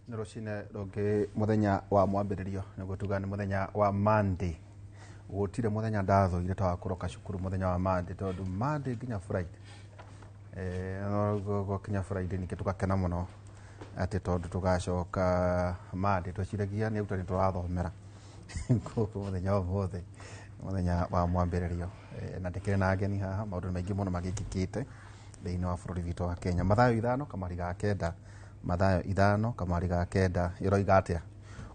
Nĩ rũcinĩ rũngĩ, mũthenya wa mwambĩrĩrio, nĩguo tuga nĩ mũthenya wa Monday. Gũtirĩ mũthenya ndathũire ta wa kũroka cukuru mũthenya wa Monday, tondũ Monday nginya Friday, no gwakinya Friday ningĩ tũgakena mũno atĩ tondũ tũgacoka Monday. Tweciragia nĩ arutani tũrathomera koguo mũthenya wa ũmũthĩ, mũthenya wa mwambĩrĩrio, na ndĩkĩrĩ na ageni haha. Maũndũ maingĩ mũno magĩkĩkĩte thĩinĩ wa bũrũri witũ wa Kenya. Mathayo 5:9, Mathayo 5:9 ĩroiga atĩa?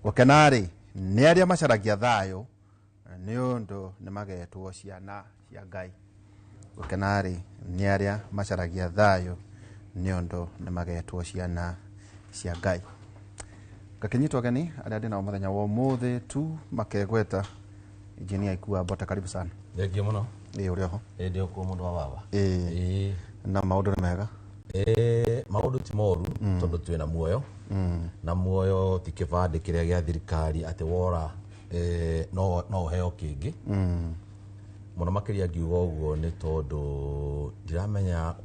Gũkena-rĩ nĩ arĩa macaragia thayũ, nĩ ũndũ nĩ magetwo ciana cia Ngai. Gũkena-rĩ nĩ arĩa macaragia thayũ, nĩ ũndũ nĩ magetwo ciana cia Ngai. Ngakĩnyitwo ageni arĩa ndĩ nao mũthenya wa ũmũthĩ tu makegweta. Injinia Ikua Mbota, karibu sana. Thengio mũno. Ĩ, ũrĩ oho? Ĩ, ndĩ okuo, mũndũ wa baba. Ĩ. Ĩ. Na maũndũ nĩ mega? Ĩ, maũndũ ti moru tondũ twĩna muoyo, na muoyo ti kĩbandĩ kĩrĩa gĩa thirikari atĩ wora no ũheo kĩngĩ. Mũno makĩria ngiuga ũguo nĩ tondũ ndiramenya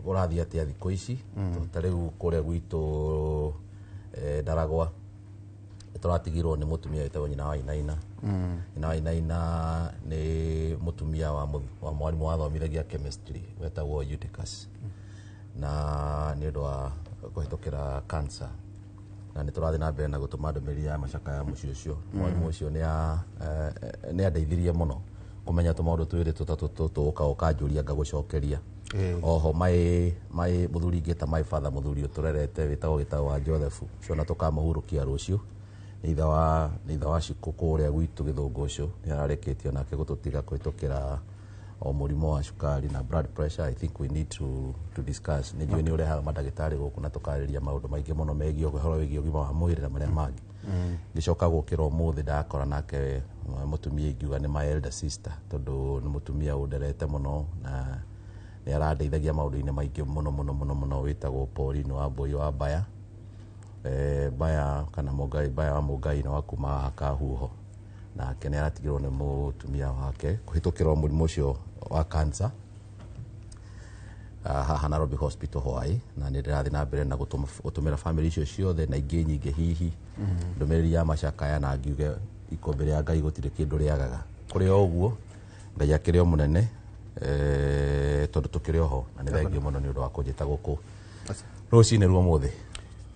ũrathiĩ atĩa thikũ ici. Ta rĩu kũrĩa gwitũ Ndaragwa nĩ tũratigirwo nĩ mũtumia wĩtagwo Nyina wa Inaina. Nyina wa Inaina nĩ mũtumia wa mwarimũ wathomithagia chemistry wetagwo Eutychus, na nĩ ũndũ wa kũhĩtũkĩra cancer, na nĩ tũrathiĩ na mbere na gũtũma ndũmĩrĩri ya macakaya mũciĩ ũcio. Mwarimũ ũcio nĩ andeithirie mũno kũmenya tũmaũndũ twĩrĩ tũtatũ tũũka ũkanjũria ngagũcokeria. Oho mai mũthuri ingĩta my father, mũthuri ũtũrerete wĩtagwo Gĩtaũ wa Joseph ũcio, na tũkamũhurũkia rũciũ, nĩ ithe wa Cikũ kũrĩa gwitũ Gĩthũngũ. Ũcio nĩ ararĩkĩtie nake gũtũtiga kũhĩtũkĩra o mũrimũ wa cukari na blood pressure. I think we need to discuss. Nĩ njũĩ nĩ ũrehaga mandagĩtarĩ gũkũ na tũkarĩria maũndũ maingĩ mũno megiĩ ũhoro wĩgiĩ ũgima wa mwĩrĩ na marĩa mangĩ. Ngĩcoka gũkĩra ũmũthĩ ndakora nake mũtumia ingiuga nĩ my elder sister, tondũ nĩ mũtumia ũnderete mũno na nĩ arandeithagia maũndũ-inĩ maingĩ mũno mũno mũno mũno, wĩtagwo Pauline wa Mbũi wa Mbaya, Mbaya kana Mũngai, Mbaya wa Mũngai, na wa kuma haha Kahuho. Nake nĩ aratigirwo nĩ mũtumia wake kũhĩtũkĩra mũrimũ ũcio wa cancer, haha Nairobi Hospital Hawaii, na nĩ ndĩrathiĩ na mbere na gũtũmĩra family icio ciothe na ingĩ nyingĩ hihi ndũmĩrĩri ya macakaya, na ngiuge ikũmbĩ rĩa Ngai gũtirĩ kĩndũ rĩagaga. Kũrĩ o ũguo, Ngai akĩrĩ o mũnene, tondũ tũkĩrĩ oho, na nĩ thengio mũno nĩ ũndũ wa kũnjĩta gũkũ rũcinĩ rwa ũmũthĩ.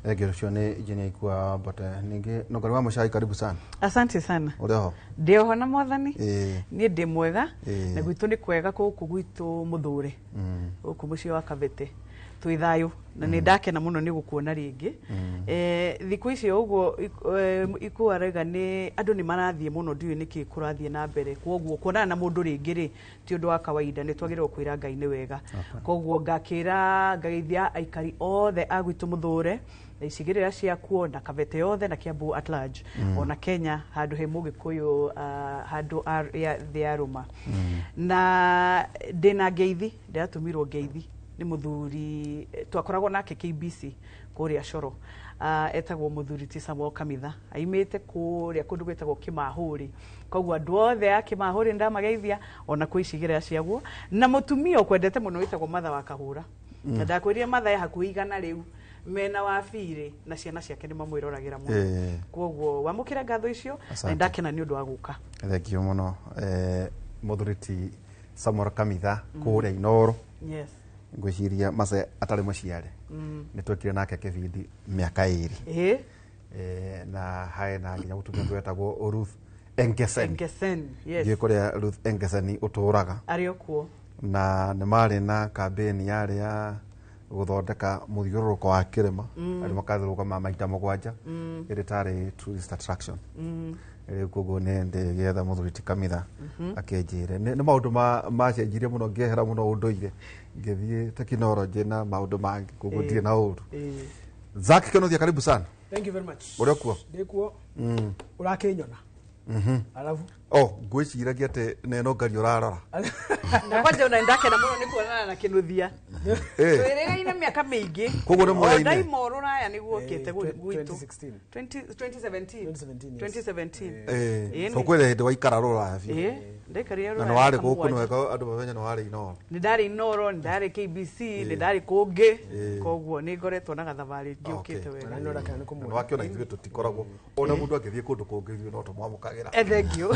Thengio. Ũcio nĩ Injinia Ikua Mbote. Ningĩ Nũngari wa Mũcai, karibu sana. Asante sana. Ũrĩ oho? Ndĩ oho na Mwathani. Ĩĩ. Niĩ ndĩ mwega. Ĩĩ. Na gwitũ nĩ kwega, gũkũ gwitũ mũthũre, gũkũ mũciĩ wa Kabete twĩ thayũ, na nĩ ndakena mũno nĩ gũkuona rĩngĩ. Thikũ ici ũguo Ikũ arauga nĩ andũ nĩ marathiĩ mũno, ndiũĩ nĩkĩ kũrathiĩ na mbere, koguo kuonana na mũndũ rĩngĩ rĩ ti ũndũ wa kawaida. Nĩ twagĩrĩirwo kwĩra Ngai nĩ wega. Koguo ngakĩra ngageithia aikari othe a gwitũ mũthũre na icigĩrĩra ciakuo na Kabete yothe na Kiambu at large, ona Kenya handũ he mũgĩkũyũ, handũ thĩ ya rũma. Na ndĩna ngeithi, ndĩratũmirwo ngeithi nĩ mũthuri twakoragwo nake KBC kũrĩa Coro, etagwo mũthuri ti Samuel Kamitha, aimĩte kũrĩa kũndũ gwĩtagwo Kĩmahũri. Koguo andũ othe a Kĩmahũri ndamageithia, ona kwĩ icigĩrĩra ciaguo, na mũtumia ũkwendete mũno wĩtagwo Matha wa Kahũra. Na ndakwĩrire Matha e hakuhĩ 100 rĩu mena wabirĩ na ciana ciake nĩ mamwĩroragĩra mũno. Koguo wamũkĩre ngatho icio na Asante. ndakena nĩ ũndũ wa gũka. Thengio mũno. Mũthuri ti Samuel Kamitha kũrĩa Inoro. Ngwĩciria mace atarĩ mũciare nĩ twekire nake kĩbindi mĩaka 2. Na hae na nginya mũtumia ũngĩ wetagwo Ruth Engeseni. Engesen, yes. Ndiũĩ kũrĩa Ruth Engeseni ũtũraga. Arĩ o kuo. Na nĩ marĩ na kambĩni yarĩ ya gũthondeka mũthiũrũrũko wa kĩrĩma, arĩa makathiũrũrũka maita 7, ĩrĩ tarĩ tourist attraction. Rĩu koguo nĩ ndĩgĩetha mũthuri ti Kamitha akĩnjĩre nĩ maũndũ macenjirie mũno, ngĩehera mũno ũndũire ngĩthiĩ tekinoronjĩ na maũndũ mangĩ, koguo ndirĩ na ũru. Zack Kenothia, karibu sana. Thank you very much. Ũrĩ kuo? Ndĩ kuo. Ũrakĩnyona? Alafu? Oh, ngwĩciragia atĩ neno ngari ũrarora. Na kwanja ona ndakena mũno nĩ kuonana na Kinuthia. Twĩrĩgaine mĩaka mĩingĩ. Koguo nĩ mũraine? Ndaima rũraya nĩguo okĩte gwitũ. 2016. 2017. 2017, yes. 2017. Eh, so kwĩ hĩndĩ waikara rũraya biũ. Ĩĩ, ndaikarire Na rũraya. nĩ warĩ mĩaka gũkũ mũgwanja. nĩ wega andũ mamenye nĩ warĩ Inooro. Nĩ ndarĩ Inooro, nĩ ndarĩ KBC, nĩ ndarĩ kũngĩ. Koguo nĩ ngoretwo na gathabarĩ ngĩũkĩte wega. Na nĩ ndakena nĩ Na kũmuona. nĩ wakĩona ithuĩ tũtikoragwo ona mũndũ angĩthiĩ kũndũ kũngĩ ithuĩ no tũmwamũkagĩra. Thank you.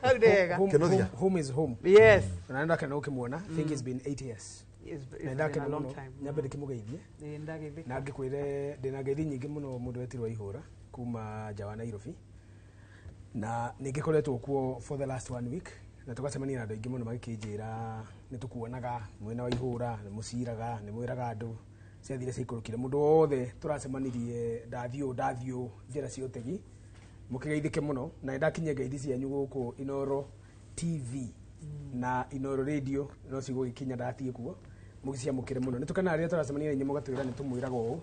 Hau nĩ hega. Home, Kinuthia. home is home. Yes. Na nĩ ndakena gũkĩmuona. I think it's been 8 years. It's Na been a ndakena long mũno. time. Nyambe ndĩkĩmũgeithie. Ĩĩ, ndageithĩka. Na ngĩkwĩre ndĩna ngeithi nyingĩ mũno mũndũ wetirwo Ihũra kuma nja wa Nairobi. Na nĩ ngĩkoretwo kuo for the last one week na tũgacemania na andũ aingĩ mũno magĩkĩnjĩra nĩ tũkuonaga mwena wa Ihũra, nĩ mũciraga, nĩ mwĩraga andũ ciathire ciaikũrũkire mũndũ wothe tũracemanirie ndathiũ ndathiũ njĩra cia ũtegi mũkĩgeithĩke mũno na nĩ ndakinyia ngeithi cianyu gũkũ Inooro TV na Inooro Radio no cigũgĩkinya ndathiĩ kuo mũgĩciamũkĩre mũno nĩ tũkenaga rĩrĩa tũracemania na inyuĩ mũgatwĩra nĩ tũmwĩraga ũũ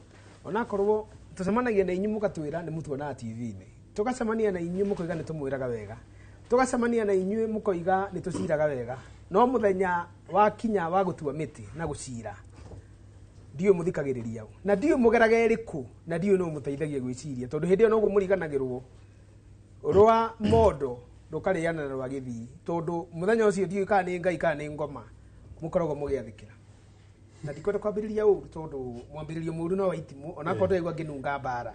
onakorwo tũcemanagia na inyuĩ mũgatwĩra nĩ mũtuonaga TV-inĩ tũgacemania na inyuĩ mũkoiga nĩ tũmwĩraga wega tũgacemania na inyuĩ mũkoiga nĩ tũciraga wega no mũthenya wakinya wa gũtua mĩtĩ na gũcira ndiũĩ mũthikagĩrĩria ũ na ndiũĩ mũgeraga ĩrĩkũ na ndiũĩ nũ mũteithagia gwĩciria tondũ hĩndĩ ĩyo noguo mũriganagĩrwo rwa mondo rũkarĩana na rwa gĩthii tondũ mũthenya ũcio ndiũĩ kana nĩ ngai kana nĩ ngoma mũkoragwo mũgĩathĩkĩra na ndikwenda kwambĩrĩria ũru tondũ mwambĩrĩrio mũru no wa itimũ onakorwo ndĩraigua ngĩnunga mbara.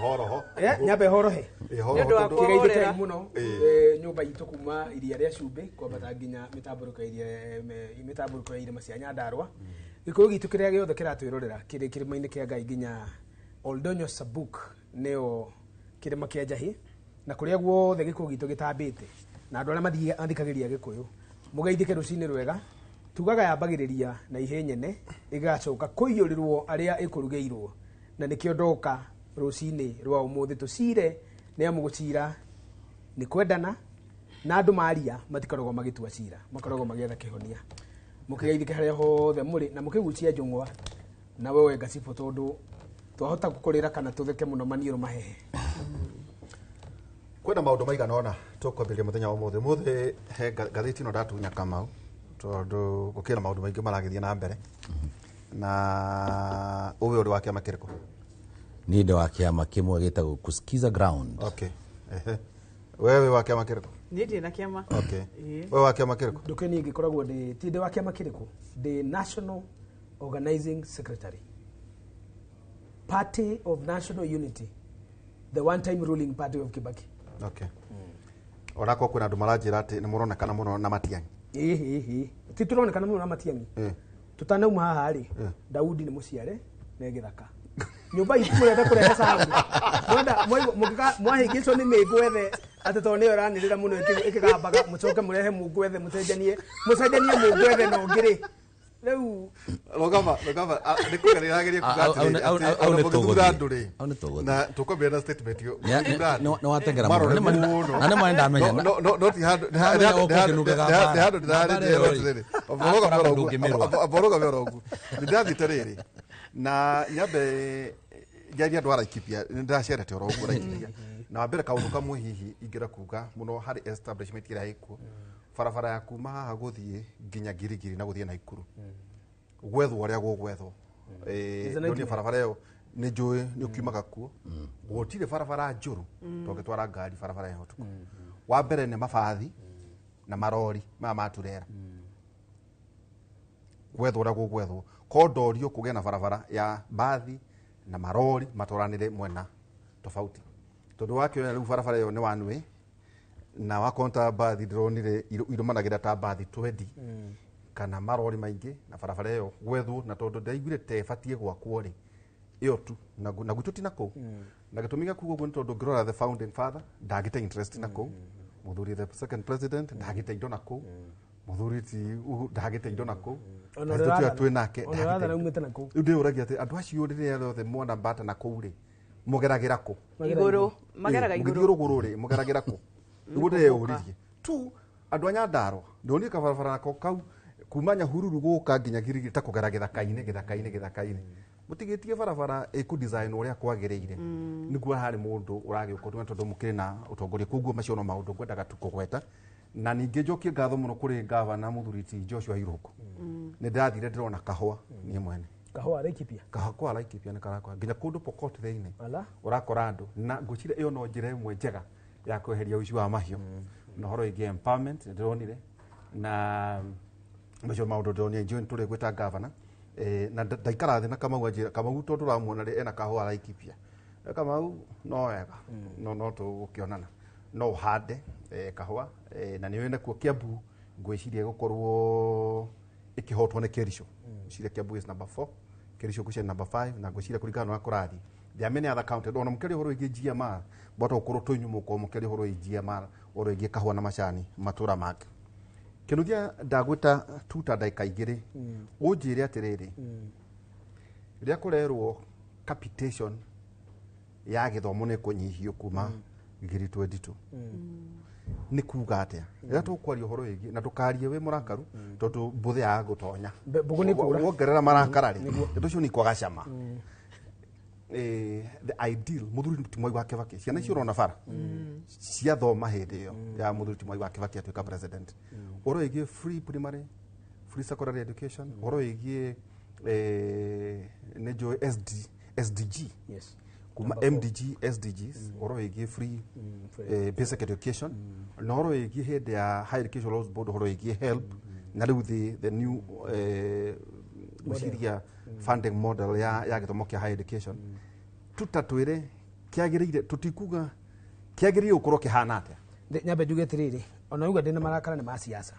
Horoho. Nyambe horohe. Horoho Nĩ ũndũ wa tondũ- Kĩgeithĩkei mũno Ĩĩ. nyũmba itũ kuma iria rĩa cumbĩ kwambata nginya mĩtambũrũko ya iria mĩtambũrũko ya irĩma cia Nyandarũa gĩkũyũ gitũ kĩrĩa gĩothe kĩratwĩrorera kĩrĩ kĩrĩma-inĩ kĩa Ngai nginya Oldonyo Sabuk nĩyo kĩrĩma kĩa Njahĩ na kũrĩa guothe gĩkũyũ gitũ gĩtambĩte na andũ arĩa mathikagĩrĩria gĩkũyũ mũgeithĩke rũcinĩ rwega tugaga yambagĩrĩria na ihĩ nyene ĩgacoka kũiyũrĩrwo arĩa ĩkũrugĩirwo na nĩkĩo ndoka rũcinĩ rwa ũmũthĩ tũcire nĩ amu gũcira nĩ kwendana na andũ maria matikoragwo magĩtua cira makoragwo magĩetha kĩhonia mũkĩgeithĩke harĩa hothe mũrĩ na mũkĩgucia njũng'wa na wewe ngacibũ tondũ twahota kũrĩra kana tũtheke mũno maniũrũ mahehe. Kwĩna maũndũ maigana ũna tũkwambĩrĩria mũthenya wa ũmũthĩ. Ũmũthĩ he ngathĩti ĩno ndatunya Kamau tondũ gũkĩrĩ na maũndũ maingĩ maragĩthiĩ na mbere. Na ũwe ũrĩ wa kĩama kĩrĩkũ? Niĩ ndĩ wa kĩama kĩmwe gĩtagwo Kusikiza Ground. Okay. Ehe. Wewe wa kĩama kĩrĩkũ? Niĩ ndirĩ na kĩama. Okay. Ĩĩ. Wewe wa kĩama kĩrĩkũ? Ndũke niĩ ngĩkoragwo ndĩ ti ndĩ wa kĩama kĩrĩkũ ndĩ National Organizing Secretary Party of National Unity, the one time ruling party of Kibaki. Okay. Onakorwo kwĩna andũ maranjĩra atĩ nĩ mũronekana mũno na Matiang'i. Ĩĩ ti tũronekana mũno na Matiang'i. Tũtanauma haha rĩ Daudi nĩ mũciare na gĩthaka nyũmba itũ mũrenda kũrehe sound mwenda mwahĩngĩcwo nĩ mĩngwethe atĩ tondũ nĩyo ĩranĩrĩra mũno ĩkĩgambaga mũcoke mũrehe mũngwethe mũcenjanie mũcenjanie mũngwethe na ũngĩ rĩ rĩu Rũgama, rũgama, nĩ kũgeria kuga atĩrĩrĩ, atĩ Au ona nĩ mũgĩthura tũgũthiĩ. andũ rĩ, Au nĩ tũgũthiĩ. na tũkwambĩrĩria na statement ĩyo, mũgĩthura andũ, Nĩ watengera marore mũno. mũno. Na nĩ ma ndamenya. No ti handũ- nĩ Ndamenya handũ- gũkũ ngĩnungaga nĩ mbara. handũ ndĩrarĩria Mbara ĩyo rĩ. atĩrĩrĩ, Akora mũndũ ũngĩmĩrũa. amba ũrũgame oro ũguo. Nĩ ndathiĩte rĩrĩ na nyambe njarie andũ a Laikipia nĩ ndĩracerete oro ũguo Laikipia na wa mbere kaũndũ kamwe hihi ingĩenda kuga mũno harĩ establishment ĩrĩa ĩkuo barabara ya kuma haha gũthiĩ nginya Girigiri na gũthiĩ Naikuru gwethwo ũrĩa gũgwethwo. It's a Ndonire nightmare. barabara ĩyo nĩ njũĩ nĩ ũkiumaga kuo gũtirĩ barabara njũru tũngĩtwara ngari barabara ĩyo ũtukũ. Wa mbere nĩ mabathi na marori maya ma turera gwethwo ũrĩa gũgwethwo ko ndorio kũgĩe na barabara ya mbathi na marori matwaranĩre mwena tofauti tondũ wakĩona rĩu barabara ĩyo nĩ one way na wakorwo ta mbathi ndĩronire irũmanagĩra ta mbathi 20 kana marori maingĩ na barabara ĩyo gwethwo na tondũ ndaiguire ta ĩbatiĩ gwakwo rĩ ĩyo tu na na gwitũ ti na kũu na gĩtũmi gĩa kuga ũguo nĩ tondũ ngĩrora the founding father ndagĩte interest na kũu mũthuri the second president ndagĩte indo na kũu mũthuri ti ndagĩte indo na kũu Ona President ũrĩa ũrĩa twĩ nake ona ũrĩa ndagĩte wathana indo. umĩte na kũu. Rĩu ndĩyũragia atĩ andũ acio rĩrĩa rĩothe mona mbata na kũu rĩ mũgeragĩra kũ? Igũrũ mageraga Mũgĩthiĩ igũrũ. rũgũrũ rĩ mũgeragĩra kũ? Nĩguo ndĩreyũririe tu andũ a Nyandarũa ndonire kabarabara nako kau kuma Nyahururu gũka nginya Girigiri ta kũgera gĩthaka-inĩ gĩthaka-inĩ gĩthaka-inĩ. Mũtigĩtie barabara ĩkũ design ũrĩa kwagĩrĩire nĩguo harĩ mũndũ ũragĩũka ũtũme tondũ mũkĩrĩ na ũtongoria. Koguo macio no maũndũ ngwendaga tu kũgweta, na ningĩ njokie ngatho mũno kũrĩ gavana mũthuri ti Joshua Irũngũ. Nĩ ndathire ndĩrona kahũa niĩ mwene. Kahũa Laikipia? Kahũa kwa Laikipia nĩ karakwa nginya kũndũ Pokot thĩinĩ. Ala. Ũrakora andũ na ngwĩciria ĩyo no njĩra ĩmwe njega ya kweheria ũici wa mahiũ na ũhoro wĩgiĩ empowerment nĩ ndĩronire na macio maũndũ ndĩronire. Njũĩ tũrĩ gwĩta gavana na ndaikara thĩ na Kamau anjĩra Kamau tondũ ũramuona rĩ ena kahũa Laikipia. Kamau no wega no tũgũkĩonana no ũhande kahũa na nĩ ũĩ nakuo Kiambu ngwĩciria gũkorwo ĩkĩhotwo nĩ Kericho. Ngwĩciria Kiambu is number 4, Kericho ngwĩciria number 5, na ngwĩciria kũringana na ũrĩa kũrathiĩ there are many other county ona mũkĩaria ũhoro wĩgiĩ GMR bota gũkorwo tũinyuĩ mũkorwo mũkĩaria ũhoro wĩgiĩ GMR, ũhoro wĩgiĩ kahũa na macani matũra mangĩ. Kĩnuthia, ndagwĩta tuta ndagĩka 2 ũnjĩre atĩrĩrĩ, rĩrĩa kũrerwo capitation ya gĩthomo nĩ kũnyihio kuma ngiri 22 nĩ kuga atĩa rĩrĩa tũkwaria ũhoro wĩgiĩ na ndũkarie wĩ mũrakaru tondũ mbũthĩ yaga gũtonya? Mbũgũ nĩ kũra. Wongerera marakara rĩ, ndeto icio nĩ ikwaga cama. The ideal mũthuri ti Mwai wa Kibaki, ciana icio ũrona bara ciathoma hĩndĩ ĩyo ya mũthuri ti Mwai wa Kibaki atuĩka president, ũhoro wĩgiĩ free primary, free secondary education, ũhoro wĩgiĩ nĩ njũĩ SD, SDG kuma MDG SDGs, ũhoro wĩgiĩ free basic education na ũhoro wĩgiĩ hĩndĩ ya Higher Education Loans Board, ũhoro wĩgiĩ HELB na rĩu the new gwĩciria funding model ya gĩthomo kĩa higher education, tutatwĩre kĩagĩrĩire, tũtikuga kĩagĩrĩire gũkorwo kĩhana atĩa? Nyambe njuge atĩrĩrĩ, ona uga ndĩna marakara nĩ ma siasa,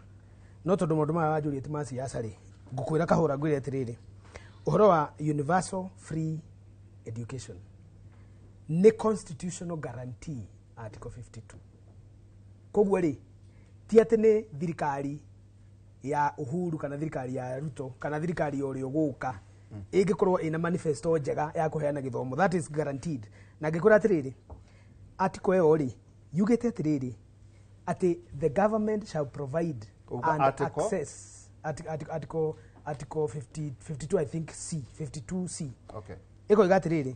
no tondũ maũndũ maya wanjũria ti ma siasa rĩ, ngũkwĩra kahũra ngwĩre atĩrĩrĩ, ũhoro wa universal free education nĩ constitutional guarantee, article 52. Koguo rĩ, ti atĩ nĩ thirikari ya Uhuru kana thirikari ya Ruto kana thirikari ya ũrĩa ũgũka ĩngĩkorwo ĩna manifesto njega ya kũheana gĩthomo, that is guaranteed. Na ngĩkwĩra atĩrĩrĩ, article ĩyo rĩ yugĩte atĩrĩrĩ, atĩ the government shall provide Uga and article? access article 50, 52, I think C, 52 C. Ĩkoiga atĩrĩrĩ,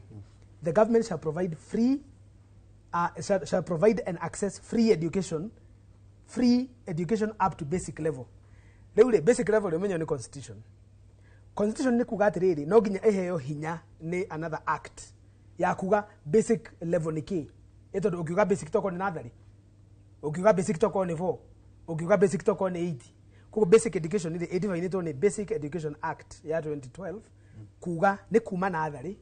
the government shall provide free shall provide and access free education up to basic level. Rĩu rĩ, basic level rĩ, ũmenyo nĩ constitution. Constitution nĩ kuga atĩrĩrĩ, no nginya ĩheo hinya nĩ another act ya kuga basic level nĩ kĩ. Ĩ tondũ ũkiuga basic tokorwo nĩ natharĩ, ũkiuga basic tokorwo nĩ 4, ũkiuga basic tokorwo nĩ 8. Koguo basic education rĩ ĩdivinĩtwo nĩ Basic Education Act ya 2012, kuga nĩ kuma natharĩ,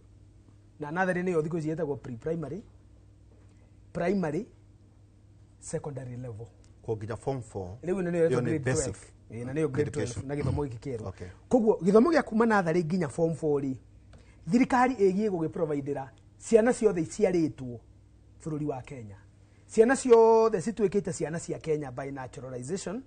na natharĩ nĩyo thikũ ici ĩtagwo pre-primary, primary, secondary level. Ko nginya form 4? Rĩu ĩno nĩyo ĩyo ĩtagwo nĩ grade 12. Basic Ĩĩ, na nĩyo grade 12 education. Na gĩthomo gĩkĩ kĩerũ. Koguo gĩthomo gĩa kuma natharĩ nginya form 4 rĩ, thirikari ĩgiĩ gũgĩprovidĩra ciana ciothe iciarĩtwo bũrũri wa Kenya, ciana ciothe cituĩkĩte ciana cia Kenya by naturalization,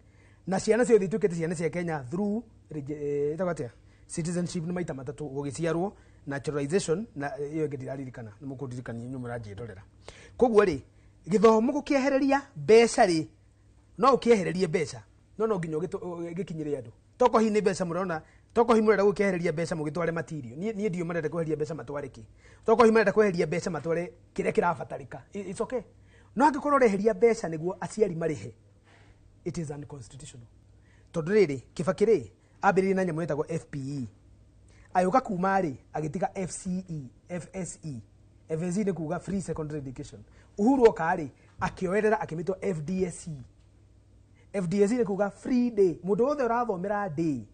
na ciana ciothe ituĩkĩte ciana cia Kenya through ĩtagwo atĩa, citizenship nĩ maita matatũ, gũgĩciarwo, naturalization na ĩyo ĩngĩ ndiraririkana, nĩ mũkũndirikania inyuĩ mũranjĩndorera. Koguo rĩ, gĩthomo gũkĩehereria mbeca rĩ, no ũkĩehererie mbeca, no nginya gĩkinyĩre andũ. Toko hihi nĩ mbeca mũrona, toko hihi mũrenda gũkĩehereria mbeca mũgĩtware material. Niĩ ndiũ marenda kweheria mbeca matware kĩ. Toko hihi marenda kweheria mbeca matware kĩrĩa kĩrabatarĩka. It's okay, no angĩkorwo ũreheria mbeca nĩguo aciari marĩhe, it is unconstitutional. Tondũ rĩrĩ, Kibaki rĩ ambĩrĩrie na nyamũ ĩtagwo FPE, agĩũka kuma rĩ agĩtiga FCE, FSE. FSE nĩ kuga free secondary education. Uhuru oka rĩ, akĩoerera akĩmĩtwa FDSE. FDSE nĩ kuga free day, mũndũ wothe ũrathomera day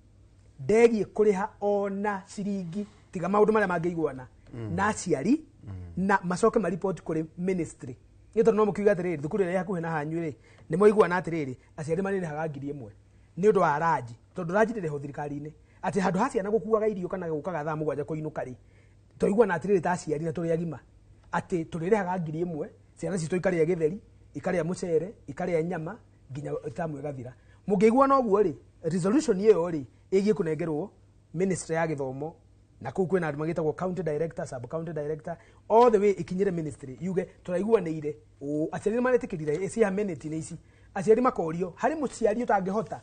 ndegiĩ kũrĩha ona ciringi, tiga maũndũ marĩa mangĩiguana na aciari na macoke maripoti kũrĩ ministry. Nĩ tondũ no mũkiuga atĩrĩrĩ, thukuru ĩrĩa ĩ hakuhĩ na hanyu rĩ, nĩ mwaiguana atĩrĩrĩ, aciari marĩrĩhaga 1000 nĩ ũndũ wa ranji, tondũ ranji ndĩrĩhwo thirikari-inĩ, atĩ handũ ha ciana gũkuaga irio kana gũkaga thaa 7 kũinũka rĩ, twaiguana atĩrĩrĩ ta aciari na tũrĩ agima atĩ tũrĩrĩhaga 1000, ciana citũ ikarĩa gĩtheri, ikarĩa mũcere, ikarĩa nyama nginya tamu ĩgathira. Mũngĩiguana ũguo rĩ, resolution ĩyo rĩ ĩgiĩ kũnengerwo ministry ya gĩthomo, na kũu kwĩna andũ magĩtagwo county director, sub county director, all the way ikinyĩre ministry, yuge tũraiguanĩire ũũ, aciari nĩ maretĩkĩrire cia amenity nĩ ici. Aciari makorio harĩ mũciari ũtangĩhota,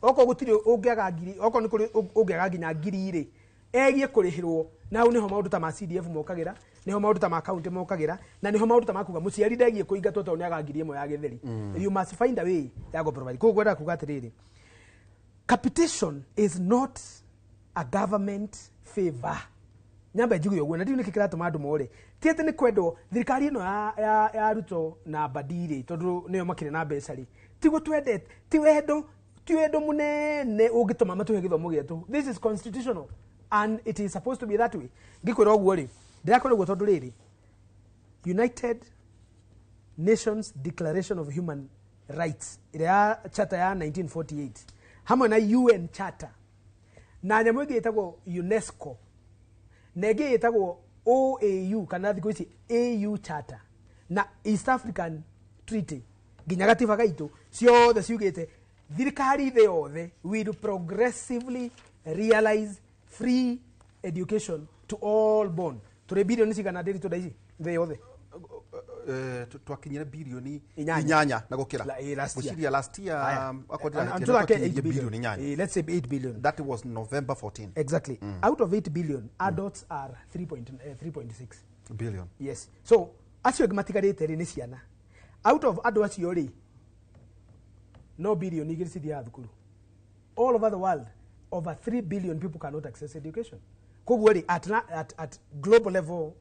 okorwo gũtirĩ ũngĩaga ngiri, okorwo nĩ kũrĩ ũngĩaga nginya ngiri rĩ, egie kũrĩhĩrwo Na hau niho maundu ta ma CDF mokagira, niho maundu ta ma county mokagira, na niho maundu ta makuga muciari ndegie kuingatwo tondu ni aga 1000 ya githeri. You must find a way ya go provide. Koguo ngwenda kuga atiriri, capitation is not a government favor. Nyamba njuge ũguo na ndiũ nĩkĩ kĩratũma andũ more ti atĩ nĩ kwendwo thirikari ĩno ya Ruto na Mbadi rĩ, tondũ nĩo makĩrĩ na mbeca rĩ, tiguo twendete, ti wendo mũnene ũngĩtũma matũhe gĩthomo gĩetũ. This is constitutional and it is supposed to be that way. Ngĩkwĩra ũguo rĩ, ndĩrakwĩra ũguo tondũ rĩrĩ, United Nations Declaration of Human Rights ĩrĩa ya charter ya 1948 hamwe na UN Charter na nyamũ ĩngĩ ĩtagwo UNESCO na ĩngĩ ĩtagwo OAU kana thikũ ici AU Charter na East African Treaty nginya gatiba gaitũ ciothe ciugĩte thirikari thĩ yothe will progressively realize free education to all born. Tũrĩ bilioni cigana ndĩritũ thaa ici thĩ yothe? Twakinyire bilioni Inyanya. inyanya na gukira. Last year. Gwĩciria last year, Aya. akorwo ndĩrahĩtia, And tũthake twakinyirie 8 billion. bilioni inyanya. Let's say 8 billion. That was November 14. Exactly. Out of 8 billion, adults are 3.6 billion. Yes. So acio angĩ matigarĩte rĩ nĩ ciana. Out of andũ acio rĩ, no bilioni igĩrĩ cithiaga thukuru. All over the world, over 3 billion people cannot access education. Koguo rĩ, at global level,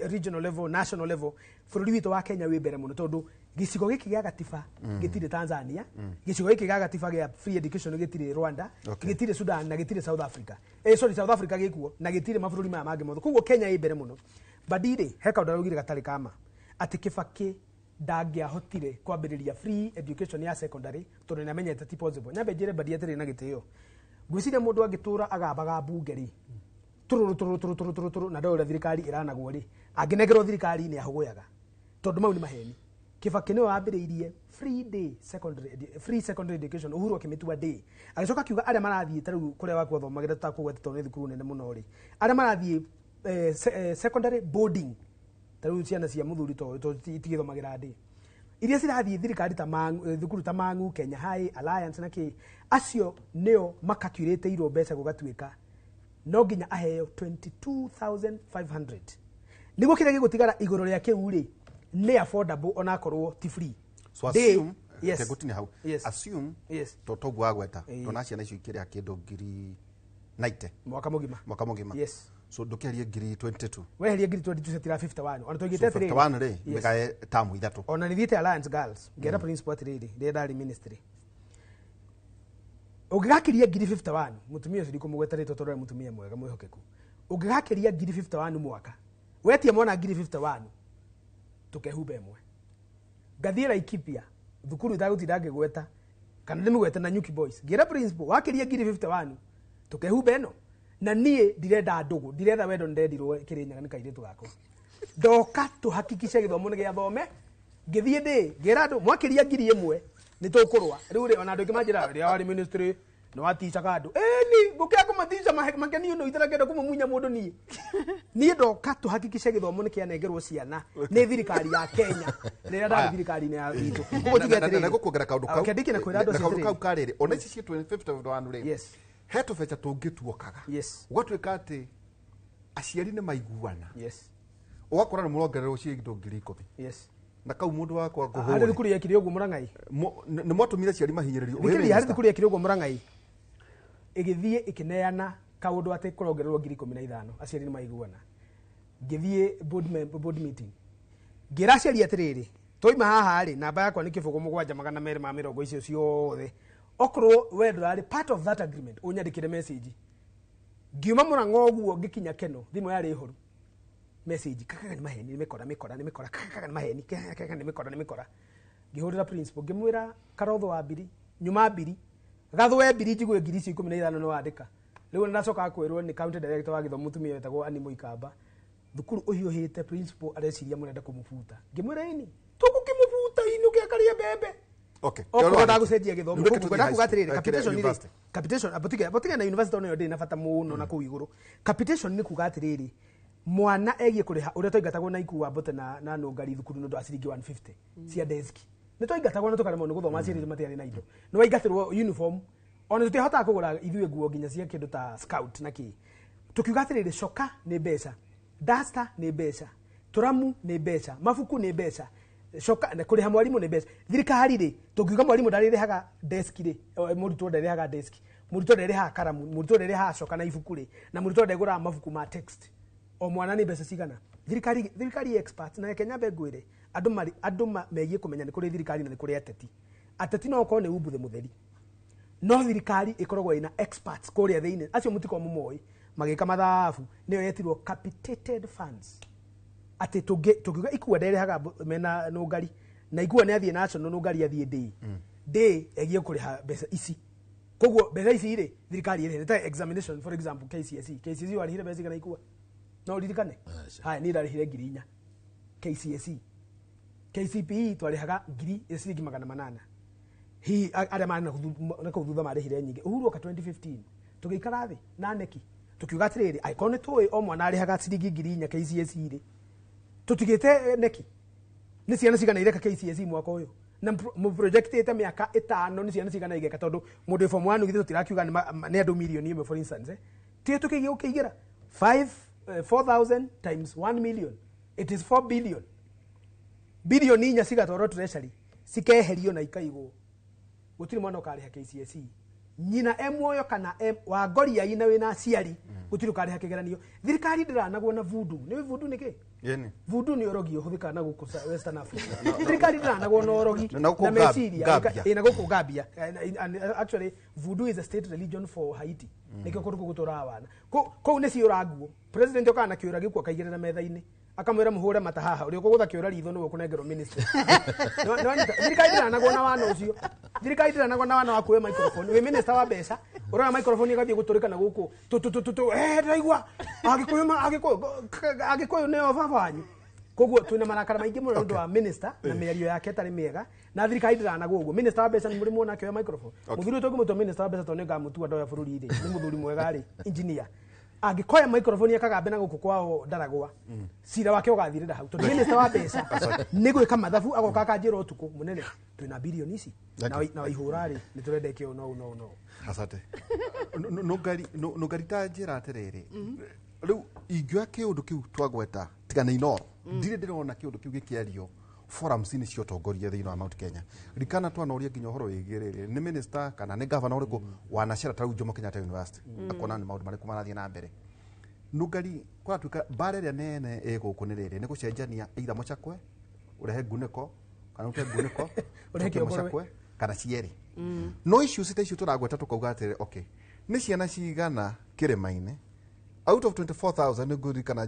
regional level, national level, bũrũri witũ wa Kenya wĩ mbere mũno tondũ gĩcigo gĩkĩ gĩa gatiba gĩtirĩ Tanzania, gĩcigo gĩkĩ gĩa gatiba gĩa free education gĩtirĩ Rwanda, gĩtirĩ Sudan na gĩtirĩ South Africa. Sorry, South Africa gĩkuo na gĩtirĩ mabũrũri maya mangĩ mothe. Koguo Kenya ĩ mbere mũno. Mbadi rĩ, he kaũndũ araugire gatarĩ kama atĩ Kibaki ndangĩahotire kwambĩrĩria free education ya secondary tondũ nĩamenyete ti possible. Nyambe njĩre Mbadi atĩrĩ na gĩtĩo, ngwĩciria mũndũ angĩtũra agambaga mbunge rĩ, tũrũrũ tũrũrũ tũrũrũ tũrũrũ tũrũrũ tũrũrũ, na ndoĩ ũrĩa thirikari ĩranagwo rĩ, angĩnengerwo thirikari nĩ ahũgũyaga tondũ mau nĩ maheni. Kibaki nĩwe wambĩrĩirie free day secondary free secondary education, Uhuru akĩmĩtua day, agĩcoka akiuga arĩa marathiĩ ta rĩu kũrĩa waku athomagĩra tũtakũgweta tondũ nĩ thukuru nene mũno rĩ, arĩa marathiĩ secondary boarding ta rĩu ciana cia mũthuri to itigĩthomagĩra day, iria cirathiĩ thirikari ta thukuru ta Mang'u, Kenya High, Alliance na kĩ, acio nĩo makakirĩtĩirwo mbeca gũgatuĩka no nginya aheo 22,500 nĩguo kĩrĩa gĩgũtigara igũrũ rĩa kĩu rĩ nĩ affordable onakorwo ti free. So Day- assume, yes. kengũtinia hau. Yes. Assume, Yes. to toguo wagweta, Ĩĩ. tona ciana icio ikĩrĩa kĩndũ ngiri 90 mwaka mũgima. Mwaka mũgima. Yes. So ndũkĩarie ngiri 22. Weherie ngiri 22 citira 51 ona So tũigĩte atĩrĩrĩ. 51 rĩ, Yes. mĩgae tamu ithatũ. Ona nĩthiĩte Alliance Girls ngera principal atĩrĩrĩ rĩrĩa ndarĩ ministry, ũngĩgakiria ngiri 51, mũtumia ũcio ndikũmũgweta rĩtwa tondũ arĩ mũtumia mwega mwĩhokeku, ũngĩgakiria ngiri 51 mwaka wetie mwana ngiri 51 tũkehumba ĩmwe. Ngathiĩ Laikipia thukuru itagũtinda ngĩgweta kana ndĩmĩgwete na Nyuki Boys, ngĩra principal wakiria ngiri 51 tũkehumba ĩno, na niĩ ndirenda ndũgũ, ndiretha wendo, nĩndendirwo Kĩrĩnyaga nĩ kairĩtu gakwa, ndoka tũhakikishe gĩthomo nĩ gĩathome. Ngĩthiĩ ndĩ ngĩra andũ mwakĩria ngiri ĩmwe nĩ tũkũrũa. Rĩu rĩ ona andũ aingĩ manjĩra rĩrĩa warĩ ministry nĩ waticaga andũ, ĩni ngũkĩa kũmatica makenio nĩ itarakenda kũmumunya mũndũ. Niĩ ndoka tũhakikishe gĩthomo nĩ kĩanengerwo ciana nĩ thirikari ya Kenya rĩrĩa ndarĩ thirikari-inĩ ya itũ. Koguo njuge Na atĩrĩrĩ, ngũkuongerera kaũndũ kau. Okay, ndikĩna kwĩra andũ Na acio kaũndũ kau atĩrĩrĩ. karĩrĩ, ona ici cia 51 rĩ, Yes. he tũbeca tũngĩ tuokaga. Yes. Ũgatuĩka atĩ aciari nĩ maiguana, Yes. ũgakora nĩ mũrongererwo ciringi ngiri ikũmi. Yes. Na kau mũndũ wakwa Harĩ ngũhũre. thukuru yekire ũguo Mũrang'ai. Nĩ mwatũmire aciari mahinyĩrĩrio. Thikĩrĩria, harĩ thukuru yekire ũguo Mũrang'ai, ĩgĩthiĩ ĩkĩneana kaũndũ atĩ kũrongererwo ngiri ikũmi na ithano, aciari nĩ maiguana. Ngĩthiĩ board meeting ngĩra aciari atĩrĩrĩ, twaima haha rĩ, namba yakwa nĩ kĩbũgũ mũgwanja magana merĩ ma mĩrongo icio ciothe, okorwo we ndũrarĩ part of that agreement ũnyandĩkĩre message. Ngiuma Mũrang'a ũguo ngĩkinya Keno, thimũ yarĩ horu, message kakaga nĩ maheni, nĩ mĩkora mĩkora nĩ mĩkora, kakaga nĩ maheni, kakaga nĩ mĩkora nĩ mĩkora. Ngĩhũrĩra principal ngĩmwĩra karotho wa mbiri nyuma mbiri gathwe mbiri njigue ngiri icio ikũmi na ithano nĩ wandĩka. Rĩu ona ndacokaga kwĩrwo nĩ county director wa gĩthomo mũtumia wetagwo Annie Mũikamba, thukuru ũhiũhĩte principal areciria mũrenda kũmũbuta. Ngĩmwĩra ini tũgũkĩmũbuta inũke akarĩe mbembe. Okay. Okorwo ndagũcenjia gĩthomo. Reke Koguo tũthiĩ ngwenda high kuga school. atĩrĩrĩ, Kĩrĩa capitation rĩ, university. Capitation abotige na university onayo ndĩrĩ na bata mũno na kũu igũrũ. Capitation nĩ kuga atĩrĩrĩ, mwana egiĩ kũrĩha ũrĩa twaingatagwo na ikuwa mbote na nũngari thukuru nĩ ũndũ wa ciringi 150 cia desk, nĩ twaingatagwo na tũkaremwo nĩ gũthoma, aciari matiarĩ na indo, nĩ waingatĩrwo uniform, ona tũtiahotaga kũgũra ithuĩ nguo nginya cia kĩndũ ta scout na kĩ. Tukiuga atiriri, coka nĩ mbeca, duster nĩ mbeca, tũramu nĩ mbeca, mabuku nĩ mbeca, coka na kũrĩha mwarimũ nĩ mbeca. Thirikari rĩ, tũngiuga mwarimũ ndarĩrĩhaga desk rĩ, mũrutwo ndarĩhaga desk, mũrutwo ndarĩhaga karamu, mũrutwo ndarĩhaga coka na ibuku rĩ, na mũrutwo ndegũraga mabuku ma text, o mwana nĩ mbeca cigana? Thirikari experts na reke nyambe ngwĩre andũ marĩ andũ megiĩ kũmenya nĩ kũrĩ thirikari na nĩ kũrĩ ateti. Ateti no ũkorwo nĩ umbuthe mũtheri, no thirikari ĩkoragwo ĩna experts kũrĩa thĩinĩ, acio mũtikorwo mũmoĩ magĩka mathabu, nĩyo yetirwo capitated funds. Atĩ tũngiuga ikua nderĩhaga mena nũngari na ikua nĩ athiĩ national, nũngari athiĩ ndĩ ndĩ egiĩ kũrĩha mbeca ici, koguo mbeca ici rĩ, thirikari ĩrĩhe. Nĩ ta examination, for example, KCSE. KCSE warĩhire mbeca cigana, ikua? No ũririkane? Aca. Haya, niĩ ndarĩhire 4,000 KCSE. KCPE twarĩhaga ngiri ciringi 800. Hihi arĩa marĩ na kũu thutha marĩhire nyingĩ. Uhuru oka 2015, tũgĩikara thĩ na neki tũkiuga atĩrĩrĩ, angĩkorwo nĩ tũĩ o mwana arĩhaga ciringi 4,000 KCSE rĩ, tũtigĩte neki nĩ ciana cigana ireka KCSE mwaka ũyũ, na mũprojectĩte mĩaka 5 nĩ ciana cigana igeka, tondũ mũndũ wĩ form 1 githĩ tũtirakiuga nĩ andũ 1 million for instance, eh? Tiĩ tũkĩigĩ ũkĩigĩra 5 4000 times 1 million, it is 4 billion. 4 billion cigatwarwo treasury, cikeherio na ikaigwo. Gũtirĩ mwana ũkarĩha KCSE, nyina e muoyo kana e wa ngori na wĩna aciari, gũtirĩ ũkarĩha kĩgeranio. Thirikari ndĩranagwo na voodoo. Nĩ voodoo nĩ kĩ? Yeni. Voodoo nĩ ũrogi ũhũthĩkaga na gũkũ Western Africa. Thirikari ndĩranagwo na ũrogi Na gũkũ na meciria. Gambia. Ĩ, na gũkũ Gambia. And actually voodoo is a state religion for Haiti. Nĩkĩo kũndũ kũu gũtũraga wana. Kũu nĩ ciũra nguo. President okaga na kĩũra gĩkuo akaigĩrĩra metha-inĩ, akamwĩra mũhũre mata haha, ũrĩa ũkũgũtha kĩũra ritho nĩwe ũkũnengerwo ministry. Nĩwanyita? Thirikari ndĩranagwo na wana ũcio. Thirikari ndĩranagwo na wana wa kuoya microphone. Wĩ minister wa mbeca, ũroya microphone ĩgathiĩ gũtũrĩka na gũkũ tũ tũ tũ tũ tũ, ndĩraigua agĩkũyũ agĩkũyũ nĩo baba wanyu. Koguo twĩna marakara maingĩ mũno nĩ ũndũ wa minister na mĩario yake ĩtarĩ mĩega, na thirikari ndĩranagwo ũguo. Minister wa mbeca nĩ mũrĩ muona akĩoya microphone? Mũthuri ũyũ tũngĩmũtua minister wa mbeca, tondũ nĩngamũtua ndoya bũrũri rĩ, nĩ mũthuri mwega rĩ, engineer, angĩkoya microphone akagambe na gũkũ kwao ndaragwa, cira wake ũgathirĩra hau, tondũ minister wa mbeca nĩ gwĩka mathabu, agoka akanjĩra ũtukũ mũnene, twĩna bilioni ici na waihũra rĩ, nĩ tũrenda ĩke ũũ no ũũ no ũũ no ũũ. Asante. Nũngari, ta njĩra atĩrĩrĩ, rĩu ingĩoya kĩũndũ kĩu twagweta, tiga nĩ Inoro, ndirĩ ndĩrona kĩũndũ kĩu gĩkĩario forums-inĩ cia ũtongoria thĩinĩ wa Mount Kenya. Ririkana twanoria nginya ũhoro wĩgiĩ rĩrĩ, nĩ minister kana nĩ governor ũrĩkũ wanacera ta rĩu Jomo Kenyatta University akona nĩ maũndũ marĩkũ marathiĩ na mbere. Nũngari, kũratuĩka mbara ĩrĩa nene ĩ gũkũ nĩ rĩrĩ, nĩ gũcenjania either mũcakwe ũrehe ngunĩko kana ũte ngunĩko ũrehe ũcokie kĩongorwe. Mũcakwe kana cierĩ. No issues ta icio tũragweta, tũkauga atĩrĩ, okay, nĩ ciana cigana kĩrĩma-inĩ out of 24,000? Nĩ ngũririkana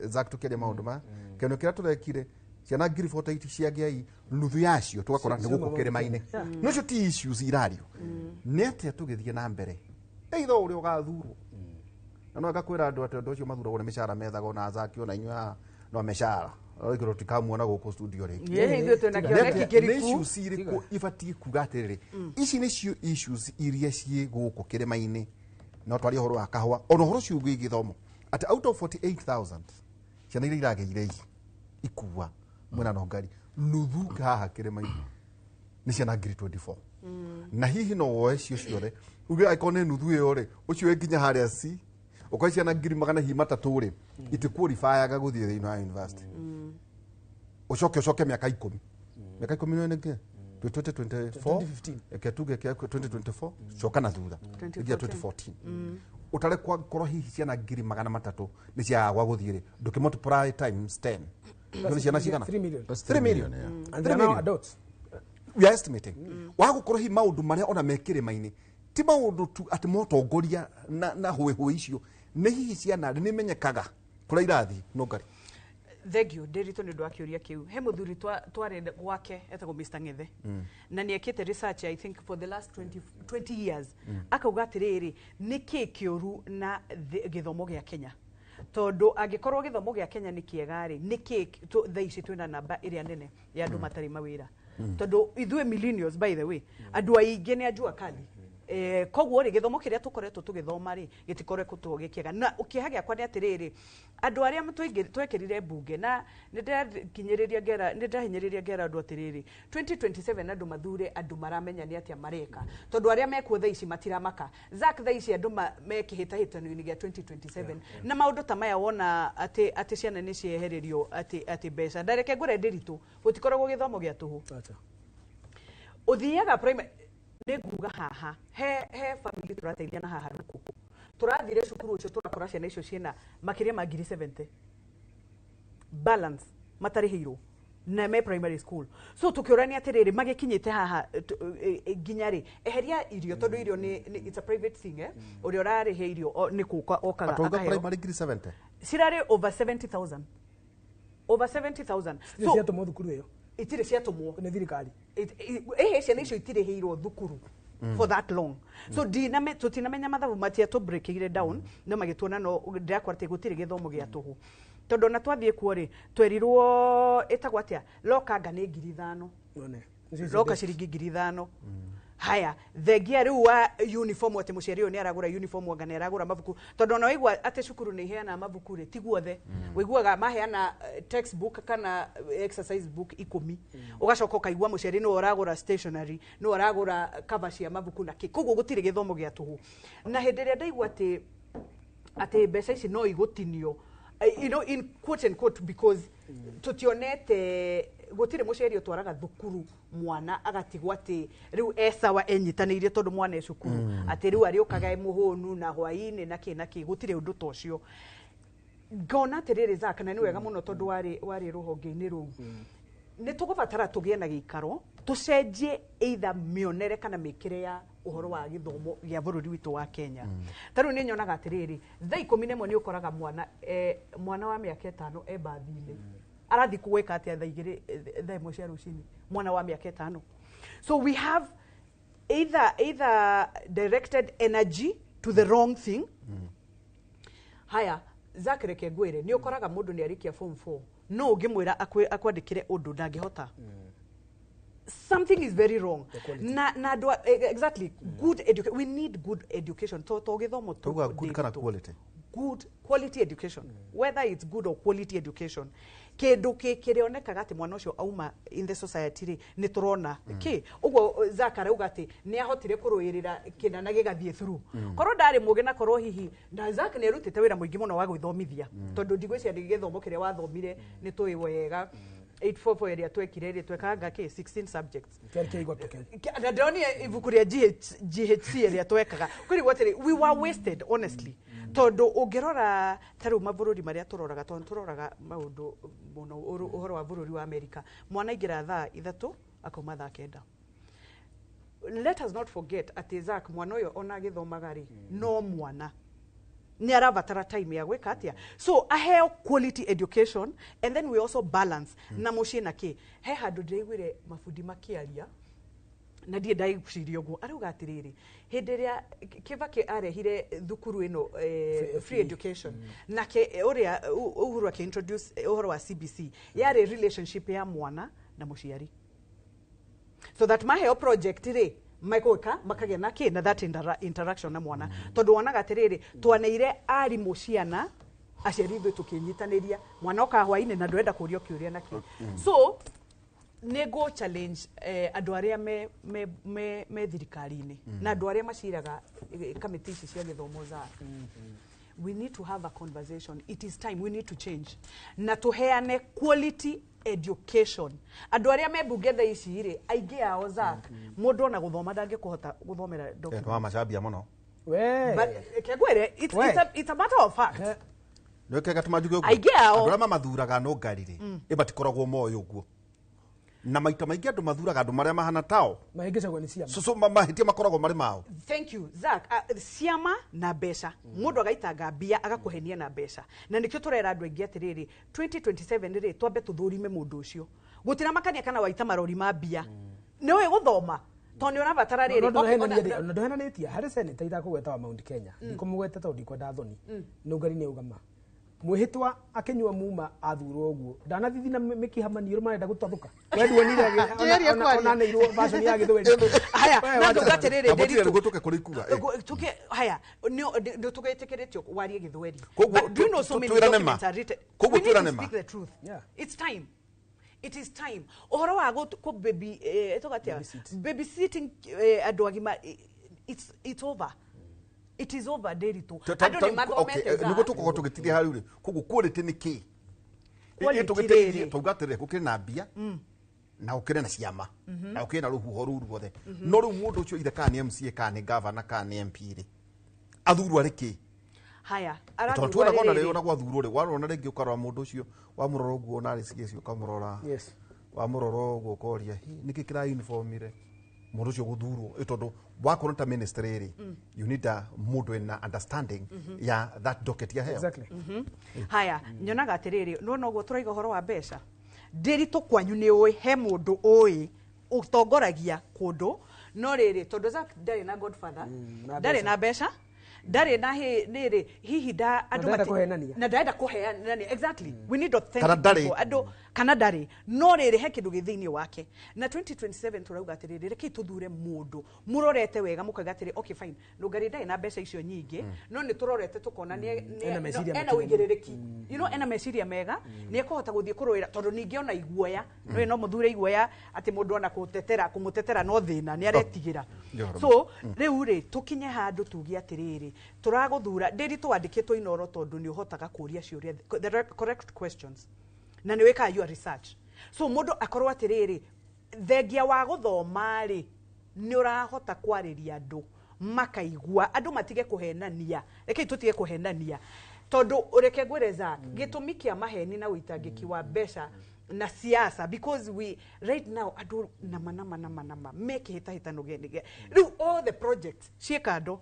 Zack tũkĩaria maũndũ ma kĩonio kĩrĩa tũrekire, ciana 48,000 cia ngĩai, nuthu yacio tũgakora nĩ gũkũ kĩrĩma-inĩ. No icio ti issues irario. Nĩ atĩa tũgĩthiĩ na mbere, either ũrĩa ũgathurwo, na no ngakwĩra andũ atĩ andũ acio mathuragwo nĩ mĩcara methaga, ona Zack, ona inyuĩ haha no mĩcara oigĩrwo, tikamuona gũkũ studio rĩngĩ. Ĩ, ithuĩ twĩna kĩoneki Nĩ kĩriku. issues irĩkũ ibatiĩ kuga atĩrĩrĩ, ici nĩcio issues iria ciĩ gũkũ kĩrĩma-inĩ? No twarie ũhoro wa kahũa, ona ũhoro ũcio wĩgiĩ gĩthomo, atĩ out of 48,000 ciana iria iragĩire ikua mwena nongari, nuthu haha kĩrĩma-inĩ nĩ ciana 24,000, na hihi no woe cio ciothe uge angĩkorwo nĩ nuthu ĩyo rĩ, ũcio wĩ nginya harĩa c ũkorwo ciana ngiri magana hihi matatũ rĩ, itiqualifyaga gũthiĩ thĩinĩ wa university, ũcoke mĩaka 10, mĩaka 10 nĩ nĩkĩ? Twĩ 2024. 2015. Eke tuge kĩa 2024, coka na thutha nginya 2014, ũtare korwo hihi ciana 300,000 nĩ ciagaga gwa gũthiĩ rĩ, ndũkĩ multiply times 10, nĩ ciana cigana? 3 million. That's 3 million. yeah. And 3 they are now million. adults. We are estimating wa gũkorwo hihi maũndũ marĩa ona me kĩrĩma-inĩ ti maũndũ tu atĩ motongoria na hũĩhũĩ icio, nĩ hihi ciana nĩ menyekaga kũrĩa irathiĩ no ngari. Thank you Ndĩritũ nĩ ũndũ wa kĩũria kĩu. He mũthuri twarĩ gwake etagwo Mr Ng'ethe, na nĩ ekĩte research, I think for the last 20 years, akauga atĩrĩrĩ, nĩ kĩ kĩũru na gĩthomo gĩa Kenya? Tondũ angĩkorwo gĩthomo gĩa Kenya nĩ kĩega rĩ, nĩ kĩ thaa ici twĩna namba ĩrĩa nene ya andũ matarĩ mawĩra? Tondũ ithuĩ millennials, by the way, andũ aingĩ nĩ a jua kali. Koguo rĩ, gĩthomo kĩrĩa tũkoretwo tũgĩthoma rĩ, gĩtikoretwo gĩkĩega. Na kĩeha gĩakwa nĩ atĩrĩrĩ, andũ arĩa twekĩrire mbunge, na nĩ ndĩrakinyĩrĩria ngera, nĩ ndĩrahinyĩrĩria ngera andũ atĩrĩrĩ, 2027 andũ mathure andũ maramenya nĩ atĩa mareka, tondũ arĩa mekuo thaa ici matiramaka. Zack, thaa ici andũ me kĩhĩtahĩtano-inĩ gĩa 2027 na maũndũ ta maya, wona atĩ ciana nĩ ciehererio atĩ mbeca. Ndareke ngũre ndĩritũ, gũtikoragwo gĩthomo gĩa tũhũ. Acha. Ũthiaga primary, nĩ nguga haha he family tũrateithia na haha rũkũkũ, tũrathire cukuru ũcio, tũrakora ciana icio ciĩna makĩria ma ngiri 70 balance matarĩhĩirwo na me primary school. So tũkĩũrania atĩrĩrĩ, magĩkinyĩte haha nginya rĩ? Eheria irio, tondũ irio nĩ it's a private thing, eh? Ũrĩa ũrarĩhe irio nĩ kũka okaga Atauga akaheo. Primary ngiri 70? Cirarĩ over 70,000, over 70,000. Nĩ So ciatũmwo thukuru ĩyo? Itirĩ ciatũmwo. Nĩ thirikari? Ĩhĩ, ciana icio itirĩhĩirwo thukuru for that long. So ndiname, tũtinamenya mathabu matia tũ breakire down, no magĩtuona, no ndĩrakora atĩ gũtirĩ gĩthomo gĩa tũhũ, tondũ ona twathiĩ kuo rĩ, twerirwo ĩtagwo atĩa, lokanga nĩ 5,000. None. Nĩcio Loka ciendete. Ciringi 5,000. Haya, thengia rĩu wa uniform, atĩ mũciari ũyũ nĩ aragũra uniform, anga nĩ aragũra mabuku, tondũ ona waigua atĩ cukuru nĩ iheanaga mabuku rĩ, ti guothe. Ũiguaga maheana textbook kana exercise book 10, ũgacoka ũkaigua mũciari nĩwe ũragũra stationery, nĩwe ũragũra cover cia mabuku na kĩ. Koguo gũtirĩ gĩthomo gĩa tũhũ. Na hĩndĩ ĩrĩa ndaigua atĩ mbeca ici no igũtinio, in quote and quote, because tutionete gũtirĩ mũciari ũtwaraga thukuru mwana agatigwo atĩ rĩu e sawa, enyitanĩirie tondũ mwana e cukuru, atĩ rĩu arĩũkaga e mũhũnu na hwaĩ-inĩ na kĩ na kĩ. Gũtirĩ ũndũ ta ũcio. Ngona atĩrĩrĩ, Zack, na nĩ wega mũno tondũ warĩ rũhonge-inĩ rũu, nĩ tũgũbatara tũgĩe na gĩikaro tũcenjie either mĩonere kana mĩkĩre ya ũhoro wa gĩthomo gĩa bũrũri witũ wa Kenya. Ta rĩu nĩ nyonaga atĩrĩrĩ, thaa 11 nĩ ũkoraga mwana, mwana wa mĩaka 5 e mbathi-inĩ, arathiĩ gwĩka atĩa thaa 2, thaa 1 cia rũcinĩ, mwana wa mĩaka 5? So we have either directed energy to the wrong thing. Haya, Zack, reke ngwĩre, nĩ ũkoraga mũndũ nĩ arĩkia form 4, no ũngĩmwĩra akwandĩkĩre ũndũ ndangĩhota. Something is very wrong. The quality. Na andũ exactly, good we need good education, to gĩthomo tu. Tauga good kana Ndĩritũ. Quality? Good quality education, whether it's good or quality education, kindu kĩrĩonekaga atĩ mwana ũcio auma in the society rĩ, nĩ tũrona kĩ ũguo. Zack arauga atĩ nĩ ahotire kũrũĩrĩra kĩna na gĩgathiĩ through. Korwo ndarĩ mũgĩ, na korwo hihi na Zack nĩ erutĩte wĩra mũingĩ mũno wa gwĩthomithia, tondũ ndigwĩciria nĩ gĩthomo kĩrĩa wathomire nĩ tũĩ wega 844 ĩrĩa twekire rĩ, twekanga kĩ 16 subjects. Kĩarĩ kĩa igwa tũkeu. Na ndĩronire ibuku rĩa GHC ĩrĩa twekaga, kwĩrigwo atĩrĩ, we were wasted honestly, tondũ ũngĩrora ta rĩu mabũrũri marĩa tũroraga, tondũ tũroraga maũndũ mũno ũhoro wa bũrũri wa Amerika, mwana aingĩra thaa 3 akauma thaa 9. Let us not forget atĩ Zack, mwana ũyũ ona agĩthomaga rĩ, no mwana nĩ arabatara time ya gwĩka atĩa. So aheo quality education, and then we also balance na mũciĩ na kĩ. He handũ ndĩraiguire mabundi makĩaria na ndirĩ ndaiciria ũguo, arauga atĩrĩrĩ, hĩndĩ ĩrĩa Kibaki arehire thukuru ĩno, free education, nake ũrĩa Uhuru akĩ-introduce ũhoro wa CBC, yarĩ relationship ya mwana na mũciari, so that maheo project rĩ, megwĩka makagĩa na kĩ na that interaction na mwana, tondũ wonaga atĩrĩrĩ, twaneire arimũ ciana, aciari ithuĩ tũkĩnyitanĩria, mwana oka hwainĩ na ndũrenda kũrio kĩũria na kĩ. So nĩ ngũ challenge andũ arĩa me thirikari-inĩ na andũ arĩa maciraga kamĩtĩ ici cia gĩthomo. Zack, we need to have a conversation. It is time, we need to change na tuheane quality education. Andũ arĩa me mbunge thaa ici rĩ, aingĩ ao, Zack, mũndũ ona gũthoma ndangĩkũhota gũthomera document. Nĩ wamacambia mũno. We. But kegwere, We. it's a matter of fact. Nĩ kega tũmanjuge ũguo. Aingĩ ao. Andũ arĩa mamathuraga no ngari rĩ, ĩ matikoragwo moĩ ũguo, na maita maingĩ andũ mathuraga andũ marĩa mahana tao. Mahĩngĩcagwo nĩ ciama. So mahĩtia makoragwo marĩ mao. Thank you, Zack. Ciama na mbeca, mũndũ agaitanga mbia, agakũhenia na mbeca, na nĩkĩo tũrera andũ aingĩ atĩrĩrĩ, 2027 rĩ, twambe tũthũrime mũndũ ũcio. Gũtiramakania kana waita marori ma mbia, nĩ ũĩ gũthoma, tondũ nĩ ũrabatara rĩrĩ. No Okay, ndũhenanĩtie harĩ seneta itakũgweta wa Mount Kenya, ndikũmũgweta tondũ ndikwenda thoni. Nũngari nĩ augama. Mwĩhĩtwa akĩnyua muma athurwo ũguo ndanathithina mĩkiha maniũrũ marenda gũtathũka we nduonire Njĩrĩrie kwaria. onaneirwo version ya gĩthweri. Haya, We na wacha. nduga atĩrĩrĩ, Na mũtirĩ Nderitu- nĩguo tũke kũrĩ ikua, eh. Tuke haya, nĩ tũgĩtĩkĩrĩtio warie gĩthweri. Koguo But do you know so many twĩrane ma. documents are written? Koguo We need to twĩrane ma. speak the truth. Yeah. It's time. It is time. Ũhoro wa kũ baby tũgatia Babysit. babysitting andũ agima, it's over. It is over, Nderitu. Andũ nĩ mathomete Zack. nĩguo tũkorwo tũgĩtiria hau rĩ koguo quality nĩ kĩ? Quality Tũgĩteithie rĩrĩ. tauga atĩrĩrĩ gũkĩrĩ na mbia na gũkĩrĩ na ciama na gũkĩrĩ na rũhuho rũu ruothe no rĩu mũndũ ũcio ithe kana nĩ MCA kana nĩ gavana kana nĩ MP rĩ athurwo arĩ kĩ? Haya, Tondũ arathurwo tuonaga ona rĩrĩ. rĩrĩ ona gwathurwo rĩ warora rĩngĩ ũkarora mũndũ ũcio wamũrora ũguo ona arĩ CS ũkamũrora Yes. wamũrora ũguo ũkoria "Hi, nĩkĩ kĩra uniformire mũndũ ũcio gũthurwo?" Ĩ tondũ wakorwo ta ministry rĩ you need a mũndũ wĩna understanding ya that docket ya heo. Exactly. Haya, nyonaga atĩrĩrĩ, no noguo tũraiga ũhoro wa mbeca. Ndĩritũ kwanyu nĩ ũĩ he mũndũ ũĩ ũtongoragia kũndũ, no rĩrĩ tondũ Zack ndarĩ na godfather, na ndarĩ na mbeca, ndarĩ na rĩrĩ hihi nda andũ ndarenda kũhenania. na ndarenda kũheanania, exactly. We need authentic Kana ndarĩ. people. Andũ kana ndarĩ, no rĩrĩ he kĩndũ gĩ thĩinĩ wake. Na 2027 tũrauga atĩrĩrĩ, rekei tũthure mũndũ mũrorete wega, mũkauga atĩrĩ, okay fine, Nũngari ndarĩ na mbeca icio nyingĩ, no nĩ tũrorete tũkona Ena meciria ena makinyanĩru. ũigĩrĩrĩki, you know, ena meciria mega, nĩ ekũhota gũthiĩ kũrũĩra tondũ ningĩ ona iguoya no no mũthure iguoya atĩ mũndũ ona kũtetera kũmũtetera no thĩna nĩ aretigĩra. Njoro. So rĩu rĩ tũkinye handũ tuge atĩrĩrĩ, tũragũthura Ndĩritũ wandĩkĩtwo Inoro tondũ nĩ ũhotaga kũria ciũria, the correct questions, na nĩ wĩkaga your research. So mũndũ akorwo atĩrĩrĩ, thengia wa gũthoma rĩ, nĩ ũrahota kwarĩria andũ makaigua, andũ matige kũhenania. Rekei tũtige kũhenania tondũ reke ngwĩre Zack, gĩtũmi kĩa maheni na ũitangĩki wa mbeca na siasa, because we right now andũ nama nama nama nama me kĩhĩtahĩtano rĩu all the projects ciĩ kando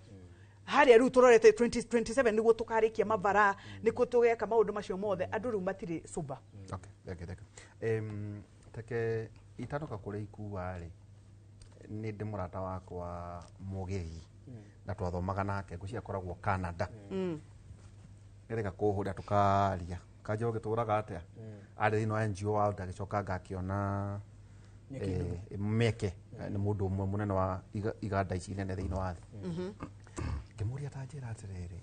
harĩa rĩu tũrorete 2027 nĩguo tũkarĩkia mabara, nĩkuo tũgeka maũndũ macio mothe, andũ rĩu matirĩ sober. Okay, thank you, thank you. Teke itanoka kũrĩa ikua rĩ nĩ ndĩ mũrata wakwa mũgĩthi na twathomaga nake ngwĩciria akoragwo Canada nĩrega kũhũrĩra tũkaria kanjĩra ũgĩtũraga atĩa arĩ thĩinĩ wa NGO world agĩcoka ngakĩona meke nĩ mũndũ ũmwe mũnene wa iganda ici nene thĩinĩ wa thĩ. Ngĩmũria ta njĩra atĩrĩrĩ,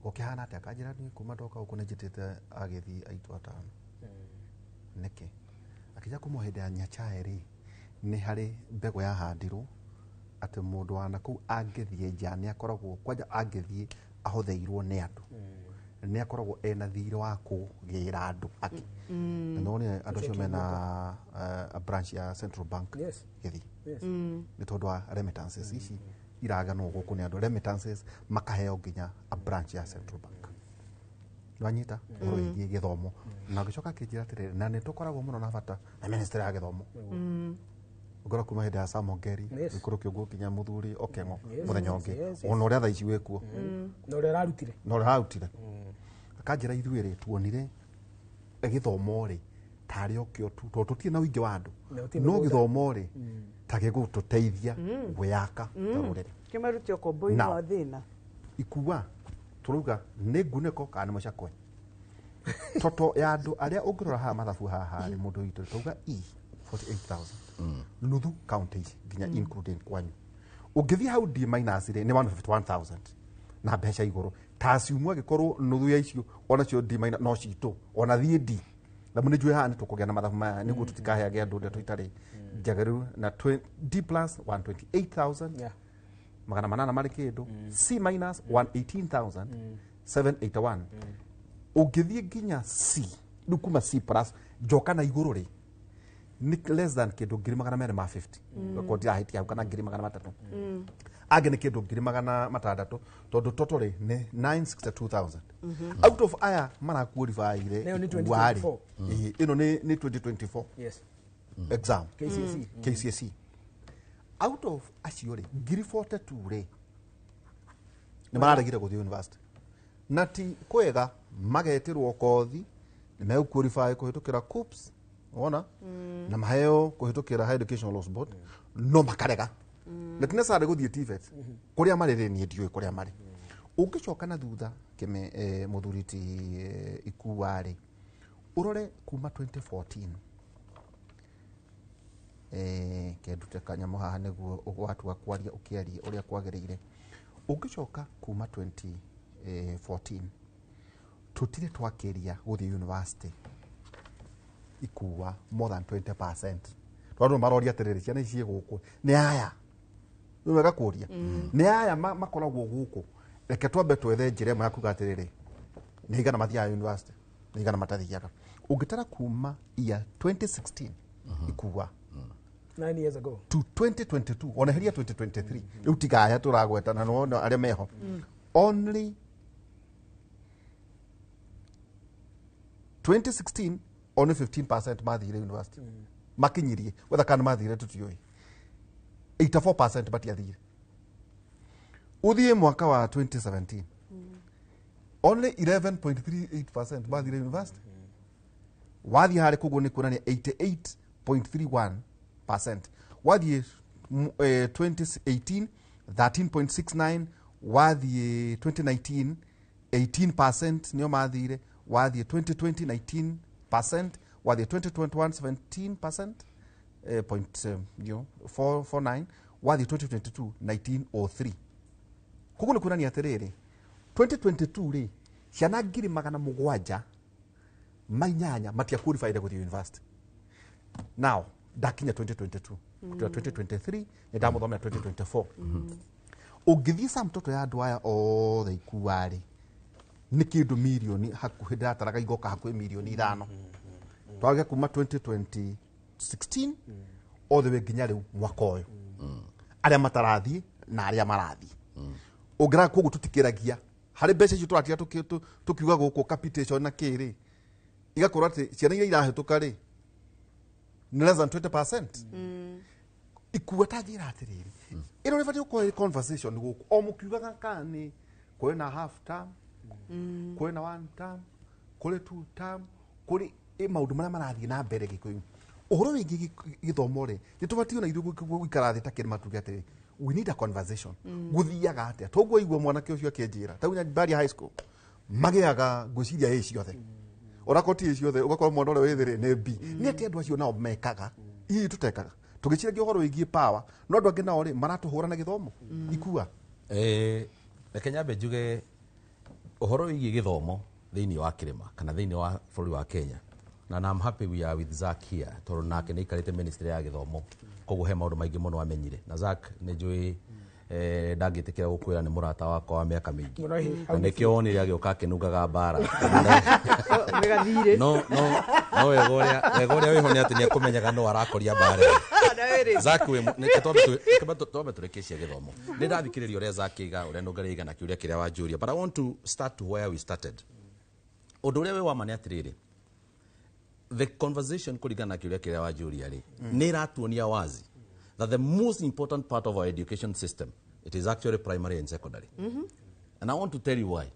gũkĩhana atĩa? Kanjĩra niĩ kuma ndoka gũkũ nĩ njĩtĩte agĩthi aitũ atano. Nĩkĩ? Akĩnjĩra kuma hĩndĩ ya Nyachae rĩ nĩ harĩ mbegũ yahandirwo atĩ mũndũ wa nakũu angĩthiĩ nja nĩ akoragwo kwanja angĩthiĩ ahũthĩirwo nĩ andũ nĩ akoragwo ena thirĩ wa kũgĩra andũ angĩ. Na nĩwonire andũ acio mena a branch ya Central Bank Yes. Gĩthii Yes. nĩ tondũ wa remittances ici iraganwo gũkũ nĩ andũ remittances makaheo nginya a branch ya Central Bank. Nĩwanyita ũhoro wĩgiĩ gĩthomo na ũgĩcoka akĩnjĩra atĩrĩrĩ na nĩ tũkoragwo mũno na bata na ministry ya gĩthomo ngorwo kuma hĩndĩ ya Sam Ongeri Yes. gĩkũrũ kĩũngũ nginya mũthuri Okeng'o Yes, mũthenya yes, ũngĩ yes, yes. ona ũrĩa thaa ici wĩkuo Na ũrĩa ararutire. na ũrĩa ararutire akanjĩra ithuĩ rĩ tuonire gĩthomo rĩ tarĩ o kĩo tu tondũ tũtirĩ na ũingĩ wa andũ Na gũtirĩ no mĩgũnda. gĩthomo rĩ ta gĩgũtũteithia gwĩaka ta rũrĩrĩ. Kĩmarute ũkombo-inĩ Now. wa thĩna. Ikua tũrauga nĩ ngunĩko kana nĩ mũcakwe toto ya andũ arĩa ũngĩrora haha mathabu haha rĩ mũndũ witũ tauga e 48000 nuthu county ici nginya including kwanyu ũngĩthiĩ hau D minus rĩ nĩ 151000 na mbeca igũrũ ta ciumwa angĩkorwo nuthu ya icio onacio D minus no citũ ona thiĩ D na nĩ njũĩ haha nĩ tũkũgĩa na mathabu maya nĩguo tũtikaheage andũ ndeto itarĩ njagĩrĩru na D plus 128000 Yeah. magana manana marĩ kĩndũ C minus 118781 ũngĩthiĩ nginya C rĩu kuma C plus njoka na igũrũ rĩ nĩ less than kĩndũ 250,000 okorwo ndirahĩtia hau kana 300,000 angĩ nĩ kĩndũ 600,000 tondũ total rĩ nĩ 962,000 out of aya maraqualifyire Nayo nĩ ikuarĩ 2024. ĩno nĩ 2024 Yes. exam KCSE. KCSE out of acio rĩ 42,000 rĩ nĩ mararegire gũthiĩ university na ti kwega magetĩrwo kothi nĩ megũqualify kũhĩtũkĩra KUCCPS wona na maheo kũhĩtũkĩra Higher Educational Loans Board no makarega na ti necessarily gũthiĩ TVET kũrĩa marĩ rĩ niĩ ndiũĩ kũrĩa marĩ. Ũngĩcoka na thutha kĩme mũthuri ti Ikua rĩ, ũrore kuma 2014, kendute kanyamũ haha nĩguo watua kwaria ũkĩarie ũrĩa kwagĩrĩire. Ũngĩcoka kuma 2014, tũtirĩ twakĩria gũthiĩ university Ikua more than 20%. Tondũ maroria atĩrĩrĩ, ciana ici ciĩ gũkũ nĩ aya nĩ wega kũria nĩ aya makoragwo gũkũ. Reke twambe twethe njĩra ĩmwe ya kuga atĩrĩrĩ, nĩ igana mathiaga university, nĩ igana matathiaga. Ũngĩtara kuma year 2016 Ikua, 9 years ago, to 2022, ona heria 2023 rĩu, tigaya tũragweta na nĩwona arĩa meho, only 2016 only 15% mathire university makinyirie wetha kana mathire tũtiũĩ, 84% matiathire. Ũthiĩ mwaka wa 2017, only 11.38% mathire university. Wathiĩ harĩ koguo nĩ kuonania 88.31%. Wathiĩ 2018, 13.69. Wathiĩ 2019, 18% nĩo mathire. Wathiĩ 2020, 19%. Wathiĩ 2021, 17% point 449. Wathiĩ 2022, 1903. Koguo nĩ kuonania atĩrĩrĩ, 2022 rĩ, ciana 708,000 matia qualified gũthiĩ university. Now ndakinya 2022 kutura 2023 nĩ ndamuthomera 2024. Ũngĩthiĩ sa mtoto ya andũ aya othe Ikua rĩ, nĩ kĩndũ mirioni hakuhĩ ndĩrataraga igoka hakuhĩ mirioni 5, twage kuma 2016 all the way nginya rĩu mwaka ũyũ, arĩa matarathiĩ na arĩa marathiĩ. Ũngĩraga koguo tũtikĩragia harĩ mbeca icio tũratiga tũkiuga gũkũ capitation na kĩrĩ, igakorwo atĩ ciana iria irahĩtũka rĩ nĩ less than 20%. Ikua ta njĩra atĩrĩrĩ, ĩno nĩ batiĩ gũkorwo ĩ conversation gũkũ o mũkiugaga kana nĩ kwĩna half term, kwĩna one term, kũrĩ two term, kũrĩ maũndũ marĩa marathiĩ na mbere Gĩkũyũ ũhoro wĩgiĩ gĩthomo rĩ, nĩ tũbatiĩ ona ithuĩ gũikara thĩ ta kĩrĩma tuge atĩrĩ, we need a conversation. Gũthiaga atĩa toguo igua mwanake ũcio akĩnjĩra ta Nyabaria High School magĩaga ngwĩciria ĩ ciothe, onakorwo ti ĩ ciothe, ũgakora mwana ũrĩa wĩ thĩ rĩ nĩ B. Nĩ atĩ andũ acio nao mekaga hihi tũtekaga tũgĩciragia ũhoro wĩgiĩ power, no andũ angĩ nao rĩ maratũhũra na gĩthomo Ikua. Reke nyambe njuge ũhoro wĩgiĩ gĩthomo thĩinĩ wa kĩrĩma kana thĩinĩ wa bũrũri wa Kenya, na I'm happy we are with Zack here tondũ nake nĩ aikarĩte ministry ya gĩthomo, koguo he maũndũ maingĩ mũno amenyire. Na Zack nĩ njũĩ ndangĩtĩkĩra gũkwĩra nĩ mũrata wakwa wa mĩaka mĩingĩ. Mũno ĩ, Na nĩkĩo wonire agĩũka akĩnungaga mbara. Wĩgathirĩ. No wega ũrĩa wĩho nĩ atĩ nĩ ekũmenyaga no arakoria mbara ĩyo. Zack wĩ nĩke twambe tũrĩkĩcie gĩthomo. Nĩ ndathikĩrĩria ũrĩa Zack aiga, ũrĩa Nũngari aiga na kĩũria kĩrĩa wanjũria, but I want to start to where we started. Ũndũ ũrĩa wĩ wa ma nĩ atĩrĩrĩ, the conversation kũringana na kĩũria kĩrĩa wanjũria rĩ, nĩ ĩratuonia wazi that the most important part of our education system, it is actually primary and secondary. And I want to tell you why.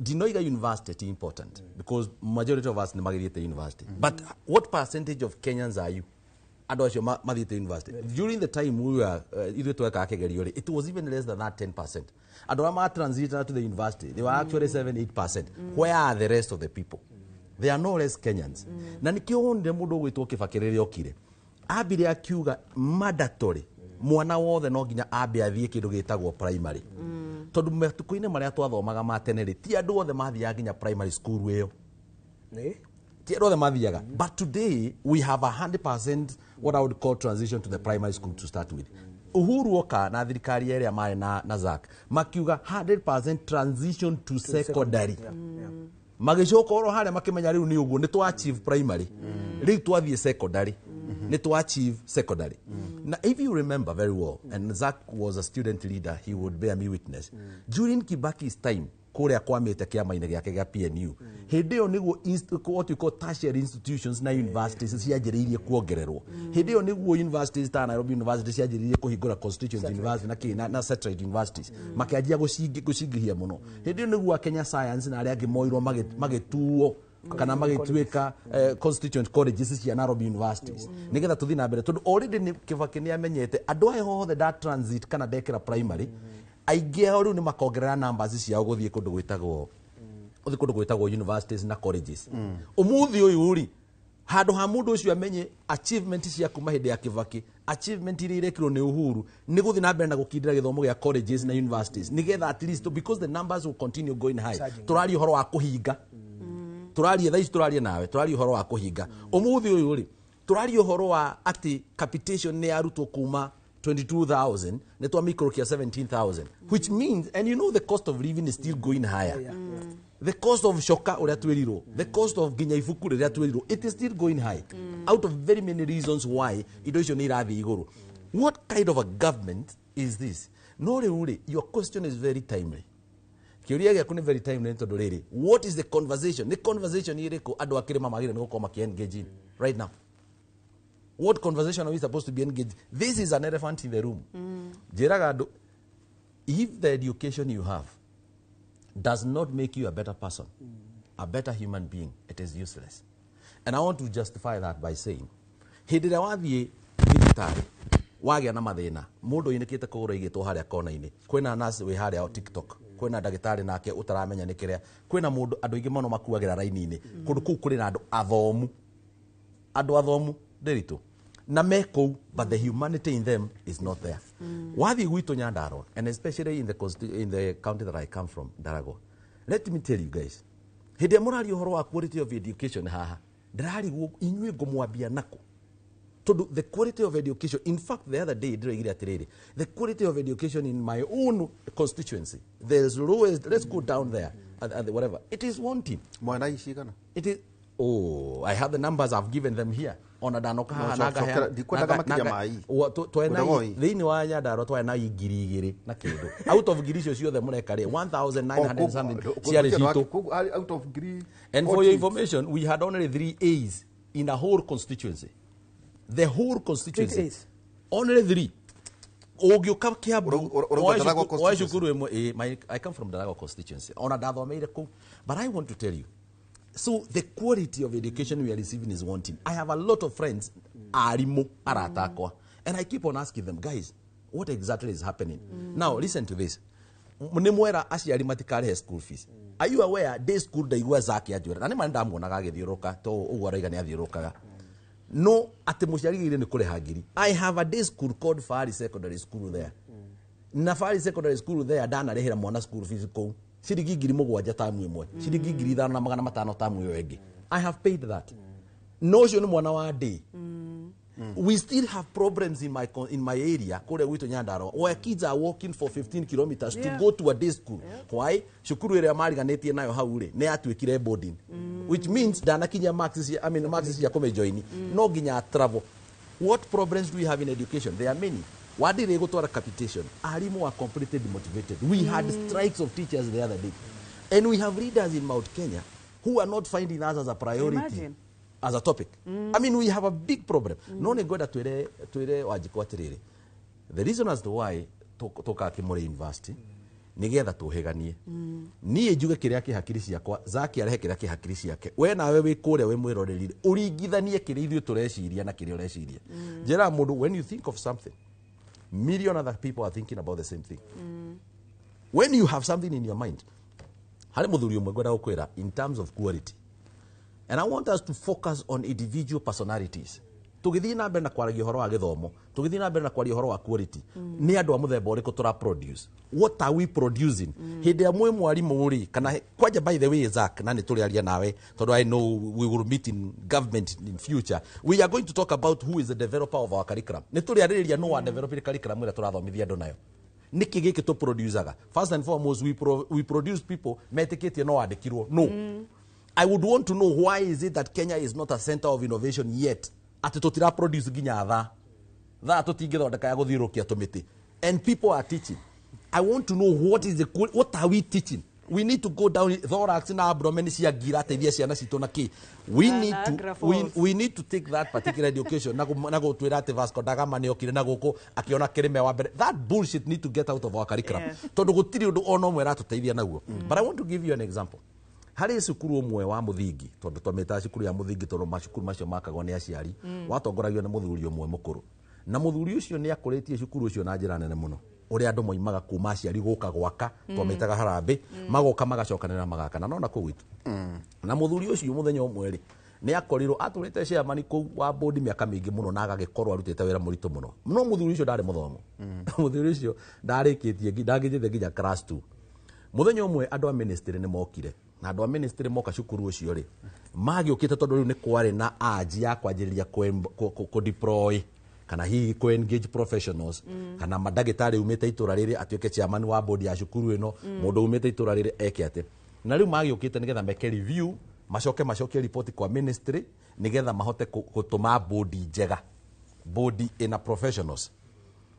Ndinoiga university ti important, because majority of us nĩ magĩthiĩte university, but what percentage of Kenyans are you andũ acio mathiĩte university? During the time we were ithuĩ twekaga kĩgerio rĩ, it was even less than that 10%. Andũ arĩa ma transit to the university, they were actually 7 8%. Where are the rest of the people? They are no less Kenyans. Na nĩkĩo wonire mũndũ ũgwĩtwo Kĩbakĩ rĩrĩa okire ambire akiuga mandatory mwana wothe no nginya ambe athiĩ kĩndũ gĩtagwo primary, tondũ matukũ-inĩ marĩa twathomaga ma tene rĩ, ti andũ othe mathiaga nginya primary school ĩyo. Nĩ Ti andũ othe mathiaga, but today we have 100% what I would call transition to the primary school to start with. Uhuru oka na thirikari ĩrĩa marĩ na Zack makiuga 100% transition to secondary. Magĩcoka oro harĩa makĩmenya rĩu nĩ ũguo nĩ twa achieve primary, rĩu twathiĩ secondary, nĩ twa achieve secondary. Na if you remember very well, and Zack was a student leader, he would bear me witness, during Kibaki's time kũrĩa kwamĩte kĩama-inĩ gĩake gĩa PNU, hĩndĩ ĩyo nĩguo what we call tertiary institutions na universities cianjĩrĩirie kuongererwo. Hĩndĩ ĩyo nĩguo universities ta Nairobi University cianjĩrĩirie kũhingũra constituent university na kĩ na satellite universities, makĩanjia gũcingĩhia mũno. Hĩndĩ ĩyo nĩguo Kenya Science na arĩa angĩ moirwo magĩtuo kana magĩtuĩka constituent colleges cia Nairobi universities, nĩgetha tũthiĩ na mbere, tondũ already nĩ Kĩbakĩ nĩ amenyete andũ aya othe nda transit kana ndekĩra primary Aingĩ ao rĩu nĩ makongerera numbers ciao gũthiĩ kũndũ gwĩtagwo ũthiĩ kũndũ gwĩtagwo universities na colleges. Ũmũthĩ ũyũ rĩ, handũ ha mũndũ ũcio amenye achievement cia kuma hĩndĩ ya Kibaki, achievement iria irekirwo nĩ Uhuru, nĩ gũthiĩ na mbere na gũkindĩra gĩthomo gĩa colleges na universities nĩgetha at least, because the numbers will continue going high. Tũraria ũhoro wa kũhinga, tũraria thaa ici, tũraria nawe, tũraria ũhoro wa kũhinga. Ũmũthĩ ũyũ rĩ, tũraria ũhoro wa atĩ capitation nĩ yarutwo kuma 22,000 nĩ twamĩikũrũkia 17,000, which means, and you know, the cost of living is still going higher. The cost of shoka ũrĩa twĩrirwo, the cost of nginya ibuku rĩrĩa twĩrirwo, it is still going high, out of very many reasons why indo icio nĩ irathiĩ igũrũ. What kind of a government is this? No rĩu rĩ, your question is very timely. Kĩũria gĩaku nĩ very timely, tondũ rĩrĩ, what is the conversation? Nĩ conversation ĩrĩkũ andũ a kĩrĩma magĩrĩire nĩ gũkorwo makĩ engage in right now? What conversation are we supposed to be engaged? This is an elephant in the room. Njĩraga andũ, if the education you have does not make you a better person, a better human being, it is useless. And I want to justify that by saying, hĩndĩ ĩrĩa wathiĩ thibitarĩ wagĩa na mathĩna, mũndũ ũinĩkĩte kũgũrũ aigĩtwo harĩa kona-inĩ, kwĩna nurse wĩ harĩa TikTok, kwĩna ndagĩtarĩ nake ũtaramenya nĩ kĩrĩa, kwĩna mũndũ, andũ aingĩ mũno makuagĩra raini-inĩ. Kũndũ kũu kũrĩ na andũ athomu, andũ athomu ndĩritũ na me kũu, but the humanity in them is not there. Wathiĩ gwitũ Nyandarua, and especially in the county that I come from, Ndaragwa, let me tell you guys, hĩndĩ ĩrĩa mũraria ũhoro wa quality of education haha, ndĩrarigwo inyuĩ ngũmwambia nako, tondũ the quality of education, in fact, the other day ndĩroigire atĩrĩrĩ, the quality of education in my own constituency, there's lowest, let's go down there and whatever it is wanting. Mwana icigana? It is, oh, I have the numbers, I've given them here. Ona ndanoka haha No, na ngaheana- ndikwendaga makĩria ma I. Twena Ngwendaga I. thĩinĩ wa Nyandarua twena I 2000 na kĩndũ. Out of ngiri icio ciothe mũreka rĩ, 1900 something ciarĩ citũ. Out of ngiri And for your information, we had only three A's in a whole constituency. The whole constituency. Three A's. Only three. Ũngĩũka Kiambu, Ũrauga Ndaragwa oe constituency? cukuru ĩmwe, I come from Ndaragwa constituency. Ona ndathomeire kũu. But I want to tell you, so the quality of education we are receiving is wanting. I have a lot of friends, arimũ, arata akwa. And I keep on asking them, "Guys, what exactly is happening?" Now, listen to this. Nĩ mwera aciari matikarĩhe school fees. Are you aware day school, ndaigua Zaki anjĩra, na nĩ ma nĩndamuonaga agĩthiũrũrũka, to ũguo arauga nĩ athiũrũrũkaga, no atĩ mũciari gĩire nĩ kũrĩha ngiri. I have a day school called Fari Secondary School there, na Fari Secondary School there ndanarĩhĩra mwana school fees kũu ciringi 7,000 tamu ĩmwe, ciringi 5,500 tamu ĩyo ĩngĩ. I have paid that. No ũcio nĩ mwana wa day. We still have problems in my area kũrĩa gwitũ Nyandarua, where kids are walking for 15 kilometers to go to a day school. Why? Cukuru ĩrĩa mariganĩtie nayo hau rĩ, nĩ yatuĩkire boarding, which means ndanakinyia marks cia, I mean, marks cia kũmĩjoini, no nginya travel. What problems do we have in education? There are many. Wadire gũtwara capitation, arimũ are completely demotivated. We had strikes of teachers the other day, and we have leaders in Mount Kenya who are not finding us as a priority, Imagine. as a topic. I mean, we have a big problem. No nĩ ngwenda twĩre Wanjikũ atĩrĩrĩ, the reason as to why tũkaga Kĩmũrĩ University nĩgetha tũhĩganie, niĩ njuge kĩrĩa kĩ hakiri ciakwa, Zaki arehe kĩrĩa kĩ hakiri ciake, we nawe wĩ kũrĩa wĩ mwĩroreri ũringithanie kĩrĩa ithuĩ tũreciria na kĩrĩa ũreciria. Njĩraga mũndũ, when you think of something, million other people are thinking about the same thing. When you have something in your mind, harĩ mũthuri ũmwe ngwenda gũkwĩra in terms of quality, and I want us to focus on individual personalities tũgĩthiĩ na mbere na kwaragia ũhoro wa gĩthomo, tũgĩthiĩ na mbere na kwaria ũhoro wa quality. Nĩ andũ a mũthemba ũrĩkũ tũra produce? What are we producing? Hĩndĩ ĩrĩa mwĩ mwarimũ rĩ, kana kwanja, by the way, Zach, na nĩ tũrĩaria nawe tondũ I know we will meet in government in future, we are going to talk about who is the developer of our curriculum. Nĩ tũrĩarĩrĩria no wa develop curriculum ĩrĩa tũrathomithia andũ nayo. Nĩkĩ gĩkĩ tũ producaga? First and foremost, we produce people metĩkĩtie no wandĩkirwo. No, I would want to know, why is it that Kenya is not a center of innovation yet, atĩ tũtira produce nginya thaa thaa tũtingĩthondeka ya gũthiũrũrũkia tũmĩtĩ, and people are teaching? I want to know what is the what are we teaching? We need to go down thorax na abdomen cia ngira teithia ciana citũ na kĩ. We Na- need na to Agra Falls. We need to take that particular education na gũtwĩra atĩ Vasco da Gama nĩ okire na gũkũ akĩona kĩrĩme wa mbere. That bullshit need to get out of our curriculum, tondũ gũtirĩ ũndũ ona ũmwe ĩratũteithia naguo. But I want to give you an example. Harĩ cukuru ũmwe wa mũthingi, tondũ twamĩtaga cukuru ya mũthingi tondũ macukuru macio makagwo nĩ aciari, watongoragio nĩ mũthuri ũmwe mũkũrũ, na mũthuri ũcio nĩ akũrĩtie cukuru ũcio na njĩra nene mũno. Ũrĩa andũ moimaga kuma aciari gũka gwaka, twamĩtaga harambĩ, magoka magacokanĩra magakana nona kũu gwitũ. Na mũthuri ũcio mũthenya ũmwe rĩ, nĩ akorirwo atũrĩte chairman kũu wa board mĩaka mĩingĩ mũno, na agagĩkorwo arutĩte wĩra mũritũ mũno, no mũthuri ũcio ndarĩ mũthomo. Mũthuri ũcio ndarĩkĩtie, ndangĩthiĩte nginya class 2. Mũthenya ũmwe andũ a ministry nĩ mokire, na andũ a ministry moka cukuru ũcio rĩ, magĩũkĩte tondũ rĩu nĩ kwarĩ na anji ya kwanjĩrĩria kũ deploy kana hihi kũ engage professionals, kana mandagĩtarĩ umĩte itũra rĩrĩ atuĩke chairman wa board ya cukuru ĩno, mũndũ umĩte itũra rĩrĩ eke atĩ. Na rĩu magĩũkĩte nĩgetha meke review, macoke macokie report kwa ministry nĩgetha mahote gũtũma board njega, board ĩna professionals.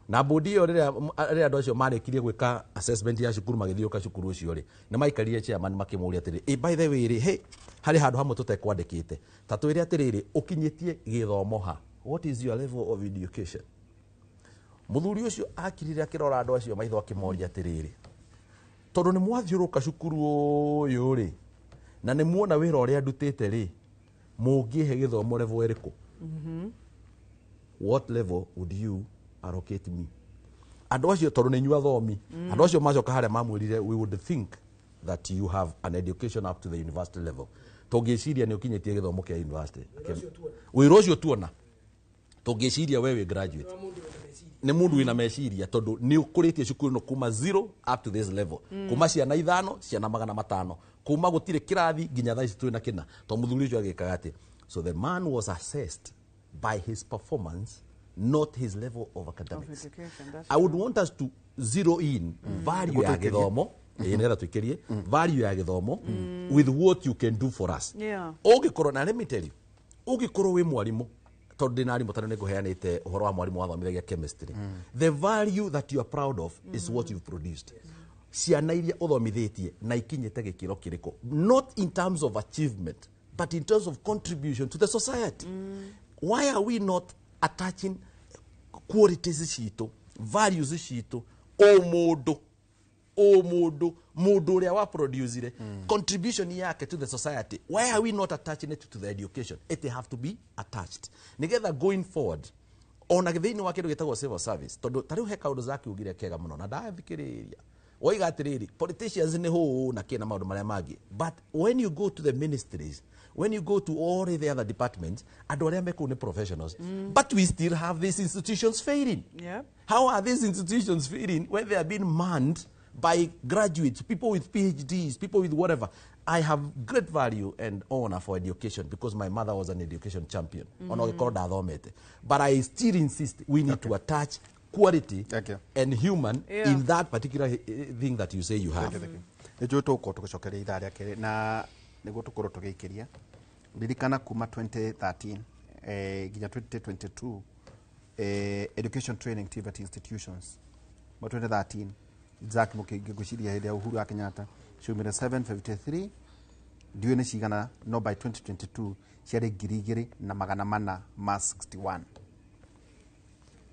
Na board ĩyo, rĩrĩa andũ acio marĩkirie gwĩka assessment ya cukuru, magĩthiũka cukuru ũcio rĩ, nĩ maikarire chairman makĩmũria atĩrĩ, "Ĩ, by the way rĩ, hey, harĩ handũ hamwe tũtekwandĩkĩte, ta twĩre atĩrĩrĩ, ũkinyĩtie gĩthomo ha? What is your level of education?" Mũthuri ũcio akirire akĩrora andũ acio maitho, akĩmoria atĩrĩrĩ, "Tondũ nĩ mwathiũrũka cukuru ũyũ rĩ, na nĩ muona wĩra ũrĩa ndutĩte rĩ, mũngĩhe gĩthomo level ĩrĩkũ? What level would you allocate me?" Andũ acio, tondũ nĩ inyuĩ athomi, andũ acio macoka harĩa mamwĩrire, "We would think that you have an education up to the university level. Tũngĩciria nĩ ũkinyĩtie gĩthomo kĩa university, wĩra ũcio tuona, tũngĩciria we wĩ graduate, nĩ mũndũ wĩna meciria, tondũ nĩ ũkũrĩtie cukuru ĩno kuma zero up to this level, kuma ciana 5, ciana 500, kuma gũtirĩ kĩrathi nginya thaa ici twĩna kĩna." To mũthuri ũcio agĩkaga atĩ. So the man was assessed by his performance, not his level of academics. Of education, that's I would want us to zero in value ya gĩthomo, ĩĩ, nĩgetha tũikĩrie value ya gĩthomo with what you can do for us. Ũngĩkorwo na, let me tell you, ũngĩkorwo wĩ mwarimũ, tondũ ndĩ na arimũ, tondũ nĩ ngũheanĩte ũhoro wa mwarimũ wathomithagia chemistry, the value that you are proud of is what you've produced, ciana iria ũthomithĩtie na ikinyĩte gĩkĩro kĩrĩkũ, not in terms of achievement but in terms of contribution to the society. Why are we not attaching qualities citũ, values citũ, o mũndũ o mũndũ, mũndũ ũrĩa wa producire, contribution yake to the society? Why are we not attaching it to the education? It have to be attached nigetha going forward, ona thĩinĩ wa kĩndũ gĩtagwo civil service, tondũ ta rĩu he kaũndũ zakiugire kega mũno na ndathikĩrĩria, woiga atĩrĩrĩ, politicians nĩ hũ na kĩ na maũndũ marĩa mangĩ, but when you go to the ministries, when you go to all the other departments, andũ arĩa me kũu nĩ professionals, but we still have these institutions failing. How are these institutions failing when they are being manned by graduates, people with PhDs, people with whatever? I have great value and honor for education because my mother was an education champion. Ona ũgĩkorwo ndathomete. But I still insist we need to attach quality Thank you. and human in that particular thing that you say you have. Nä njå tå korwo tå gä cokeria ithaa rĩa kerä na nĩguo tũkorwo tũgĩikĩria. Ririkana kuma 2013 nginya 2022, education training TVET institutions ma 2013, Jack Mũkĩngĩ, ngwĩciria hĩndĩ ya Uhuru wa Kenyatta, ciumire 753, ndiũĩ nĩ cigana, no by 2022 ciarĩ 2461.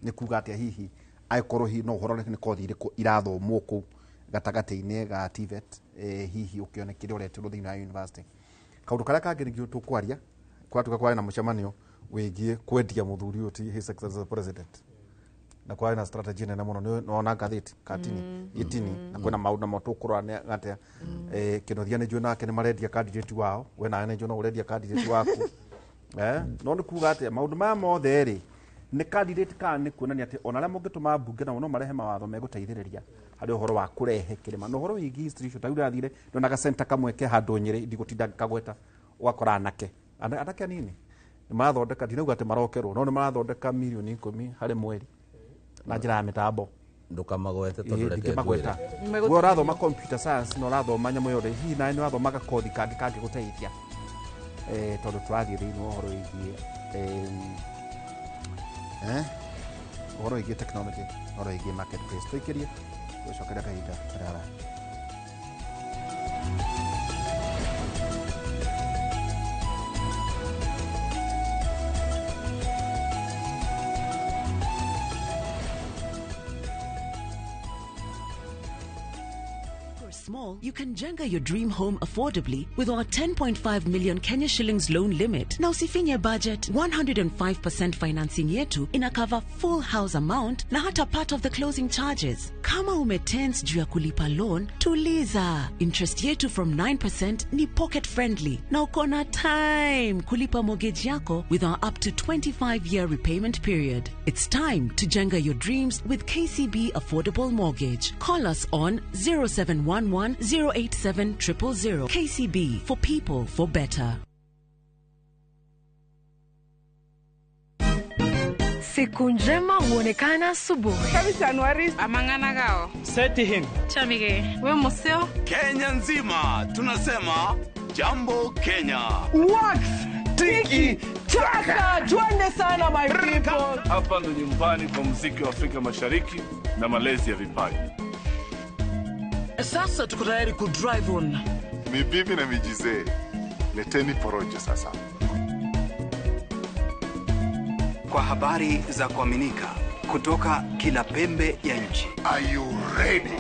Nĩ kuga atĩa? Hihi angĩkorwo hihi no ũhoro nĩ kothi irĩkũ irathomwo kũu gatagatĩ-inĩ ga TVET, hihi ũkĩone kĩrĩa ũreterwo thĩinĩ wa university? Kaũndũ karĩa kangĩ nĩkĩo tũkwaria, kwatuka kwarĩ na mũcemanio wĩgiĩ kwendia mũthuri ũyũ ti His Excellency the President, na kwarĩ na strategy nene mũno. Nĩwona ngathĩti katini gĩtini, na kwĩna maũndũ namo tũkũrora nĩ atĩa. Kĩnuthia nĩ njũĩ nake nĩ marendia candidate wao, we nawe nĩ njũĩ no ũrendia candidate waku, no nĩ kuga atĩa maũndũ maya mothe rĩ, nĩ candidate kana nĩ kuonania atĩ ona arĩa mũngĩtũma mbunge nao no marehe mawatho megũteithĩrĩria harĩ ũhoro wa kũrehe kĩrĩma na ũhoro wĩgiĩ institution. Ta rĩu ndĩrathire ndonaga center kamwe ke handũ Nyĩrĩ, ndigũtinda ngĩkagweta, ũgakora anake anake anini nĩ marathondeka, ndinauga atĩ marokerwo, no nĩ marathondeka mirioni 10 harĩ mweri na njĩra ya mĩtambo. Ndũkamagwete tondũ reke Ndingĩmagweta. ngwĩre. We ũrathoma computer science na ũrathoma nyamũ yothe, hihi nawe nĩ ũrathoma gakothi kangĩ kangĩgũteithia, tondũ tũrathiĩ thĩinĩ wa ũhoro wĩgiĩ ũhoro wĩgiĩ technology, ũhoro wĩgiĩ marketplace. Tũikĩrie gũcokeria kahinda karĩa haraya. For small, you can jenga your dream home affordably with our 10.5 million Kenya shillings loan limit. Na usifinye budget, 105% financing yetu ina cover full house amount na hata part of the closing charges. Kama umetense juu ya kulipa loan, tuliza. Interest yetu from 9% ni pocket friendly na uko na time kulipa mortgage yako with our up to 25-year repayment period. It's time to jenga your dreams with KCB Affordable Mortgage. Call us on 0711 087 000. KCB, for people, for better. Siku njema huonekana asubuhi. Kenya nzima tunasema jambo Kenya. Wax tiki taka, twende sana my people. Hapa ndo nyumbani kwa muziki wa Afrika Mashariki na malezi ya vipaji. Sasa tuko tayari ku drive on. Ni bibi na mijizee, leteni porojo sasa. Kwa habari za kuaminika kutoka kila pembe ya nchi. Are you ready?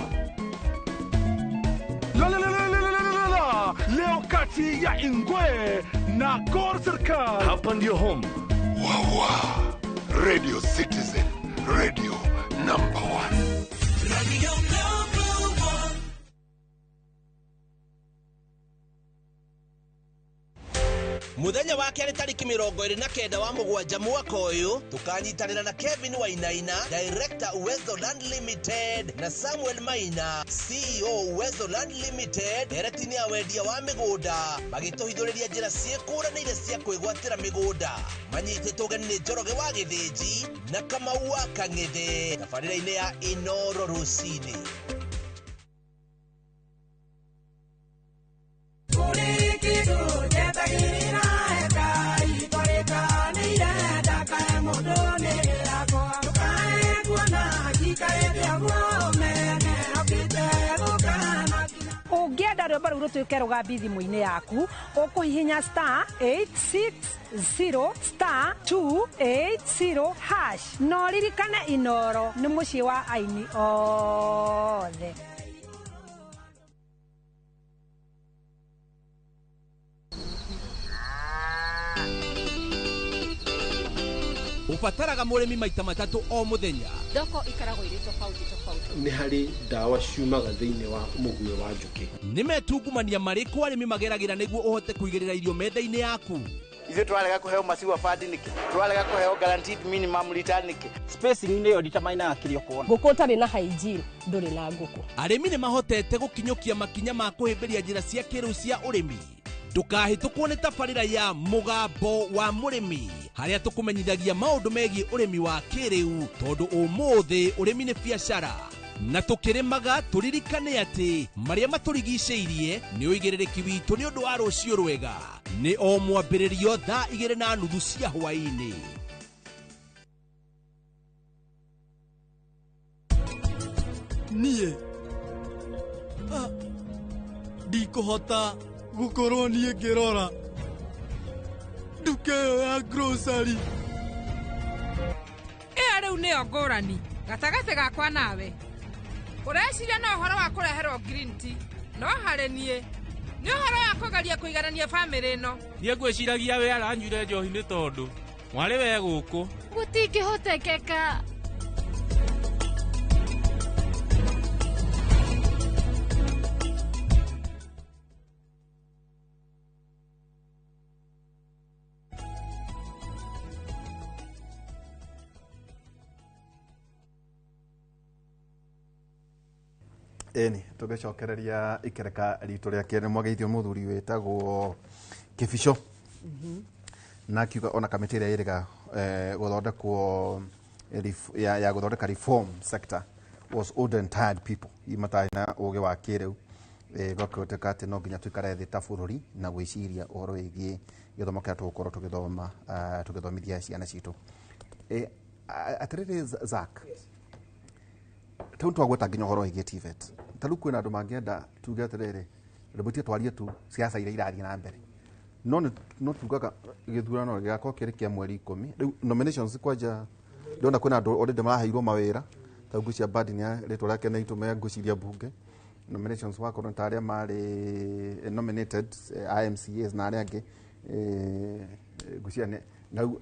La la la la la la la la. Leo kati ya Ingwe na Gor Serikal. Hapa ndio home. Wawa, Radio Citizen, radio number one. Muthenya wa kerĩ tarĩki 29 wa mũgwanja mwaka ũyũ tũkanyitanĩra na Kevin Wainaina, Director Uwezo Land Limited, na Samuel Maina, CEO Uwezo Land Limited, ndereti-inĩ ya wendia wa mĩgũnda, magĩtũhithũrĩria njĩra ciĩkũranĩire cia kwĩgwatĩra mĩgũnda. Manyitĩtwo ũgeni nĩ Njoroge wa Gĩthĩnji na Kamau wa Kang'ethe, tabarĩra-inĩ ya Inoro rũcinĩ. Ũngĩenda rwĩmbo rũu rũtuĩke rũgambi thimũ-inĩ yaku, ũkũhihinya star 860 star 280 hash. Na ũririkane Inoro nĩ mũciĩ wa aini othe. Ũbataraga mũrĩmi maita matatũ o mũthenya. Thoko ikaragwo irĩ tofauti tofauti. Nĩ harĩ ndawa ciumaga thĩinĩ wa mũguĩ wa njũkĩ. Nĩ metungumania marĩkũ arĩmi mageragĩra nĩguo ũhote kũigĩrĩra irio metha-inĩ yaku? Ithuĩ tũrarega kũheo maciwa bandi nĩkĩ? Tũrarega kũheo guaranteed minimum return nĩkĩ? Spacing nĩyo determinaga kĩrĩa ũkuona. Ngũkũ ũtarĩ na hygiene ndũrĩ na ngũkũ. Arĩmi nĩ mahotete gũkinyũkia makinya ma kũhĩmbĩria njĩra cia kĩrĩu cia ũrĩmi. Ndũkahĩtũkwo nĩ tabarĩra ya Mũgambo wa Mũrĩmi, harĩa tũkũmenyithagia maũndũ megiĩ ũrĩmi wa kĩrĩu, tondũ ũmũthĩ ũrĩmi nĩ biacara. Na tũkĩrĩmaga tũririkane atĩ marĩa matũrigicĩirie nĩ ũigĩrĩrĩki witũ nĩ ũndũ wa rũciũ rwega. Nĩ o mwambĩrĩrio thaa 2:30 cia hwaĩ-inĩ. Niĩ ndikũhota gũkorwo niĩ ngĩrora nduka ĩyo ya grocery. Ĩyo rĩu nĩyo ngũrani gatagatĩ gakwa nawe. Ũreciria no ũhoro wa kũreherwo green tea, no harĩ niĩ nĩ ũhoro wa kũgeria kũiganania bamĩrĩ ĩno. Niĩ ngwĩciragia we aranyuire njohi nĩ tondũ mwarĩ we gũkũ. Gũtingĩhotekeka. Ĩni tũgĩcokereria ikereka ritũ rĩa kerĩ mwageithio mũthuri wĩtagwo Kĩbico na akiuga ona kamĩtĩ ĩrĩa ĩrĩga gũthondekwo ya gũthondeka reform sector was old and tired people matarĩ na ũgĩ wa kĩrĩu. Gakĩhoteka atĩ no nginya tũikare thĩ ta bũrũri na gwĩciria ũhoro wĩgiĩ gĩthomo kĩrĩa tũgũkorwo tũgĩthoma tũgĩthomithia ciana citũ. Atĩrĩrĩ Zack, tau twagweta nginya ũhoro wĩgiĩ TVET, ta rĩu kwĩna andũ mangĩenda tuge atĩrĩrĩ rĩmũtie twarie tu siasa iria irathiĩ na mbere, no tugaga gĩthurano gĩgakorwo kĩrĩ kĩa mweri 10. Rĩu nominations kwanja ndĩrona kwĩna andũ already maraheirwo mawĩra ta ngwĩciria Badi nĩ rĩtwa rĩake nĩ itũme ngwĩciria mbunge. Nominations wakorwo nĩ ta arĩa marĩ nominated IMCAs na arĩa angĩ, ngwĩciria na rĩu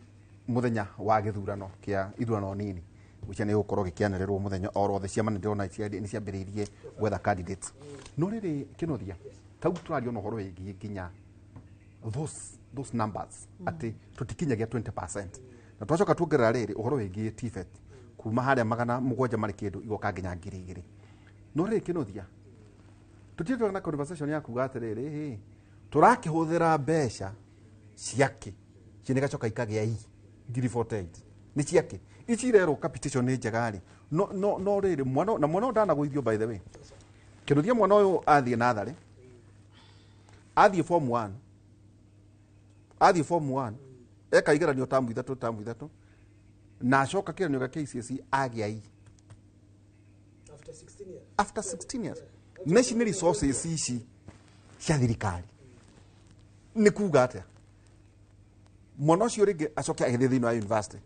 mũthenya wa gĩthurano kĩa ithurano nini, ngwĩciria nĩ gũkorwo gĩkĩanĩrĩrwo mũthenya o rothe. Ciama nĩ ndĩrona nĩ ciambĩrĩirie gwetha candidates. No rĩrĩ, Kĩnuthia, tau tũraria ona ũhoro wĩgiĩ nginya those numbers, atĩ tũtikinyagia 20%, na twacoka tuongerera rĩrĩ ũhoro wĩgiĩ TVET kuma harĩa 700 marĩ kĩndũ igoka nginya 2000. No rĩrĩ, Kĩnuthia, tũtirĩ na conversation ya kuga atĩrĩrĩ, hĩ tũrakĩhũthĩra mbeca ciake ciene gacoka ikagĩa i 1048 nĩ ciake ici irerwo capitation nĩ njega rĩ. No rĩrĩ, mwana na mwana ũyũ ndanagũithio, by the way, Kĩnuthia, mwana ũyũ athiĩ natharĩ, athiĩ form 1, athiĩ form 1 eka igeranio tamu 3, tamu 3, na acoka kĩgeranio gĩa KCSE agĩa i. After 16 years. After 16 years. Na ici nĩ resources ici cia thirikari. Nĩ kuga atĩa mwana ũcio rĩngĩ acoke agĩthiĩ thĩinĩ wa university,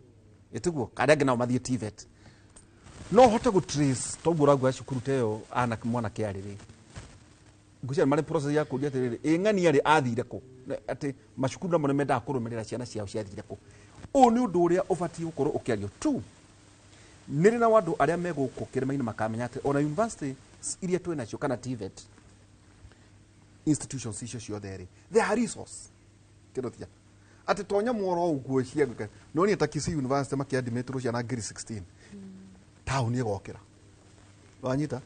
ĩtiguo arĩa angĩ nao mathiĩ TVET, no hote gũ trace toguo ũraigua cukuru ta ĩyo mwanake arĩ rĩ, ngwĩciria marĩ process ya kũria atĩrĩrĩ, ĩ ng'ania rĩ athire kũ? Atĩ macukuru namo nĩ mendaga kũrũmĩrĩra ciana ciao ciathire kũ. Ũyũ nĩ ũndũ ũrĩa ũbatiĩ gũkorwo ũkĩario tu nĩ rĩ na andũ arĩa me gũkũ kĩrĩma-inĩ makamenya atĩ ona university iria twĩ nacio kana TVET institutions icio ciothe rĩ, they are resource. Kĩrotia atĩ to nyamũ oro ũguo cia gwĩka. No niĩ ta Kisii University makĩadmitĩrwo ciana 1016, taũni ĩgokĩra, wanyita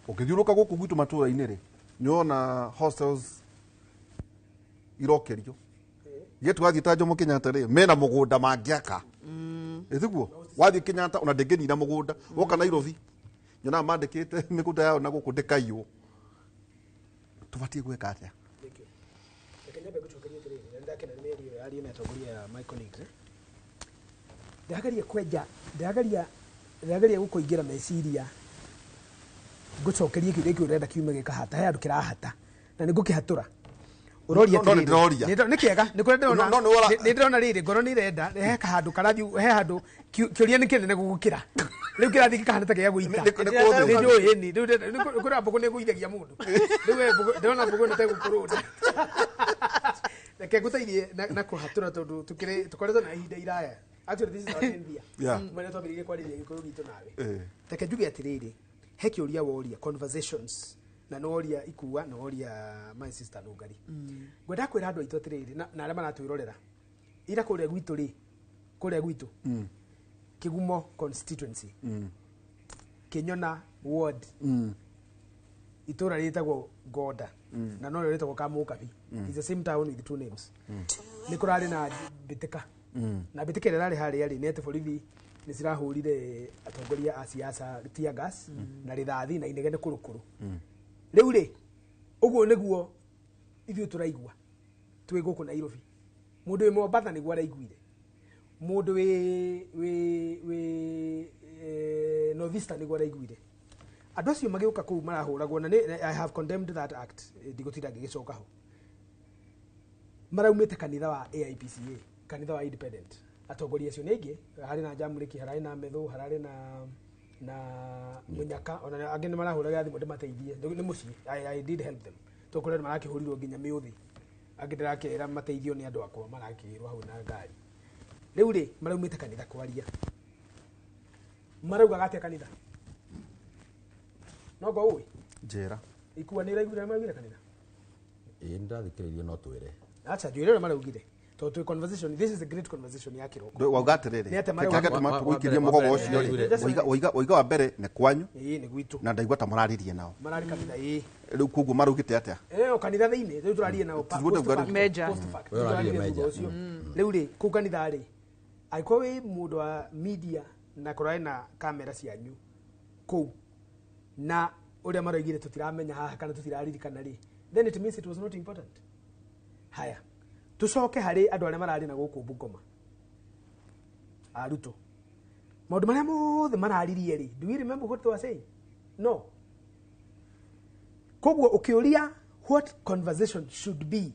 ũkĩthiũrũka gũkũ gwitũ matũra-inĩ rĩ, nĩwona hostels irokerio gĩtu. Wathiĩ ta Jomo Kenyatta rĩ, mena mũgũnda mangĩaka, ĩtiguo wathiĩ Kenyatta ona ndĩngĩnina mũgũnda. Woka Nairobi nyonaga mandĩkĩte mĩgũnda yao na gũkũ ndĩkaiywo. Tũbatiĩ gwĩka atĩa? Thank you. Reke nyambe ngũcokerie atĩrĩrĩ, na nĩndakena nĩ mĩario yario nĩ atongoria ya my colleagues, eh. Ndĩrageria kwenja, ndĩrageria gũkũingĩra meciria, ngũcokerie kĩũria kĩu ũrenda kiume gĩkahata he handũ kĩrahata na nĩ ngũkĩhatũra. Ũroria No, no, atĩrĩrĩ, nĩ ndĩroria. Nĩ kĩega, nĩ kũrĩa ndĩrona. No, no, nĩ Nĩ ndĩrona rĩrĩ ngoro nĩ irenda he kahandũ karathiĩ he handũ kĩũria nĩ kĩnene gũgũkĩra rĩu kĩrathiĩ gĩkahana ta gĩa gũita. Nĩ kũthĩ. Nĩ njũĩ nĩ rĩu nĩ kũrĩa mbũgũ nĩ ĩgũithagia mũndũ. Rĩu we mbũgũ, ndĩrona mbũgũ nĩ tegũkũrũnda. Reke ngũteithie na kũhatũra tondũ tukĩrĩ tũkoretwo na ihinda iraya. Actually, this is our 10th year mwene twambĩrĩirie kwarĩria Gĩkũyũ gitũ nawe. Reke njuge atĩrĩrĩ, he kĩũria woria conversations, na nĩ woria Ikua, na woria my sister Nũngari. Ngwenda kwĩra andũ aitũ atĩrĩrĩ, na arĩa maratwĩrorera, ira kũrĩa gwitũ rĩ, kũrĩa gwitũ Kĩgumo constituency, Kĩnyona ward, itũra rĩtagwo Gonda, na no rĩo rĩtagwo Kamũkabi. It's the same town with two names. Nĩ kũrarĩ na mbĩtĩka, na mbĩtĩka ĩrĩa ĩrarĩ harĩa rĩ, nĩ atĩ borithi nĩ cirahũrire atongoria a siasa tear gas na rithathi na inegene kũrũkũrũ. Rĩu rĩ, ũguo nĩguo ithuĩ tũraigua twĩ gũkũ Nairobi. Mũndũ wĩ Mombatha nĩguo araiguire, mũndũ wĩ North Eastern nĩguo araiguire. Andũ acio magĩũka kũu marahũragwo, na I have condemned that act, ndigũtinda ngĩgĩcoka ho. Maraumĩte kanitha wa AIPCA, kanitha wa Independent. Atongoria acio nĩ aingĩ, harĩ na Jamũrĩki, hararĩ na Methũ, hararĩ na Mũnyaka, ona angĩ nĩ marahũraga thimũ ndĩmateithie. Nĩ mũciĩ, I did help them tondũ kũrĩ andũ marakĩhũrirwo nginya mĩũthĩ, angĩ ndĩrakĩra mateithio nĩ andũ akwa marakĩrwo hau na ngari. Rĩu rĩ, maraumĩte kanitha kwaria, maraugaga atĩa kanitha? No ngo ũĩ. Njĩra. Ikua, nĩ ũraiguire maraugire kanitha? Ĩĩ, nĩ ndathikĩrĩirie, no twĩre. Acha njwĩre ũrĩa maraugire tondũ twĩ conversation. This is a great conversation ya kĩroko. Wauga atĩrĩrĩ, Nĩ atĩa kĩrĩa marauga? gĩatũma tũgũikĩrie mũgogo ũcio rĩ, waiga wa mbere nĩ kwanyu. Ĩĩ, nĩ gwitũ. Na ndaigua ta mũrarĩrie nao. Mararĩ kanitha, ĩĩ. Rĩu koguo maraugĩte atĩa? Ĩyo kanitha thĩinĩ rĩu tũrarie nao Tiguo ndauga rĩu. Major. Post fact. Wewe ũrarie Tũrarie thutha major. ũcio. Rĩu rĩ, kũu kanitha rĩ, angĩkorwo wĩ mũndũ wa media na kũrarĩ na kamera cianyu kũu, na ũrĩa maroigire tũtiramenya haha kana tũtiraririkana rĩ, then it means it was not important. Haya, tũcoke harĩ andũ arĩa mararĩ na gũkũ Bungoma, arutwo, maũndũ marĩa mothe mararirie rĩ, do we remember what they were saying? No. Koguo ũkĩũria what conversation should be,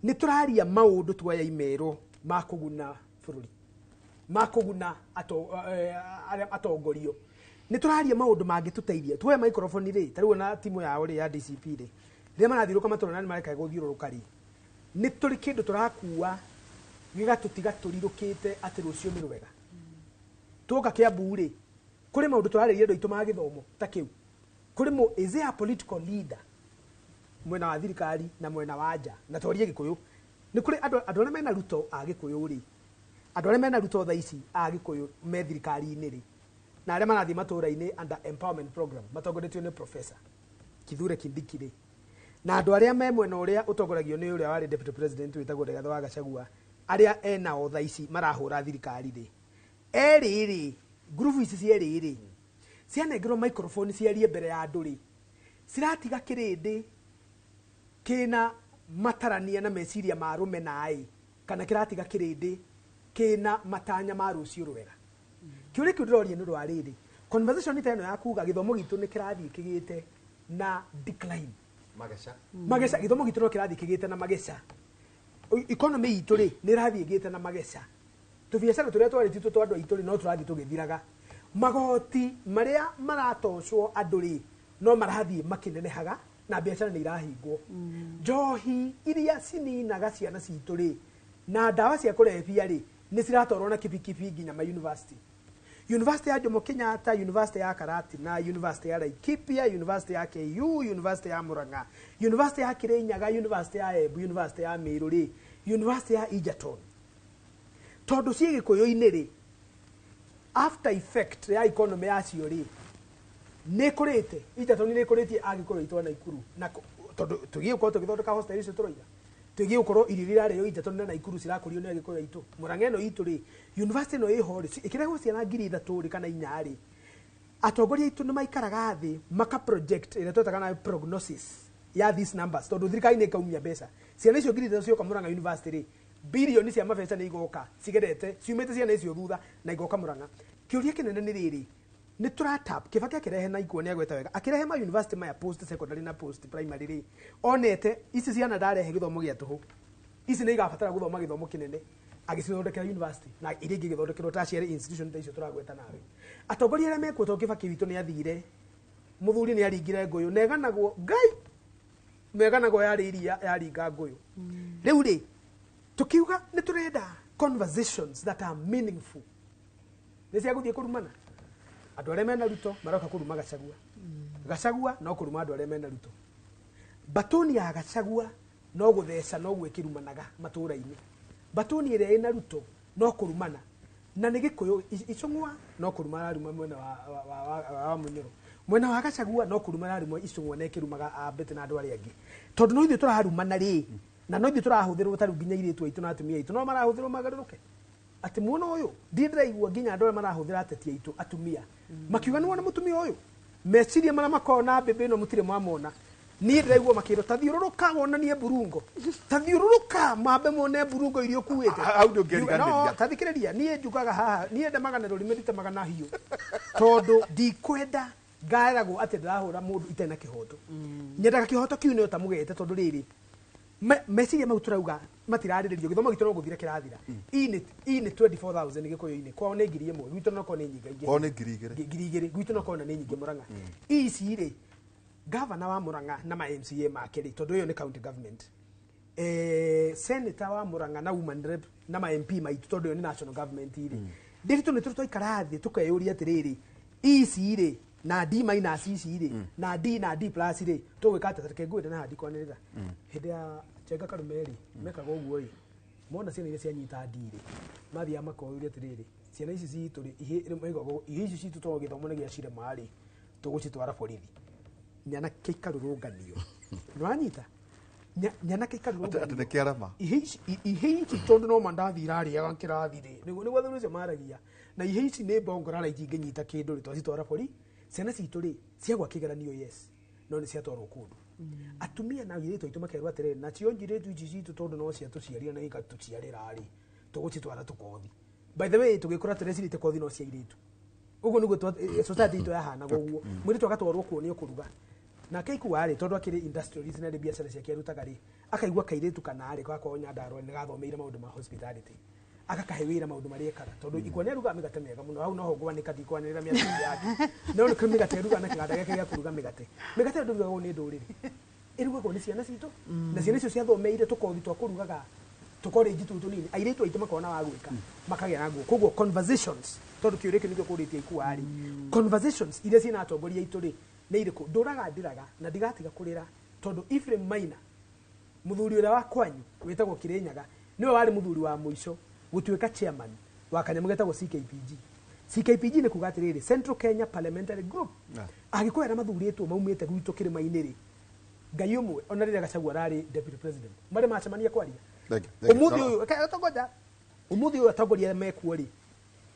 nĩ tũraria maũndũ tuoya imerwo ma kũguna bũrũri, ma kũguna arĩa atongorio. Nĩ tũraria maũndũ mangĩtũteithia. Tuoe microphone rĩ, ta rĩu ona timu yao rĩ ya DCP rĩ, rĩrĩa marathiũrũrũka matũra na nĩ mareka gũthiũrũrũka rĩ, nĩ tũrĩ kĩndũ tũrakua gĩgatũtiga tũrirũkĩte atĩ rũciũ nĩ rwega. Tuoka Kiambu rĩ, kũrĩ maũndũ tũrarĩria andũ aitũ ma gĩthomo ta kĩu. Kũrĩ mũ is there a political leader mwena wa thirikari na mwena wa nja na twarie Gĩkũyũ? Nĩ kũrĩ andũ arĩa mena Ruto a Gĩkũyũ rĩ, andũ arĩa mena Ruto thaa ici a Gĩkũyũ me thirikari-inĩ rĩ, na arĩa marathiĩ matũũra-inĩ under empowerment program matongoretio nĩ Professor Kithure Kindiki rĩ, na andũ arĩa me mwena ũrĩa ũtongoragio nĩ ũrĩa warĩ deputy president wĩtagwo Rigathĩ wa Gachagua, arĩa enao thaa ici marahũra thirikari rĩ, erĩ rĩ, ngurubu ici cierĩ rĩ, cianengerwo microphone ciarie mbere ya andũ rĩ, ciratiga kĩrĩndĩ kĩna matarania na meciria ma rũmena-ĩ, kana kĩratiga kĩrĩndĩ kĩna matanya ma rũciũ rwega. Kĩũria kĩu ndĩroria nĩ ũndũ wa rĩrĩ, conversation ta ĩno ya kuga gĩthomo gitũ nĩ kĩrathiĩ kĩgĩte na decline. Mageca. Mageca, gĩthomo gitũ no kĩrathiĩ kĩgĩte na mageca. Economy itũ rĩ, nĩ ĩrathiĩ ĩgĩte na mageca. Tũbiacara tũrĩa twarĩtitwo twa andũ aitũ rĩ, no tũrathiĩ tũgĩthiraga. Magoti marĩa maratocwo andũ rĩ, no marathiĩ makĩnenehaga na biacara nĩ irahingwo. Njohi iria cininaga ciana citũ rĩ, na ndawa cia kũrebia rĩ, nĩ ciratwarwo na kibikibi nginya ma university. University ya Jomo Kenyatta, University ya Karatina, University ya Laikipia, University ya KU, University ya Murang'a, University ya Kirinyaga, University ya Embu, University ya Meru rĩ, University ya Egerton. Tondũ ciĩ Gĩkũyũ-inĩ rĩ, after effect ya economy yacio rĩ, nĩ ĩkũrĩte. Egerton nĩ ĩkũrĩtie Agĩkũyũ aitũ a Naikuru. Na tondũ tũgiĩ gũkorwo tũgĩthondeka hostel icio tũroiga. Tũgiĩ gũkorwo irio iria irarĩo Egerton na Naikuru cirakũrio nĩ Agĩkũyũ aitũ. Murang'a ĩno itũ rĩ, university ĩno ĩho rĩ, ĩkĩrehwo ciana 3,000 rĩ kana 4 rĩ, atongoria aitũ nĩ maikaraga thĩ maka project ĩrĩa twetaga nayo prognosis ya these numbers, tondũ thirikari nĩ ĩkaumia mbeca. Ciana icio 3,000 cioka Murang'a University rĩ, bilioni cia mabeca nĩ igoka cigerete ciumĩte ciana icio thutha na igoka Murang'a. Kĩũria kĩnene nĩ rĩrĩ, nĩ tũratap Kibaki akĩrehe na ikuo nĩ agweta wega, akĩrehe ma university maya post secondary na post primary rĩ, onete ici ciana ndarehe gĩthomo gĩa tũhũ, ici nĩ igabatara gũthoma gĩthomo kĩnene, agĩcithondekera university na iria ingĩ igĩthondekerwo tertiary institution ta icio tũragweta nawe. Atongoria arĩa mekuo, tondũ Kibaki witũ nĩ athire, mũthuri nĩ aringire ngũyũ, na eganagwo Ngai meganagwo yarĩ iria yaringa ngũyũ. Rĩu rĩ, tukiuga nĩ tũrenda conversations that are meaningful, nĩ cia gũthiĩ kũrumana. Andũ arĩa mena Ruto maroka kũruma Gachagua. Gachagua no kũruma andũ arĩa mena Ruto. Batoni ya Gachagua no gũtheca no gwĩkĩrumanaga matũũra-inĩ. Batoni ĩrĩa ĩna Ruto no kũrumana. Na nĩ Gĩkũyũ Icũng'wa no kũruma araruma mwena wa Munyoro. Mwena wa Gachagua no kũruma araruma Icũng'wa na ĩkĩrumaga Ambete na andũ arĩa angĩ. Tondũ no ithuĩ tũrarumana rĩ, na no ithuĩ tũrahũthĩrwo ta rĩu nginya airĩtu aitũ na atumia aitũ no marahũthĩrwo magarũrũke. Atĩ muona ũyũ, ndirĩ ndĩraigua nginya andũ arĩa marahũthĩra ateti aitũ atumia makiuga nĩ wona mũtumia ũyũ, meciria marĩa makoragwo na mbĩmbĩ ĩno mũtirĩ mwamona. Niĩ ndĩraigua makĩrwo ta thiũrũrũka wonanie mburungo, ta thiũrũrũka mambe mone mburungo iria ũkuĩte. Hau ndũngĩriganĩria. No, ta thikĩrĩria, niĩ njugaga haha, niĩ ndemaga na rũrĩmĩ nditemaga na hiũ, tondũ ndikwenda ngaragwo atĩ ndĩrahũra mũndũ itarĩ na kĩhoto. Nyendaga kĩhoto kĩu nĩyo ta mũgete, tondũ rĩrĩ meciria mau tũrauga matirarĩrĩrio, gĩthomo gitũ no gũthira kĩrathira. Ii nĩ 24,000 Gĩkũyũ-inĩ, kwao nĩ 1,000, gwitũ no korwo nĩ nyingĩ ingĩ. Kwao nĩ 2,000. 2,000, gwitũ no korwo nĩ nyingĩ Murang'a. Ici rĩ, gavana wa Murang'a na ma MCA make rĩ, tondũ ĩyo nĩ county government. Senator wa Murang'a na woman rep na ma MP maitũ, tondũ ĩyo nĩ national government rĩ. Ndĩritũ nĩ tũrĩ twaikara thĩ tũkeyũria atĩrĩrĩ, ici rĩ, na D minus ici rĩ, na D na D plus rĩ, tũgwĩka atĩa? Reke ngwĩre na haha ndikwanĩrĩra. Hĩndĩ ya Njenga Karume rĩ, mekaga ũguo rĩ, mona ciana iria cianyita D rĩ, mathiaga makoyũria atĩrĩrĩ, ciana ici citũ rĩ, ihĩ ici citũ tondũ gĩthomo nĩ gĩa cirema rĩ, tũgũcitwara borithi. Nyanake ikarũrũnganio. Nĩwanyita? Nyanake ikarũrũnganio. Atĩ nĩ kĩarama. Ihĩ ici tondũ no mandathi irarĩaga kĩrathi rĩ, nĩguo athuri acio maragia. Na ihĩ ici nĩ mbongorara itingĩnyita kĩndũ rĩ, twacitwara bori. Ciana citũ rĩ, ciagwa kĩgeranio yes, no nĩ ciatwarwo kũndũ. Atumia na airĩtu aitũ makerwo atĩrĩrĩ, nacio njirĩtu ici citũ tondũ no ciatũciarire na igatũciarĩra rĩ, tũgũcitwara tũkothi. By the way, tũgĩkũra tũrecirĩte kothi no cia airĩtu. Ũguo nĩguo society itũ yahanaga ũguo. Mũirĩtu agatwarwo kuonio kũruga. Nake Ikua rĩ, tondũ akĩrĩ industrialist na rĩ biacara ciake arutaga rĩ, akaigua kairĩtu kana rĩ, gakorwo Nyandarua nĩ gathomeire maũndũ ma hospitality. Agakahe wĩra maũndũ marĩa ekaga tondũ Ikwa nĩ arugaga mĩgate mĩega mũno hau noho ngwanĩka ndikwanĩrĩra mĩario yake no nĩ kũrĩ mĩgate arugaga na kĩganda gĩake gĩa kũruga mĩgate mĩgate ĩyo ndĩrugagwo nĩ ndũrĩrĩ ĩrugagwo nĩ ciana citũ na ciana icio ciathomeire tũkothi twa kũrugaga tũkorĩnji tũu tũnini airĩtu aitũ makona wa gwĩka makagĩa na nguo koguo conversations tondũ kĩũria kĩu nĩkĩo kũrĩtie Ikua rĩ conversations iria ciĩna atongoria aitũ rĩ nĩ irĩkũ ndũraga ndĩraga na ndigatiga kũrĩra tondũ Ephraim Maina muthuri ũrĩa wa kwanyu wĩtagwo Kirinyaga nĩwe warĩ muthuri wa mũico gũtuĩka chairman wa kanyamũ getagwo CKPG. CKPG nĩ kuga atĩrĩrĩ Central Kenya Parliamentary Group. Agĩkũyũ arĩa mathurĩtwo maumĩte gwitũ kĩrĩma-inĩ rĩ Ngai ũmwe ona rĩrĩa Gachagua ararĩ deputy president marĩ macemania kwaria ũmũthĩ ũyũ tongoja ũmũthĩ ũyũ atongoria mekuo rĩ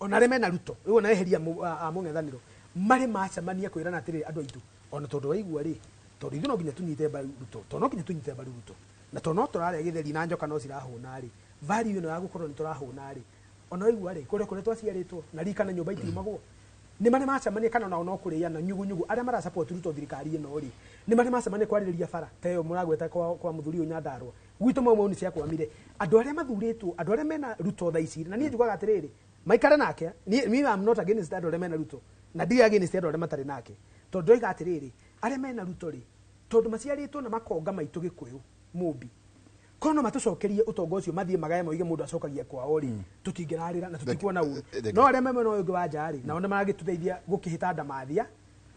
ona arĩa mena Ruto rĩu ona eheria mũng'ethanĩro marĩ macemania kwĩrana atĩrĩrĩ andũ aitũ ona tondũ waigua rĩ tondũ ithuĩ no nginya tũnyite mbaru Ruto tondũ no nginya tũnyite mbaru Ruto na tondũ no tũrarĩa gĩtheri na njoka no cirahũna rĩ value ĩno ya gũkorwo nĩ tũrahũna rĩ ona waigua rĩ kũrĩa kũrĩa twaciarĩtwo na rika na nyũmba itiumagwo nĩ marĩ macemania kana onao no kũrĩana nyugunyugu arĩa mara support Ruto thirikari ĩno rĩ nĩ marĩ macemania kwarĩrĩria bara ta ĩyo mũragweta kwa mũthuri ũyũ Nyandarua gwitũ mau mau nĩ ciakwamire andũ arĩa mathurĩtwo andũ arĩa mena Ruto thaa ici na niĩ njugaga atĩrĩrĩ maikare nake niĩ I'm not against andũ arĩa mena Ruto na ndirĩ against andũ arĩa matarĩ nake tondũ ndoiga atĩrĩrĩ arĩa mena Ruto rĩ tondũ maciarĩtwo na makonga maitũ Gĩkũyũ Mũmbi kono no matũcokerie ũtonga ũcio mathiĩ magae moige mũndũ acokagia kwao rĩ tũtingĩrarĩra na tũtikuona ũru no arĩa me mwena ũyũ ũngĩ wa nja rĩ nao nĩ maragĩtũteithia gũkĩhĩta ndamathia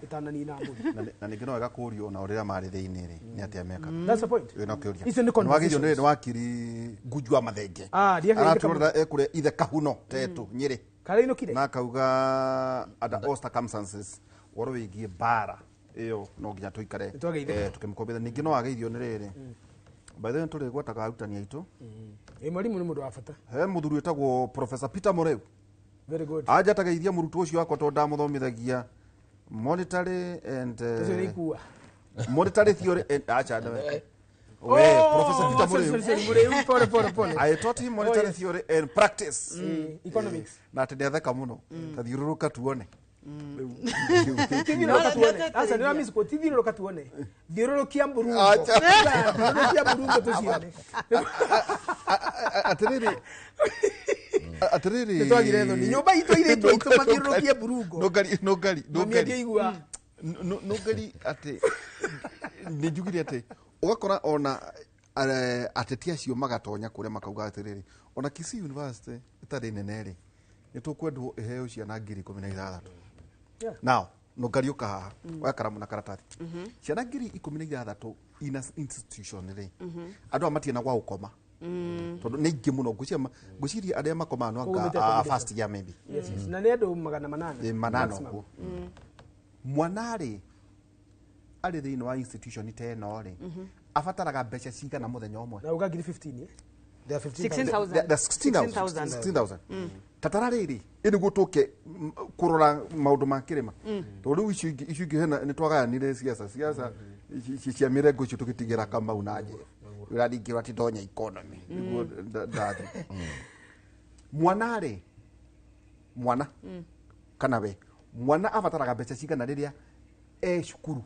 ĩtananina mbũri na ningĩ no wega kũũrio ona rĩrĩa marĩ thĩinĩ rĩ nĩ atĩa mekaga. That's the point. Ĩyo no kĩũria. Icio nĩ conversations. Nĩ wakiri Ngunju wa Mathenge aratũrora ekũrĩa ithe Kahuno Tetu Nyĩrĩ karainũkire na akauga under all circumstances ũhoro wĩgiĩ mbara ĩyo no nginya tũikare tũkĩmũkombithia ningĩ no ageithio nĩ rĩrĩ by the way tũrĩgwetaga arutani aitũ mwalimu nĩ mũndũ wa bata he mũthuri wĩtagwo Professor Peter Moreu. Very good. Anja tageithia mũrutwo ũcio wakwa tondũ ndamũthomithagia monetary and monetary theory and acha we Professor Peter Moreu. Sorry, pole pole. I taught him monetary theory and practice. Economics. Na atĩ nĩatheka mũno tathiũrũrũka tuone. Tithiũrũrũka tuone. Aca nĩ miss ko tithiũrũrũka tuone. Thiũrũrũkia mburungo. Thiũrũrũkia mburungo tucione. Atĩrĩrĩ atĩrĩrĩ nĩtwagire thoni nyũmba itũ irĩtwo itũ mathiũrũrũkie mburungo. Nũngari Mami nũngari atĩ nĩ njugire atĩ ũgakora ona ateti acio magatonya kũrĩa makauga atĩrĩrĩ ona Kisii University ĩtarĩ nene rĩ nĩ tũkwendwo ĩheo ciana 16,000. Now nũngari ũka haha oya karamu na karatathi ciana 16,000 in institution rĩ andũ aya matirĩ na gwa gũkoma tondũ nĩ aingĩ mũno ngwĩciria arĩa makomaga no anga first year maybe. Yes, yes. Na nĩ andũ 800 manana ũguo mwana rĩ arĩ thĩinĩ wa institution ta ĩno rĩ abataraga mbeca cigana mũthenya ũmwe na uga 15,000 They are 16,000. The 16,000. 16,000. Tatara rĩrĩ ĩnĩguo tũke kũrora maũndũ ma kĩrĩma tondũ rĩu icio ingĩ hena nĩ twagayanire siasa cia mĩrengo icio tũgĩtigĩra Kamau na Njeru ũraringĩrwo atĩ ndonya economy nĩguo ndathi mwana rĩ mwana kana we mwana abataraga mbeca cigana rĩrĩa e cukuru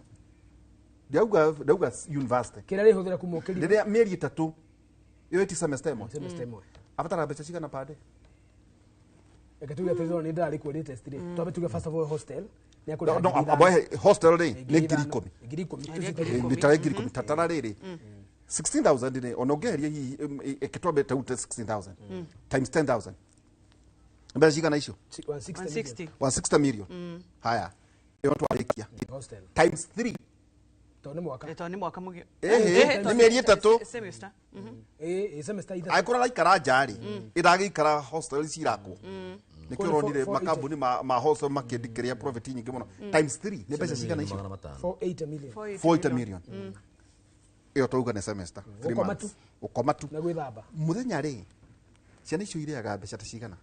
ndauga university kĩrĩa rĩhũthĩra kuma ũkĩrire rĩrĩa mĩeri 3 ĩyo ti semester ĩmwe abataraga mbeca cigana per day reke tuge atĩrĩrĩ nĩ ndarĩ kuo latest rĩ twambe tuge first of all hostel nĩ akũrĩha no aboe hostel rĩ nĩ 10,000 10,000 nĩ tarĩ 10,000 tatara rĩrĩ 16,000 rĩ ona ũngĩeheria hihi ĩkĩtwambe taute 16,000 times 10,000 mbeca cigana icio 160 million haya ĩyo twarĩkia times 3 tondũ nĩ mwaka tondũ nĩ mwaka mũgima nĩ mĩeri 3 semester semester ithatũ angĩkorwo araikara nja rĩ ĩragĩikara hostel cirakwo nĩkĩo ũronire makambuni ma hostel makĩndikĩria profit nyingĩ mũno times 3 nĩ mbeca cigana icio 480 million 480 million ĩyo twauga nĩ semester 3 months ũkoma tu na gwĩthamba mũthenya rĩ ciana icio irĩaga mbeca ta cigana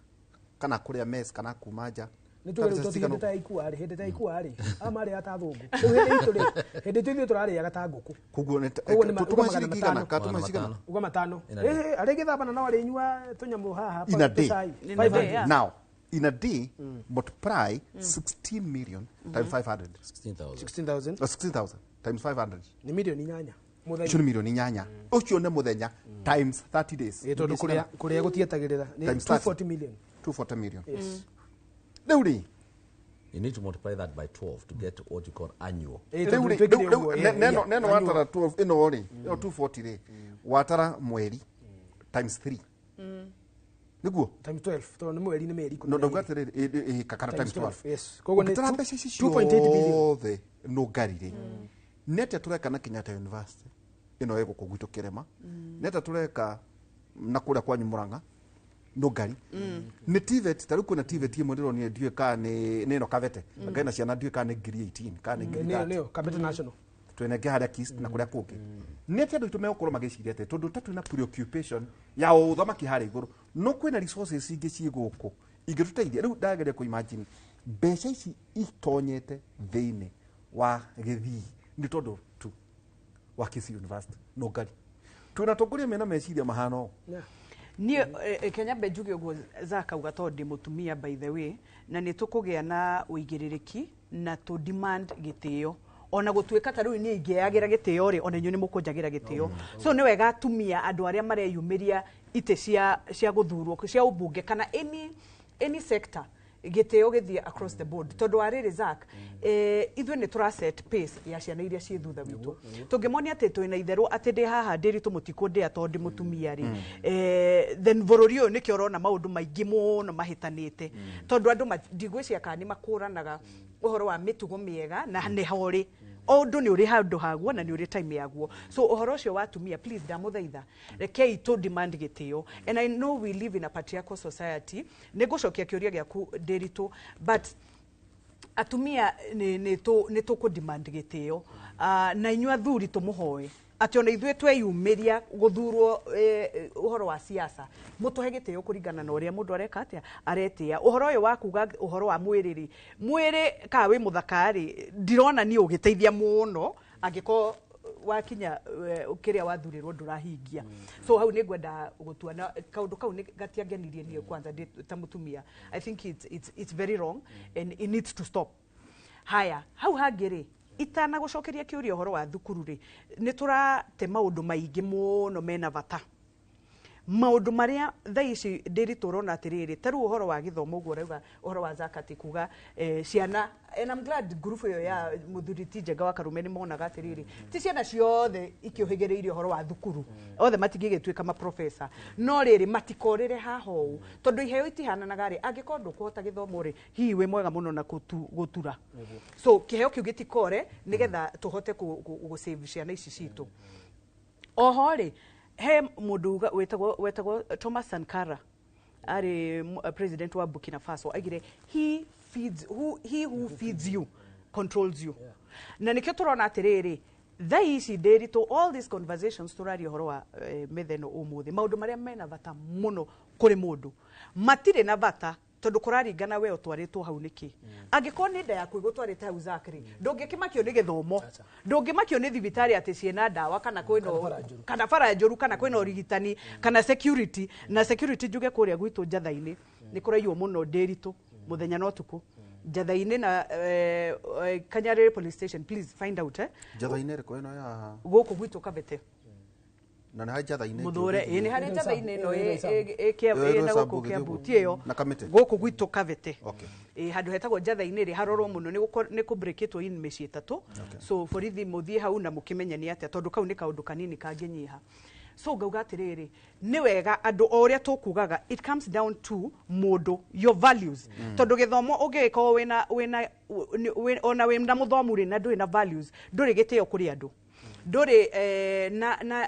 kana kũrĩa mess kana kuma nja nĩ tuge rĩu tũtige hĩndĩ ta ikua rĩ hĩndĩ ta ikua rĩ aya marĩaga ta thũngũ rĩu hĩndĩ itũ rĩ hĩndĩ itũ ithuĩ tũrarĩaga ta ngũkũ koguo nĩ tũma ciringi igana ka tũma cigana uga matano arĩgĩthamba na no arĩnyua tũnyamũ haha in a day now in a day multiply 16 million times 500 16,000 16,000 times 500 nĩ milioni 8 Mũthenya. Icio nĩ milioni 8, ũcio nĩ mũthenya, times 30 days. Ĩ, tondũ kũrĩa kũrĩa gũtietagĩrĩra nĩ Times 30. 240 million. 240 million. Yes. Rĩu rĩ, You need to multiply that by 12 to get what you call annual. Rĩu rĩ, rĩu neno watara 12 ĩno rĩ, ĩno 240 rĩ, watara mweri times 3, nĩguo? Times 12, tondũ nĩ mweri, nĩ mĩeri No, 12. ndauga atĩrĩrĩ, kana Times times 12. 12, yes. Koguo nĩ Ũngĩtara mbeca ici 2.8 billion. ciothe nũngari rĩ, nĩ atĩa tũreka na Kenyatta University ĩno ĩ gũkũ gwitũ kĩrĩma? Nĩ atĩa tũreka na kũrĩa kwanyu Mũrang'a nũngari? Nĩ TVET, ta rĩu kwĩna TVET ĩmwe ndĩronire, ndiũĩ kana nĩ ĩno Kabete, anga ĩna ciana, ndiũĩ kana nĩ 18,000 kana nĩ ngiri Nĩyo 30. nĩyo Kabete National. Twĩna ĩngĩ harĩa Kist na kũrĩa kũngĩ. Nĩ atĩa andũ aitũ megũkorwo magĩciria atĩ tondũ ta twĩna preoccupation ya ũthamaki harĩa igũrũ, no kwĩna resources ingĩ ciĩ gũkũ ingĩtũteithia? Rĩu ndageria kũ imagine mbeca ici itonyete thĩinĩ wa gĩthii nĩ tondũ tu wa Kisii University nũngari, twĩna atongoria mena meciria mahana ũũ. Niĩ Kenya mbe njuge ũguo zakauga tondũ ndĩ mũtumia, by the way, na nĩ tũkũgĩa na ũigĩrĩrĩki na tũ demand gĩtĩo, ona gũtuĩka ta rĩu niĩ ingĩagĩra gĩtĩo rĩ, ona inyuĩ nĩ mũkũnjagĩra gĩtĩo. So nĩ wega atumia, andũ arĩa mareyumĩria itĩ cia gũthurwo cia ũmbunge kana any sector, gĩtĩo gĩthiĩ across the board, tondũ wa rĩrĩ, Zack, ithuĩ nĩ tũra set pace ya ciana iria ciĩ thutha witũ. Tũngĩmonia atĩ twĩna itherũ, atĩ ndĩ haha ndĩritũ mũtikũndĩa tondũ ndĩ mũtumia rĩ, then bũrũri ũyũ nĩkĩo ũrona maũndũ maingĩ mũno mahĩtanĩte, tondũ andũ ndigwĩciria kana nĩ makũranaga ũhoro wa mĩtugo mĩega na nĩ horĩ o ũndũ nĩ ũrĩ handũ haguo na nĩ ũrĩ time yaguo. So ũhoro ũcio wa atumia, please, ndamũthaitha, rekei tũ demand gĩtĩo. And I know we live in a patriarchal society, nĩ ngũcokia kĩũria gĩaku ndĩritũ, but atumia nĩ tũkũ demand gĩtĩo. Na inyuĩ athuri, tũmũhoe atĩ ona ithuĩ tweyumĩria gũthurwo, ũhoro wa siasa, mũtũhe gĩtĩo kũringana na ũrĩa mũndũ areka atĩa aretĩa. Ũhoro ũyũ wa kuga ũhoro wa mwĩrĩ rĩ, mwĩrĩ kana wĩ mũthaka rĩ, ndirona niĩ ũgĩteithia mũno angĩkorwo wakinya kĩrĩa wathurĩrwo ndũrahingia. So hau nĩ ngwenda gũtua na kaũndũ kau nĩ gatiangenirie niĩ kwanza ndĩ ta mũtumia. I think it's very wrong and it needs to stop. Haya, hau hangĩ rĩ, itanagũcokeria kĩũria ũhoro wa thukuru rĩ, nĩ tũrate maũndũ maingĩ mũno mena bata, maũndũ marĩa thaa ici ndĩritũ ũrona atĩrĩrĩ, ta rĩu ũhoro wa gĩthomo ũguo ũrauga, ũhoro wa zakati kuga ciana, and I'm glad ngurubu ĩyo ya mũthuri ti Njenga wa Karume nĩ monaga atĩrĩrĩ, ti ciana ciothe ikĩũhĩgĩrĩirie ũhoro wa thukuru, othe matingĩgĩtuĩka maprofesa, no rĩrĩ, matikorĩre haha ũũ tondũ iheo itihananaga rĩ. Angĩkorwo ndũkũhota gĩthomo rĩ, hihi wĩ mwega mũno na gũtura, so kĩheo kĩu gĩtikore, nĩgetha tũhote gũ save ciana ici citũ. Oho rĩ, he mũndũ wetagwo Thomas Sankara, arĩ president wa Burkina Faso, aigire, "He who feeds you controls you." Na nĩkĩo tũrona atĩrĩrĩ, thaa ici ndĩritũ, all these conversations tũraria ũhoro wa metha ĩno ũmũthĩ, maũndũ marĩa mena bata mũno kũrĩ mũndũ matirĩ na bata, tondũ kũraringana we ũtwarĩtwo hau nĩkĩ. Angĩkorwo nĩ nda yaku ĩgũtwarĩte hau, Zachary, ndũngĩkĩmakio nĩ gĩthomo, ndũngĩmakio nĩ thibitarĩ atĩ ciĩna ndawa kana kwĩna kana bara njũru kana kwĩna ũrigitani kana security. Na security, njuge kũrĩa gwitũ Njatha-inĩ nĩ kũraiywo mũno ndĩritũ, mũthenya na ũtukũ, Njatha-inĩ na Kanyarĩrĩ police station, please find out, eh? Njatha-inĩ ĩrĩkũ, ĩno ya Gũkũ gwitũ Kabete. Na nĩ harĩ Njatha-inĩ? Mũthũre, ĩ nĩ harĩ Njatha-inĩ ĩno Ĩyo ĩ na ĩrĩ gũkũ Ũgĩthiĩ Kĩambu ũguo. ti ĩyo. Na Kamĩtĩ. Gũkũ gwitũ Kabete. Okay. Ĩ handũ hetagwo Njatha-inĩ rĩ, harorwo mũno, nĩ kũ-breakĩtwo in mĩciĩ 3. So borithi, mũthiĩ hau na mũkĩmenye nĩ atĩa, tondũ kau nĩ kaũndũ kanini kangĩnyiha. So ngauga atĩrĩrĩ, nĩ wega andũ, o ũrĩa tũkugaga, it comes down to mũndũ, your values, tondũ gĩthomo ũngĩgĩkorwo wĩna ona wĩna mũthomu rĩ, na ndũrĩ na values, ndũrĩ gĩtĩo kũrĩ andũ, ndũrĩ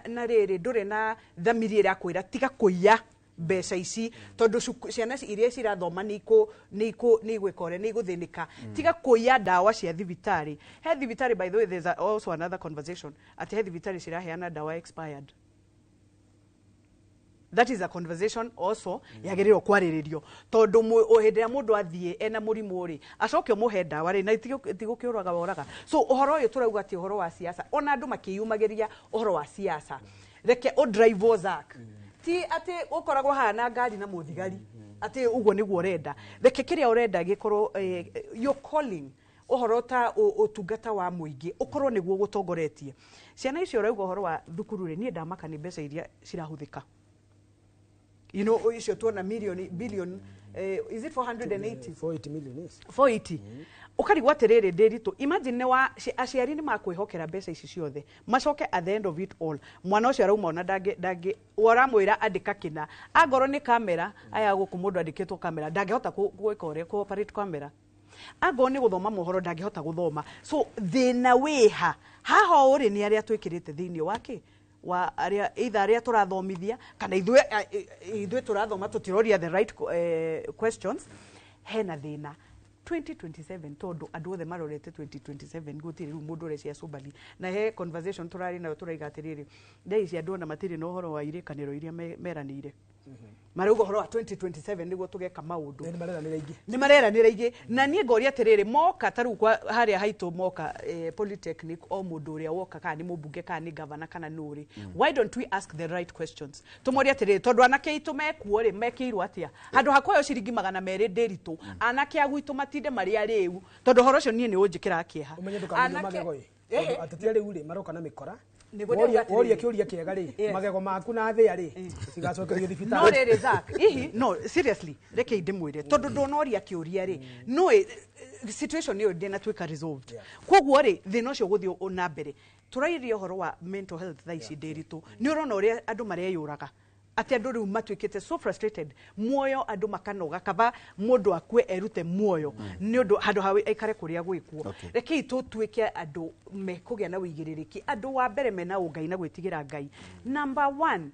na rĩrĩ, ndũrĩ na thamiri ĩrakwĩra tiga kũiya mbeca ici, tondũ ciana iria cirathoma nĩ igwĩka ũrĩa nĩ igũthĩnĩka. Tiga kũiya ndawa cia thibitarĩ. He thibitarĩ, by the way, there's also another conversation atĩ he thibitarĩ ciraheana ndawa expired. That is a conversation also yagĩrĩirwo kwarĩrĩrio, tondũ hĩndĩ ĩrĩa mũndũ athiĩ ena mũrimũ rĩ, acoke ũmũhe ndawa rĩ, na tigũkĩũraga woraga. So ũhoro ũyũ tũrauga atĩ ũhoro wa siasa, ona andũ makĩyumagĩria ũhoro wa siasa, reke ũdrive Zack, ti atĩ ũkoragwo haha na ngari na mũthigari atĩ ũguo nĩguo ũrenda. Reke kĩrĩa ũrenda gĩkorwo your calling. Ũhoro ta ũtungata wa mũingĩ ũkorwo nĩguo gũtongoretie ciana icio. Ũrauga ũhoro wa thukuru rĩ, niĩ ndamaka nĩ mbeca iria cirahũthĩka, icio tuona million, billion, is it 480? 480 million, yes. 480. Ũkarigwo atĩrĩrĩ, Ndĩritũ, imagine nĩ wa aciari nĩ makwĩhokera mbeca ici ciothe, macoke at the end of it all mwana ũcio arauma ona ndangĩ ũramwĩra andĩka kĩna, angorwo nĩ kamera aya gũkũ mũndũ andĩkĩtwo kamera ndangĩhota gwĩka ũrĩa kũ operate kamera, angorwo nĩ gũthoma mohoro ndangĩhota gũthoma. So thĩna wĩha haha ũrĩ nĩ arĩa twĩkĩrĩte thĩinĩ wake wa arĩa either arĩa tũrathomithia kana ithuĩ tũrathoma tũtiroria the right questions. Hena thĩna 2027 tondũ andũ othe marorete 2027, gũtirĩ rĩu mũndũ ũrecia cũmbani. Na he conversation tũrarĩ nayo, tũraiga atĩrĩrĩ, thaa ici andũ ona matirĩ na ũhoro wa irĩkanĩro iria meranĩire, marauga ũhoro wa 2027 nĩguo tũgeka maũndũ. Nĩ mareranĩra ingĩ. Nĩ mareranĩra ingĩ. Na niĩ ngoria atĩrĩrĩ, moka ta rĩu kwa harĩa haitũ moka, polytechnic, o mũndũ ũrĩa woka, kana nĩ mũmbunge kana nĩ gavana kana nũ rĩ, why don't we ask the right questions? Tũmorie atĩrĩrĩ, tondũ anake aitũ mekuo rĩ, mekĩirwo atĩa handũ ha kuoyo ciringi 200? Ndĩritũ, anake a gwitũ matinde marĩ arĩu, tondũ ũhoro ũcio niĩ nĩ ũnjĩkĩraga kĩeha. Ũmenye ndũkamenye Anake- magego ĩ. Ehe. Tondũ ateti rĩu rĩ maroka na mĩkora. Nĩguo ndĩrauga atĩrĩrĩ. Woria kĩũria kĩega rĩ, magego maku na thĩa rĩ, cigacokerio No thibitarĩ. rĩrĩ, Zack, ihi no seriously, reke ndĩmwĩre, tondũ ndũnoria kĩũria rĩ, no situation ĩyo ndĩnatuĩka resolved. Koguo rĩ, thĩna ũcio ũgũthiĩ na mbere. Tũrairia ũhoro wa mental health thaa ici, Ndĩritũ, nĩ ũrona ũrĩa andũ mareyũraga, atĩ andũ rĩu matuĩkĩte so frustrated muoyo, andũ makanoga, kaba mũndũ akue erute muoyo nĩ ũndũ handũ ha aikare kũrĩa gwĩkuo. Rekei tũtuĩke andũ mekũgĩa na wĩigĩrĩrĩki, andũ wa mbere mena ũngai na gwĩtigĩra Ngai. Number one,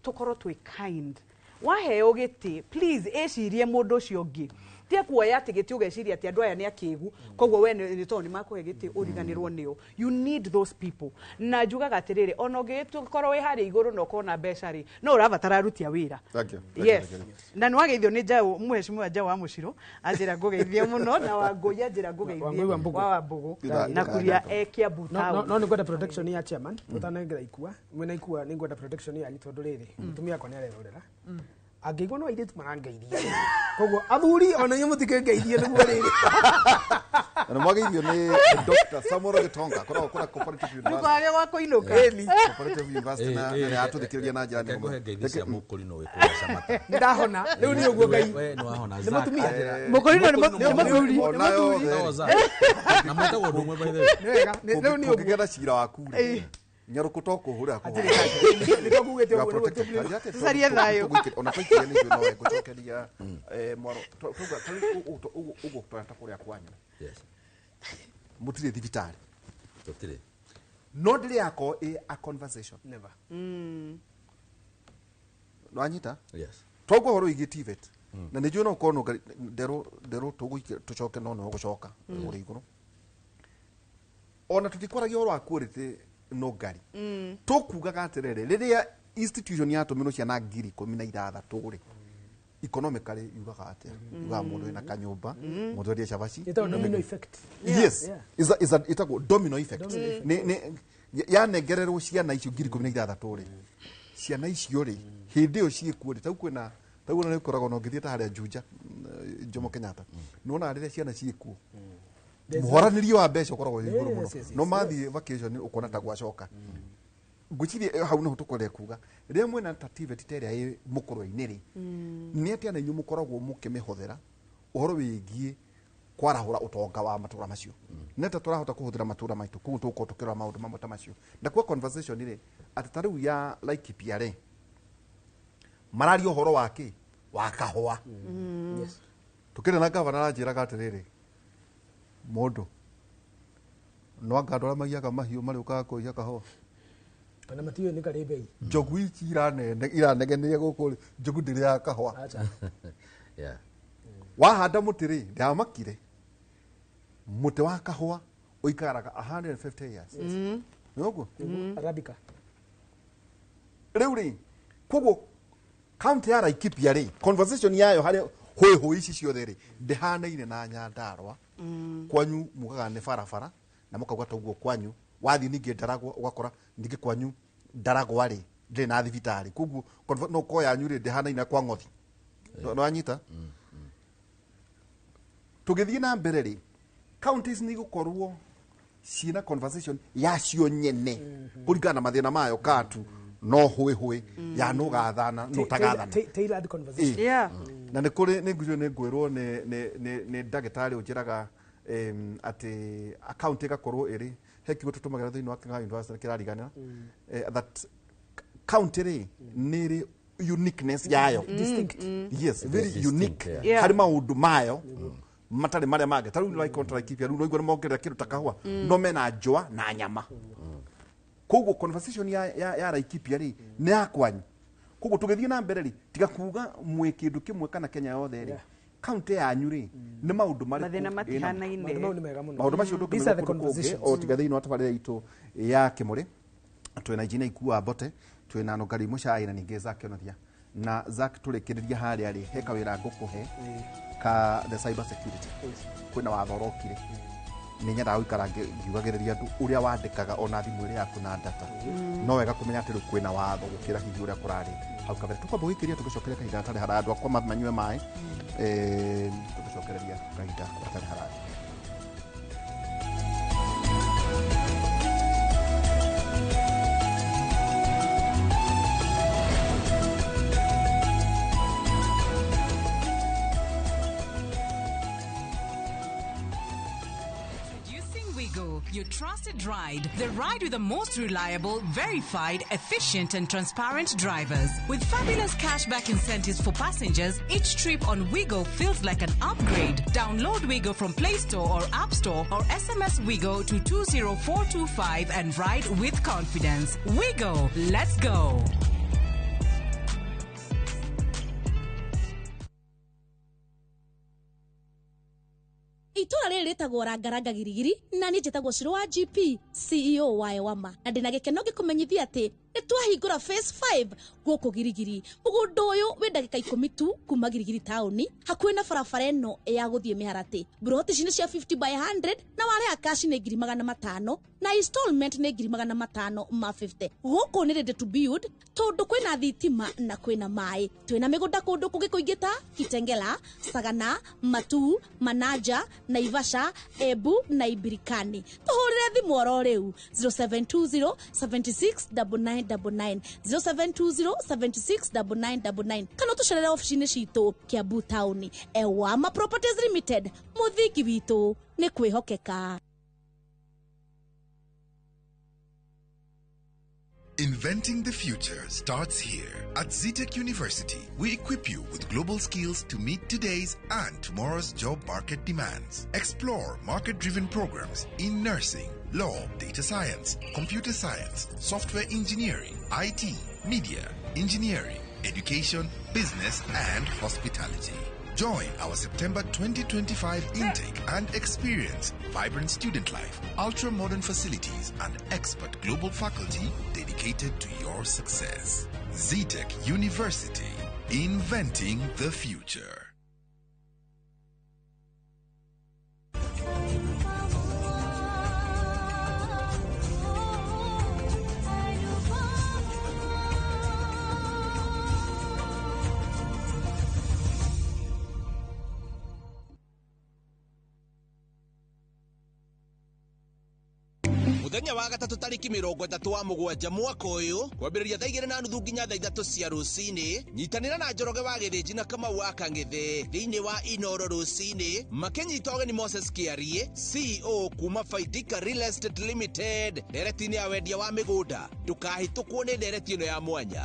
tũkorwo twĩ kind. Waheo gĩtĩ, please ĩcirie mũndũ ũcio ũngĩ. Tia kuoya atĩ gĩtĩ ũgeciria atĩ andũ aya nĩ akĩgu, koguo we nĩ tondũ nĩ makũhe gĩtĩ ũriganĩrwo nĩo. You need those people. Na njugaga atĩrĩrĩ, ona ũngĩkorwo wĩ harĩa igũrũ na ũkorwo na mbeca rĩ, no ũrabatara aruti a wĩra. Thank you. Thank you, Yes. thank you. Na nĩ wageithio nĩ njaũ, mheshimiwa Njaũ wa Mũciro anjĩra ngũgeithie mũno, na Wangũi anjĩra ngũgeithie. Wangũi wa Mbũgũ. Wa Wambũgũ na kuria e Kiambu No, town. no nĩ ngwenda protection ya chairman ũtanengera ikua mwĩna ikua, nĩ ngwenda protection yanyu tondũ rĩrĩ, mũtumia wakwa nĩ arerorera, angĩigua no airĩtu marangeithia, koguo athuri ona inyuĩ mũtikĩngeithie nĩguo rĩrĩ. Na nĩ mwageithio nĩ Dr. Samuel Gitonga koragwo kũrĩa Cooperative University. Ndũkwage gwa kũinũka. Cooperative University, na nĩ atũthikĩrĩria na njĩra nene mũno. Ngũhe ngeithi cia mũkũrinũ wĩ kũrĩa Camata. Nĩ ndahona rĩu, nĩ ũguo Ngai. We nĩ wahona. Nĩ Zack, mũtumia. anjĩra- Mũkũrinũ nĩ mũthuri. Ona yothe. No, Zack. Na mwĩtagwo ũndũ ũmwe, by the way. Nĩ wega, rĩu nĩ ũguo. Kũngĩgĩa na cira waku rĩ, nyarũkũ to kũhũra. Nĩkĩo ngugĩte ũguo, nĩguo. Tũcarie thayũ. Ona twaikire nĩ no ngũcokeria mwaro tuga ũguo tũrata kũrĩa kwanyu. Yes. Mũtirĩ thibitarĩ? Tũtirĩ. No ndĩrĩ yakorwo ĩ a conversation? Never. Nwanyita? Yes. Twaigua ũhoro wĩgiĩ TVET, na nĩ njũĩ no ũkorwo no nderũ nderũ tũgũikia tũcoke, no nĩ ũgũcoka kũrĩa igũrũ. Ona tũtikwaragia ũhoro wa quality, no ngari tũkugaga atĩrĩrĩ, rĩrĩa institution yatũmĩrwo ciana 16,000 rĩ, economically yugaga atĩa? Yugaga mũndũ wĩna kanyũmba, mũndũ wendia cabaci. Ĩtagwo domino effect. Yes. Yeah. Ĩtagwo domino effect. Nĩ yanengererwo ciana icio 16,000 rĩ, ciana icio rĩ, hĩndĩ ĩyo ciĩkuo rĩ, tau kwĩna tau ona nĩ ũkoragwo na ũngĩthiĩ ta harĩa Juja, Jomo Kenyatta, nĩwonaga rĩrĩa ciana ciĩkuo mũhoranĩrie wa mbeca ũkoragwo wĩ igũrũ mũno. No mathiĩ vacation ũkona ta gwacoka. Ngwĩciria hau nĩho tũkwendaga kuga, rĩrĩa mwĩna ta TVET ta ĩrĩa ĩ mũkũrwe-inĩ rĩ, nĩ atĩa na inyuĩ mũkoragwo mũkĩmĩhũthĩra ũhoro wĩgiĩ kwarahũra ũtonga wa matũra macio? Nĩ atĩa tũrahota kũhũthĩra matũra maitũ? Koguo tũgũkorwo tũkĩrora maũndũ mamwe ta macio na kwa conversation rĩ, atĩ ta rĩu ya Laikipia rĩ, mararia ũhoro wa kĩ wa kahũa. Tũkĩrĩ na gavana aranjĩraga atĩrĩrĩ, mũndũ no anga andũ arĩa magiaga mahiũ marĩũkaga kũiya kahũa. Ona matiũĩ nĩ karĩ bei. Njogu ici iranegenire gũkũ rĩ, njogu ndĩrĩaga kahũa. Acha. Wahanda mũtĩ rĩ, ndamakire mũtĩ wa kahũa ũikaraga 150 years. Nĩ ũguo? Arabica. Rĩu rĩ, koguo kaunti ya Laikipia rĩ, conversation yayo harĩ hũihũi ici ciothe rĩ, ndĩhanaine na Nyandarua. Kwanyu mugaga nĩ barabara na mũkauga toguo kwanyu wathiĩ ningĩ Ndaragwa, ũgakora ningĩ kwanyu Ndaragwa rĩ, ndĩrĩ na thibitarĩ. Koguo no ko yanyu rĩ, ndĩhanaine na kwa Ng'othi. Nĩwanyita? Tũgĩthiĩ na mbere rĩ, Counties nĩ igũkorwo ciĩna conversation yacio nyene kũringana na mathĩna mayo katu no hũĩ hũĩ ya no gathana no tagathana. Tailored conversation. Yeah. Na nĩ kũrĩ nĩ ngwĩrwo nĩ ngwĩrwo nĩ ndagĩtarĩ ũnjĩraga atĩ account ĩgakorwo ĩrĩ he kiugo tũtũmagĩra thĩinĩ wa King'ang'a University kĩrariganĩra, that county rĩ nĩ ĩrĩ uniqueness yayo. Distinct. Yes, very Distinct, unique yeah. harĩ maũndũ mayo matarĩ marĩa mangĩ. Ta rĩu like contract Laikipia rĩu noigua nĩ mongerera kĩndũ ta kahũa, no mena njũa na nyama. Koguo conversation ya Laikipia rĩ nĩ ya kwanyu. Koguo tũgĩthiĩ na mbere rĩ, tiga kuga mwĩ kĩndũ kĩmwe kana Kenya yothe rĩ, county yanyu rĩ nĩ maũndũ marĩkũ Mathĩna ĩna- matihanaine. Maũndũ mau nĩ mega mũno. Maũndũ macio These are the ndũngĩmenya kũndũ kũngĩ conversations. o tiga thĩinĩ wa tabarĩra itũ ya Kĩmũrĩ. Twĩna Engineer Ikua Mbote, twĩna Nũngari Mũcai na ningĩ Zack Onothia. Na Zack, tũrĩkĩrĩria harĩa rĩ, he kawĩra ngũkũhe ka the cyber security. Kwĩna watho ũrokire, nĩ nyendaga gũikara ngiugagĩrĩria andũ ũrĩa wandĩkaga ona thimũ ĩrĩa yaku na data. No wega kũmenya atĩ rĩu kwĩna watho gũkĩra hihi ũrĩa kũrarĩ hau kabere. Tũkwamba gũikĩria tũgĩcokeria kahinda gatarĩ haraya, andũ akwa manyue maĩ, tũgĩcokereria kahinda gatarĩ haraya. Introducing Wigo, your trusted ride. The ride with the most reliable, verified, efficient, and transparent drivers. With fabulous cashback incentives for passengers, each trip on Wigo feels like an upgrade. Download Wigo from Play Store or App Store or SMS Wigo to 20425 and ride with confidence. Wigo, let's go. Itũra rĩrĩ rĩtagwo Rangaranga Girigiri na niĩ njĩtagwo Cũrũ wa GP CEO wa Ewama, na ndĩna gĩkeno ngĩkũmenyithia atĩ nĩ twahingũra phase 5 gũkũ Girigiri. Mũgũnda ũyũ wĩ ndagĩka 10 tu kuma Girigiri taũni, hakuhĩ na barabara ĩno ya gũthiĩ Mĩharatĩ. Mburoti ici nĩ cia 50 by 100 na warĩha cash nĩ 500,000 na installment nĩ 550,000. Gũkũ nĩ ready to build tondũ kwĩna thitima na kwĩna maĩ. Twĩna mĩgũnda kũndũ kũngĩ kũingĩ ta Kitengela, Sagana, Matuu, Manaja, Naivasha, Embu na Ibirikani. Tũhũrĩre thimũ oro rĩu 0720 76 9999, 0720 76 9999, kana ũtũcerere obici-inĩ citũ Kiambu taũni. Ewama Properties Limited, mũthingi witũ nĩ kwĩhokeka. Inventing the future starts here. At Zetech University, we equip you with global skills to meet today's and tomorrow's job market demands. Explore market-driven programs in nursing, law, data science, computer science, software engineering, IT, media, engineering, education, business, and hospitality. Join our September 2025 intake and experience vibrant student life, ultra-modern facilities, and expert global faculty dedicated to your success. Zetech University, inventing the future. Muthenya wa gatatũ tarĩki 37 mwaka ũyũ kwambĩrĩria thaa 2:30 nginya thaa 3 cia rũcinĩ, nyitanĩra na Njoroge wa Gĩthĩnji na Kamau wa Kang'ethe thĩinĩ wa Inoro rũcinĩ makĩnyita ũgeni Moses Kĩarie, CEO kuma Faidika Real Estate Limited, ndereti-inĩ ya wendia wa mĩgũnda. Ndũkahĩtũkwo nĩ ndereti ĩno ya mwanya.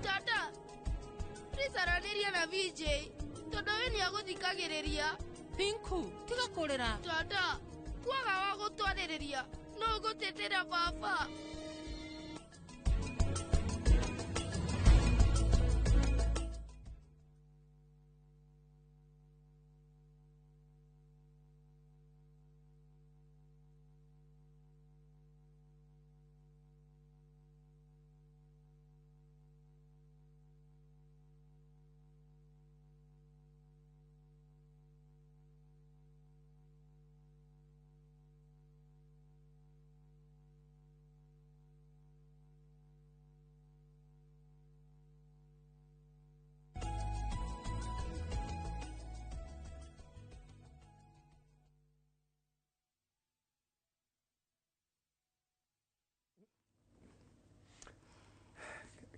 Tata, please aranĩria na VJ tondũ we nĩ agũthikagĩrĩria. Pinku, tiga kũrĩra. Tata, kwaga wa gũtwarĩrĩria no ũgũtetera baba.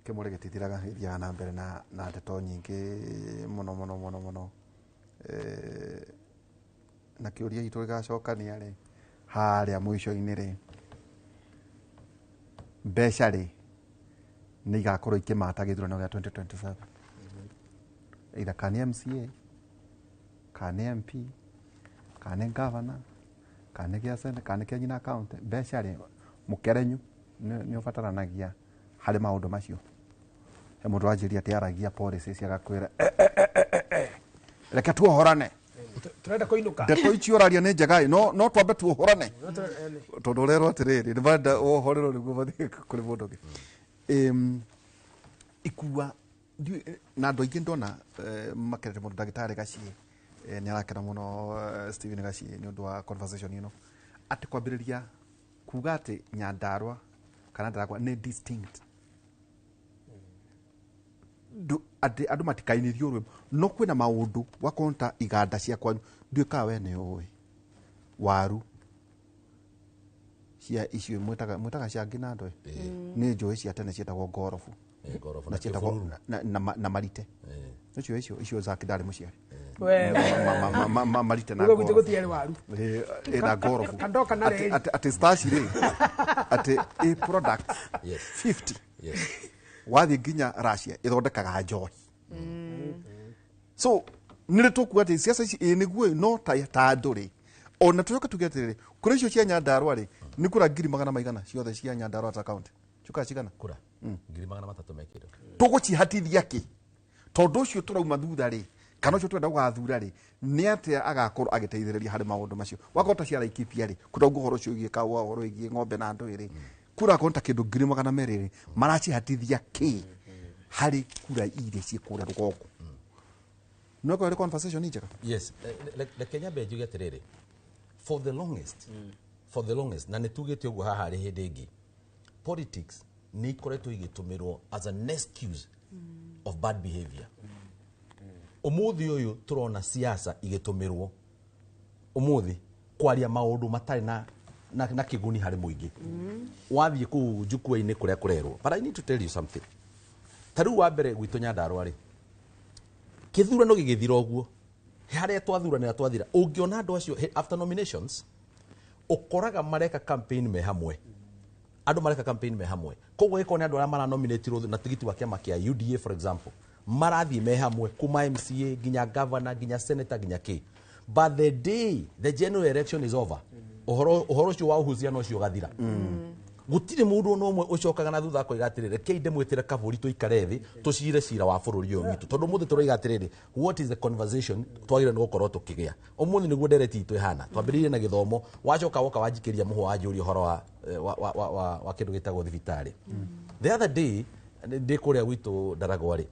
Kĩmũrĩ gĩtithiraga gĩthiaga na mbere na ndeto nyingĩ mũno mũno mũno mũno. Na kĩũria gitũ gĩgacokania rĩ harĩa mũico-inĩ rĩ, mbeca rĩ nĩ igakorwo ikĩmata gĩthurano gĩa 2027, either kana nĩ MCA, kana nĩ MP, kana nĩ governor, kana nĩ gĩa senate, kana nĩ kĩa nyina county. Mbeca rĩ, mũkerenyu nĩ ũbataranagia harĩ maũndũ macio. He mũndũ wanjĩria atĩ aragia policies agakwĩra, "Reke tuohorane." Turenda kũinũka. Ndeto icio ũraria nĩ njega, no twambe tuohorane, tondũ ũrerwo atĩrĩrĩ, nĩ marenda wohorerwo nĩguo mathiĩ kũrĩ mũndũ ũngĩ. Ikua na andũ aingĩ ndona makerete mũno. Ndagĩtarĩ Gaciĩ nĩ arakena mũno, Stephen Gaciĩ, nĩ ũndũ wa conversation ĩno, atĩ kwambĩrĩria kuga atĩ Nyandarua kana Ndaragwa nĩ distinct. Atĩ andũ matikainithio rwĩmbo, no kwĩna maũndũ wakorwo ta iganda cia kwanyu, ndiũĩ kana we nĩ ũĩ waru cia icio mwĩtaga cia ngina andũ nĩ njũĩ cia tene ciĩtagwo ngorobu. Ngorobu na na ciĩtagwo kĩbũrũru. na marite icio icio za ndarĩ mũciari. We. Marite na Uga gwitũ ngorobu. gũtiarĩ waru. Ĩ, na ngorobu. Kandoka na reri. Atĩ starch rĩ, atĩ ĩ product 50 wathiĩ nginya Russia ĩthondekaga njohi. So nĩ rĩ tũkuga atĩ ciaca ici ĩ nĩguo no ta andũ rĩ, ona tũcoke tuge atĩrĩrĩ, kũrĩ icio cia Nyandarua rĩ, nĩ kura ngiri magana maigana ciothe cia Nyandarua ta county ciũkaga cigana? Kura 300,000 mekĩrwo. Tũgũcihatithia kĩ? Tondũ ũcio tũrauma thutha rĩ, kana ũcio twenda gũgathura rĩ, nĩ atĩa agakorwo agĩteithĩrĩria harĩ maũndũ macio? Wakorwo ta cia Laikipia rĩ, kũrauga ũhoro ũcio wĩgiĩ kaũa, ũhoro wĩgiĩ ng'ombe na andũ rĩ, kura akorwo ta kĩndũ 200,000 rĩ, maracihatithia kĩ harĩ kura iria ciĩ kũrĩa rũgongo? No ĩkorwo ĩrĩ conversation njega. Yes, reke nyambe njuge atĩrĩrĩ, for the longest, na nĩ tugĩte ũguo haha harĩ hĩndĩ ĩngĩ, politics nĩ ikoretwo igĩtũmĩrwo as an excuse of bad behavior. Ũmũthĩ ũyũ tũrona siasa igĩtũmĩrwo ũmũthĩ kwaria maũndũ matarĩ na kĩguni harĩ mũingĩ. Wathiĩ kũu njukua-inĩ kũrĩa kũrerwo. But I need to tell you something. Ta rĩu wa mbere gwitũ Nyandarua rĩ, kĩthurano gĩgĩthira ũguo, harĩa twathuranĩra twathira, ũngĩona andũ acio after nominations, ũkoraga mareka campaign me hamwe, andũ mareka campaign me hamwe. Koguo gĩkorwo nĩ andũ arĩa maranominatirwo na tigiti wa kĩama kĩa UDA, for example, marathiĩ me hamwe kuma MCA nginya governor nginya senator nginya kĩ. But the day the general election is over, ũhoro ũcio wa uhusiano ũcio ũgathira. Gũtirĩ mũndũ ona ũmwe ũcokaga na thutha akoiga atĩrĩrĩ, rekei ndĩmwĩtĩre kabũri tũikare thĩ tũcire cira wa bũrũri ũyũ witũ, tondũ ũmũthĩ tũroiga atĩrĩrĩ, what is the conversation twagĩrĩirwo nĩ gũkorwo tũkĩgĩa ũmũthĩ? Nĩguo ndereti itũ ĩhana. Twambĩrĩirie na gĩthomo, wacoka woka wanjikĩria mũhwa, wanjũria ũhoro wa kĩndũ gĩtagwo thibitarĩ. The other day ndĩ kũrĩa gwitũ Ndaragwa rĩ,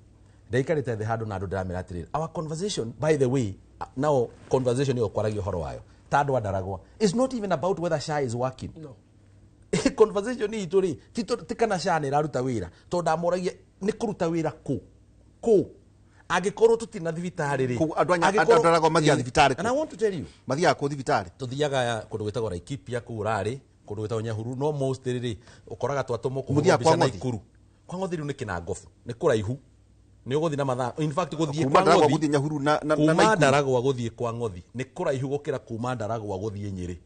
ndaikarĩte thĩ handũ na andũ ndĩramera atĩrĩrĩ, our conversation, by the way, now conversation ĩyo kwaragia ũhoro wayo ta andũ a Ndaragwa is not even about whether SHA is working. No. Conversation itũ rĩ, ti kana SHA nĩ ĩraruta wĩra, tondũ ndamoragia nĩ kũruta wĩra kũ kũ angĩkorwo tũtirĩ na thibitarĩ rĩ. Kũu andũ a Ndaragwa mathiaga thibitarĩ kũ? And I want to tell you, Mathiaga kũ thibitarĩ? Tũthiaga kũndũ gwĩtagwo Laikipia, kũu Rarĩ, kũndũ gwĩtagwo Nyahururu, no most rĩ, ũkoraga twatũmwo kũhũrwo Mũthiaga mbica kwa Ng'othi? Naikuru. Kwa Ng'othi rĩu nĩ kĩnangobu, nĩ kũraihu, nĩ ũgũthiĩ na mathaa, in fact gũthiĩ Kuma kwa Ndaragwa Ng'othi gũthiĩ Nyahururu na kuma Naikuru. Ndaragwa gũthiĩ kwa Ng'othi nĩ kũraihu gũkĩra kuma Ndaragwa gũthiĩ Nyĩrĩ,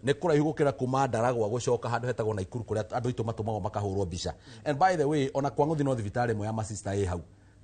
nĩ kũraihu gũkĩra kuma Ndaragwa gũcoka handũ hetagwo Naikuru kũrĩa andũ aitũ matũmagwo makahũrwo mbica. And by the way, ona kwa Ng'othi no thibitarĩ ĩmwe ya masista ĩ hau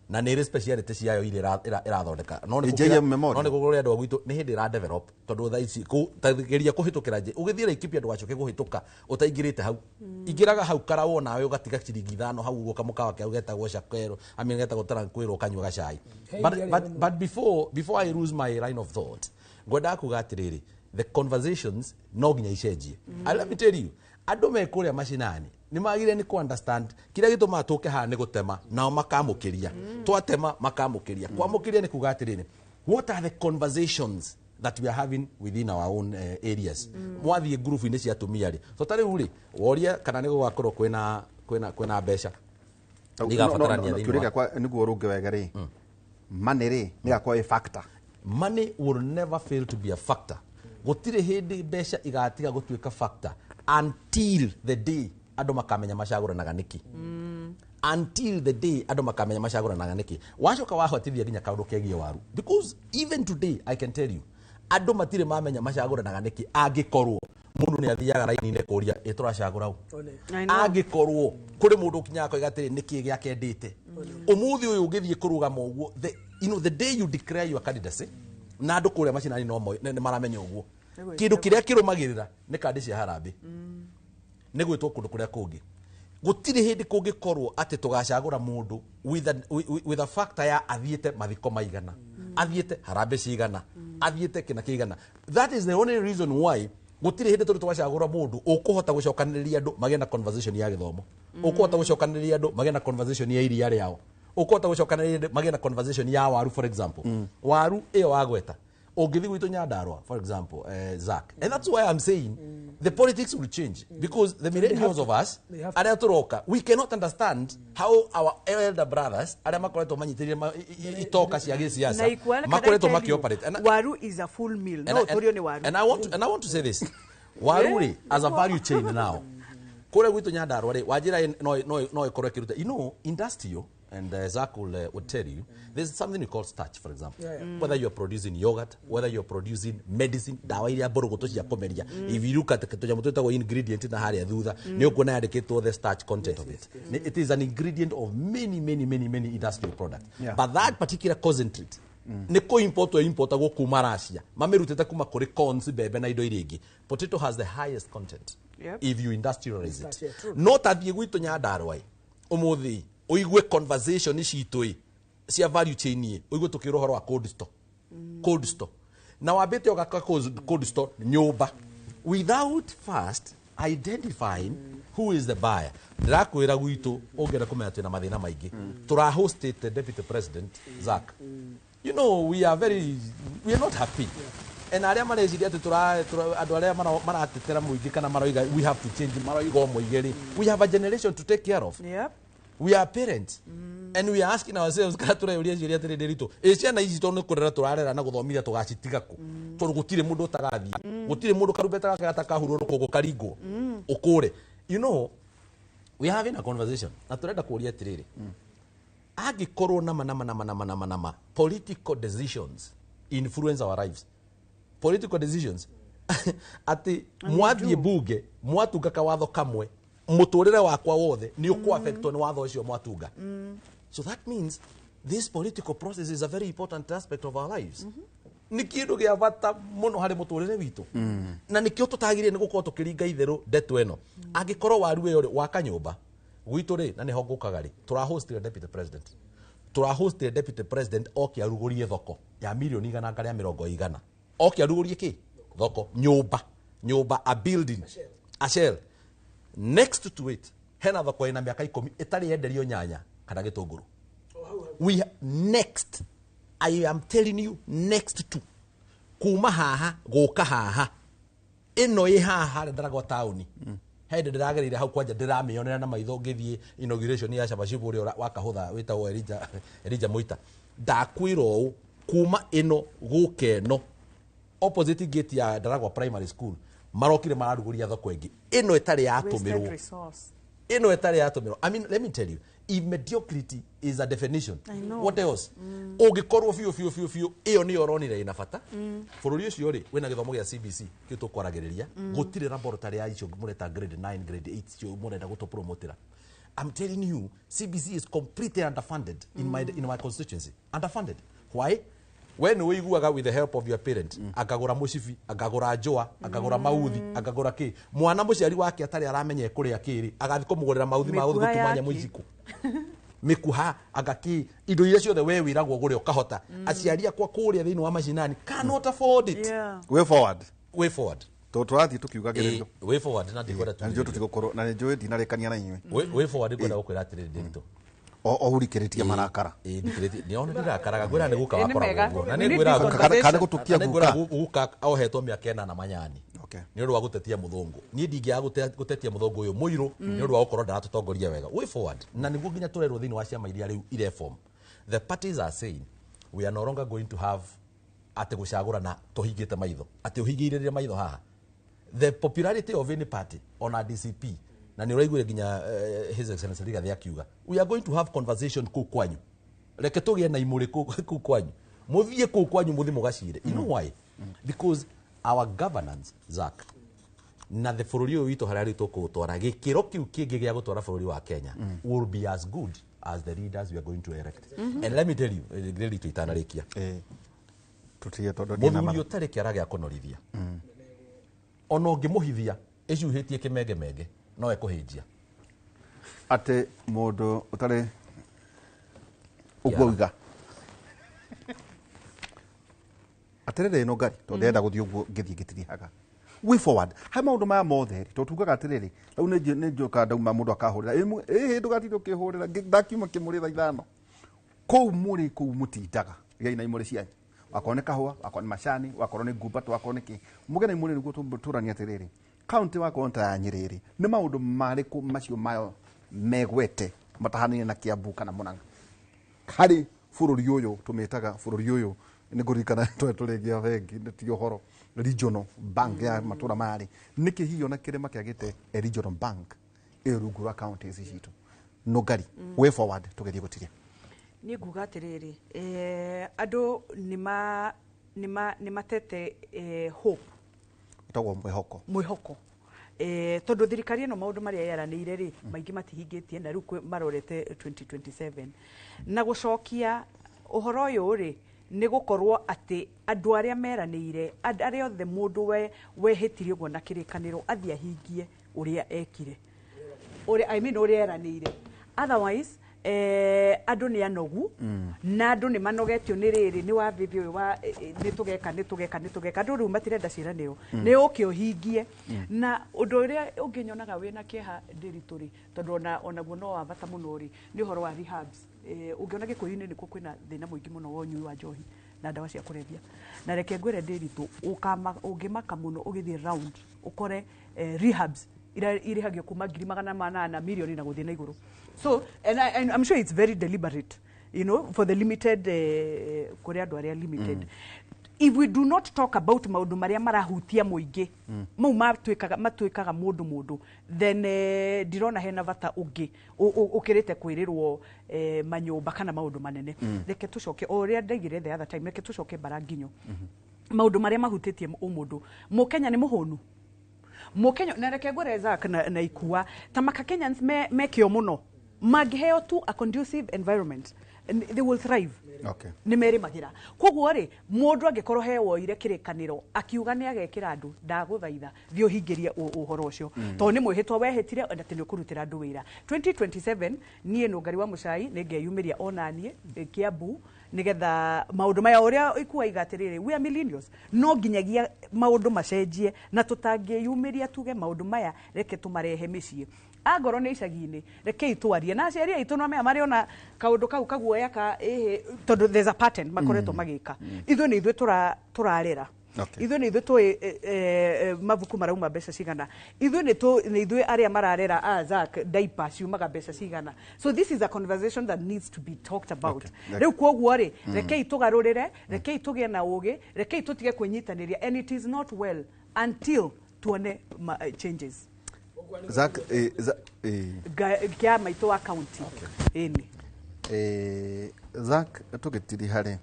na nĩ ĩrĩ speciality ciayo iria ĩrathondeka, no nĩ Ĩ JM Memorial? No nĩ kũrĩ andũ a gwitũ nĩ hĩndĩ ĩra develop, tondũ thaa ici ta geria kũhĩtũkĩra nje ũgĩthiĩ Laikipia, ndũgacoke kũhĩtũka ũtaingĩrĩte hau. Ingĩraga hau karawo nawe ũgatiga ciringi 5 hau ũguo kamũkawa kau getagwo Shakero, I mean getagwo Tranquilo, ũkanyua gacai. Hey, But, yeah, but before I lose my line of thought, ngwendaga kuga atĩrĩrĩ, the conversations no nginya icenjie. And let me tell you, andũ me kũrĩa macinani nĩ magire nĩ kũ understand kĩrĩa gĩtũmaga tũke haha nĩ gũtema nao makamũkĩria, twatema makamũkĩria. Kwamũkĩria nĩ kuga atĩrĩrĩ, what are the conversations that we are having within our own areas? Mwathiĩ ngurubu-inĩ cia atumia rĩ, so ta rĩu rĩ, woria kana nĩ gũgakorwo kwĩna mbeca nĩ igabatarania thĩinĩ Kĩũria wa gĩakwa nĩguo ũrũnge wega rĩ, money rĩ, nĩ gakorwo ĩ factor? Money will never fail to be a factor. Gũtirĩ hĩndĩ mbeca igatiga gũtuĩka factor until the day andũ makamenya macagũranaga nĩkĩ. Until the day andũ makamenya macagũranaga nĩkĩ. Wacoka wahotithia nginya kaũndũ kegiĩ waru, because even today I can tell you andũ matirĩ mamenya macagũranaga nĩkĩ. Angĩkorwo mũndũ nĩ athiaga raini-inĩ kũria ĩ tũracagũra ũ, I know. Angĩkorwo kũrĩ mũndũ ũkinyaga koiga atĩrĩ nĩkĩ gĩakendete ũmũthĩ ũyũ ũngĩthiĩ kũrũgama ũguo, the, you know, the day you declare your candidacy na andũ kũrĩa macinani no nĩ maramenya ũguo, kĩndũ kĩrĩa kĩrũmagĩrĩra nĩ kandi cia harambĩ nĩ gwĩtwo kũndũ kũrĩa kũngĩ. Gũtirĩ hĩndĩ kũngĩkorwo atĩ tũgacagũra mũndũ with a factor ya athiĩte mathiko maigana, athiĩte harambĩ cigana, athiĩte kĩna kĩigana. That is the only reason why gũtirĩ hĩndĩ tũrĩ twacagũra mũndũ ũkũhota gũcokanĩrĩria andũ magĩe na conversation ya gĩthomo, ũkũhota gũcokanĩrĩria andũ magĩe na conversation ya iria rĩao, ũkũhota gũcokanĩrĩria andũ magĩe na conversation ya waru. For example, waru ĩyo wagweta, ũngĩthiĩ gwitũ Nyandarua, for example, Zach, and that's why I'm saying the politics will change, because the millennials of us They have arĩa tũroka, we cannot understand how our elder brothers arĩa makoretwo manyitĩrĩire itoka cia Na gĩsiasa ikuana, can I makoretwo tell you, makĩoperate. Waru is a full meal. No ũtũrio nĩ waru. And I want to say this, waru rĩ, as a value chain now kũrĩa gwitũ Nyandarua rĩ, wanjĩra no ĩkorwo ĩkĩruta, industrial, and Zach would tell you there's something we call starch, for example. Whether you're producing yogurt, whether you're producing medicine, dawa iria mbũrũgũtũ cia kũmeria, if you look at tũnyamũ twĩtagwo ingredient na harĩa thutha, nĩ ũkuona yandĩkĩtwo the starch content of it. It is an ingredient of many, many, many, many industrial products. But that particular concentrate nĩ kũ import importagwo kuma Russia, mamĩrutĩte kuma kũrĩ corns, mbembe na indo iria ingĩ. Potato has the highest content if you industrialize it. Starch, yeah, true. No tathiĩ gwitũ Nyandarua ĩ ũmũthĩ ũigue conversation citũ ĩ cia value chain ĩ, ũigue tũkĩra ũhoro wa cold store, cold store, na wambĩte ũgaka cold store nyũmba without first identifying who is the buyer. Ndĩrakwĩra gwitũ ũngĩenda kũmenya twĩna mathĩna maingĩ, tũrahostĩte deputy president, Zach. We are not happy, and arĩa mareciria atĩ andũ arĩa maratetera mũingĩ kana maroiga we have to change maroiga o moige rĩ, we have a generation to take care of. We are parents and we are asking ourselves, kana tũreyũria ciũria atĩrĩ ndĩritũ ĩ ciana ici tondũ nĩ kũrera tũrarera na gũthomithia tũgacitiga kũ, tondũ gũtirĩ mũndũ ũtagathiĩ, gũtirĩ mũndũ karumbeta gake gatakahurwo rũkũngũ karingwo ũkũre. We are having a conversation na tũrenda kũria atĩrĩrĩ, angĩkorwo nama nama nama nama nama nama political decisions influence our lives, political decisions atĩ mwathiĩ bunge mwatunga kawatho kamwe, mũtũrĩre wakwa wothe nĩ ũkũ-affectwo nĩ watho ũcio mwatunga. So that means this political process is a very important aspect of our lives. Nĩ kĩndũ gĩa bata mũno harĩ mũtũrĩre witũ, na nĩkĩo tũtagĩrĩire nĩ gũkorwo tũkĩringa itherũ ndeto ĩno. Angĩkorwo waru ĩyo rĩ, waka nyũmba gwitũ rĩ, na nĩho ngũkaga rĩ, tũrahostire deputy president, tũrahostire deputy president oke arugũrie thoko ya mirioni igana rĩa mĩrongo igana, oke arugũrie kĩ thoko, nyũmba, nyũmba, a building, a shell. Next to it hena thoko ĩna mĩaka 10 ĩtarĩ yenderio nyanya kana gĩtũngũrũ. We next, I am telling you, next to kuma haha gũka haha ĩno ĩ haha harĩa Ndaragwa taũni, he hĩndĩ ndĩragereire hau kwanja ndĩramĩonera na maitho ngĩthiĩ inauguration ya Shabashibu ũrĩa wakahũtha wĩtagwo Elijah Muita. Ndakwĩra ũũ, kuma ĩno gũka ĩno opposite gate ya Ndaragwa Primary School, marokire mararugũria thoko ĩngĩ ĩno ĩtarĩ Wasted yatũmĩrwo, resource. ĩno ĩtarĩ yatũmĩrwo. I mean, let me tell you, if mediocrity is a definition, I know. what else? Ũngĩkorwo biũ biũ biũ biũ ĩyo nĩyo ũronire ĩna bata bũrũri ũcio rĩ wĩna gĩthomo gĩa CBC kĩu tũkwaragĩrĩria, gũtirĩ laboratory ya icio mũreta grade 9, grade 8 icio mũrenda gũtũpromotera. I'm telling you, CBC is completely underfunded in my constituency. Underfunded. Why? We nĩ ũiguaga with the help of your parent, akagũra mũcibi, akagũra njũa, akagũra mauthi, akagũra kĩ, mwana mũciari wake atarĩ aramenya ekũrĩa kĩrĩ, agathiĩ kũmũgũrĩra mauthi ma gũthiĩ Mĩkuha gũtuma nyamũ yake. iciko mĩkuha anga kĩ, indo iria ciothe we wĩragwo ũgũre ũkahota. Aciari akwa kũrĩa thĩinĩ wa macinani cannot afford it. Way forward. Way forward. Tondũ tũrathiĩ tũkiugagĩrĩrio. Way forward na ndikwenda Na nĩnjũĩ tũtigũkorwo na nĩnjũĩ ndinarĩkania na inyuĩ. Way forward ngwenda gũkwĩra atĩrĩrĩ ndĩritũ o ũrikĩrĩtie marakara. Ĩ ndikĩrĩtie nĩ ona ndirakaraga ngwĩra nĩ guka Ĩ, nĩ wakoragwo mega. ũguo na We nĩ need ngwĩra this conversation. Kana gũtũkia na nĩ ngwĩra guka. guka ohetwo mĩaka ĩnana manyani nĩ ũndũ wa gũtetia mũthũngũ. Niĩ ndingĩaga gũtetia mũthũngũ ũyũ mũirũ nĩ ũndũ wa gũkorwo ndaratũtongoria wega. Way forward, na nĩguo nginya tũrerwo thĩinĩ wa ciama iria rĩu ireform, the parties are saying we are no longer going to have atĩ gũcagũrana tũhingĩte maitho, atĩ ũhingĩrĩrie maitho haha. The popularity of any party ona DCP Na nĩ ũraiguire nginya His Excellency Rigathi akiuga we are going to have conversation kũu kwanyu, reke tũgĩe na imũrĩ kũu kwanyu, mũthiĩ kũu kwanyu, mũthiĩ mũgacire. You know why? Because our governance, Zack, na the bũrũri ũyũ witũ harĩa rĩu tũkũũtwara gĩkĩro kĩu kĩngĩ gĩa gũtwara bũrũri wa Kenya will be as good as the leaders we are going to elect. And let me tell you, rĩrĩ tũitanarĩkia, tutige tondũ ndina mũthuri mathaa. ũtarĩ kĩara gĩa kũnorithia, ona ũngĩmũhithia ĩcuhĩtie kĩmengemenge, no ekũhĩnjia. Atĩ mũndũ ũtarĩ ũguo uga atĩrĩrĩ ĩno ngari tondũ ndĩrenda gũthiĩ ũguo ngĩthiĩ ngĩtirihaga way forward he maũndũ maya mothe rĩ, tondũ tugaga atĩrĩrĩ, rĩu nĩ njũkaga ndauma mũndũ akahũrĩra, "Ĩ, ndũgatinde ũkĩhũrĩra, ndakiuma kĩmũrĩ thaa 5 kũu mũrĩ kũu mũtindaga gĩai na imũrĩ cianyu, wakorwo nĩ kahũa, wakorwo nĩ macani, wakorwo nĩ ngumbato, wakorwo nĩ kĩ, mũgĩe na imũrĩ nĩguo tũranie atĩrĩrĩ, kaunti wakorwo nĩ ta ya Nyĩrĩ rĩ, nĩ maũndũ marĩkũ macio mayo megwete matahanaine na Kiambu kana Murang'a harĩ bũrũri ũyũ tũmĩtaga bũrũri ũyũ nĩ ngũririkana tũrĩa tũrĩngĩa bengi nĩ ti ũhoro regional bank ya matũra maya rĩ, nĩkĩ hihi ona kĩrĩma kĩagĩte a regional bank ĩ rungu rwa county ici citũ? Nũngari, way forward tũgerie gũtiria. Niĩ nguga atĩrĩrĩ, andũ nĩ matete hope. Ĩtagwo mwĩhoko. Mwĩhoko, tondũ thirikari ĩno maũndũ marĩa yaranĩire rĩ, maingĩ matihingĩtie, na rĩu marorete 2027 na gũcokia ũhoro ũyũ rĩ, nĩ gũkorwo atĩ andũ arĩa meranĩire, arĩa othe mũndũ we wehĩtire ũguo na kĩrĩkanĩro athiĩ ahingie ũrĩa ekire, ũrĩa, I mean, ũrĩa eranĩire. Otherwise andũ nĩ anogu na andũ nĩ manogetio nĩ rĩrĩ nĩ wathĩthĩ ũyũ wa nĩ tũgeka, nĩ tũgeka, nĩ tũgeka. Andũ rĩu matirenda ciĩranĩro, nĩ ũke ũhingie. Na ũndũ ũrĩa ũngĩ nyonaga wĩna kĩeha ndĩritũ rĩ, tondũ onaguo no wa bata mũno rĩ, nĩ ũhoro wa rehabs. Ũngĩona Gĩkũyũ-inĩ nĩkuo kwĩna thĩna mũingĩ mũno wa ũnyui wa njohi na ndawa cia kũrebia, na reke ngwĩre ndĩritũ, ũngĩmaka mũno ũgĩthiĩ round ũkore rehabs irĩhagio kuma 800,000 milioni na gũthiĩ na igũrũ. So and I'm sure it's very deliberate for the limited, kũrĩ andũ arĩa limited. If we do not talk about maũndũ marĩa marahutia mũingĩ, mau matuĩkaga mũndũ, then ndirona hena bata ũngĩ ũkĩrĩte kwĩrĩrwo manyũmba kana maũndũ manene. Reke tũcoke o ũrĩa ndaigire the other time, reke tũcoke bara nginyo maũndũ marĩa mahutĩtie ũmũndũ. Mũkenya nĩ mũhũnu, Mũkenya, na reke ngwĩre Zack na ikua ta maka Kenyans me kĩo mũno, mangĩheo tu a conducive environment and they will thrive. Nĩ merĩmagĩra. Koguo rĩ, mũndũ angĩkorwo he woire kĩrĩkanĩro akiuga nĩ agekĩra andũ, ndagũthaitha thiĩ ũhingĩrie ũhoro ũcio, tondũ nĩ mwĩhĩtwa wehĩtire na atĩ nĩ ũkũrutĩra andũ wĩra 2027. Niĩ Nũngari wa Mũcai nĩ ngeyumĩria onaniĩ Kiambu nĩgetha maũndũ maya ũrĩa ikua iga atĩrĩrĩ, we are millennials, no nginyagia maũndũ macenjie, na tũtangĩyumĩria tuge maũndũ maya reke tũmarehe mĩciĩ, angorwo nĩ icagi-inĩ, rekei twarie na aciari aitũ no mea marĩ ona kaũndũ kau kaguoya ka ĩhĩ, tondũ there's a pattern makoretwo magĩka. Ithuĩ nĩ ithuĩ tũrarera. Ithuĩ nĩ ithuĩ tũĩ mabuku marauma mbeca cigana, ithuĩ nĩ ithuĩ arĩa mararera a Zack diaper ciumaga mbeca cigana. So this is a conversation that needs to be talked about. Rĩu koguo rĩ, rekei tũgarũrĩre, rekei tũgĩe na ũgĩ, rekei tũtige kwĩnyitanĩria, and it is not well until tuone changes. Zack, Kĩa maitũ wa county ĩni. Zack, tũgĩtiri harĩ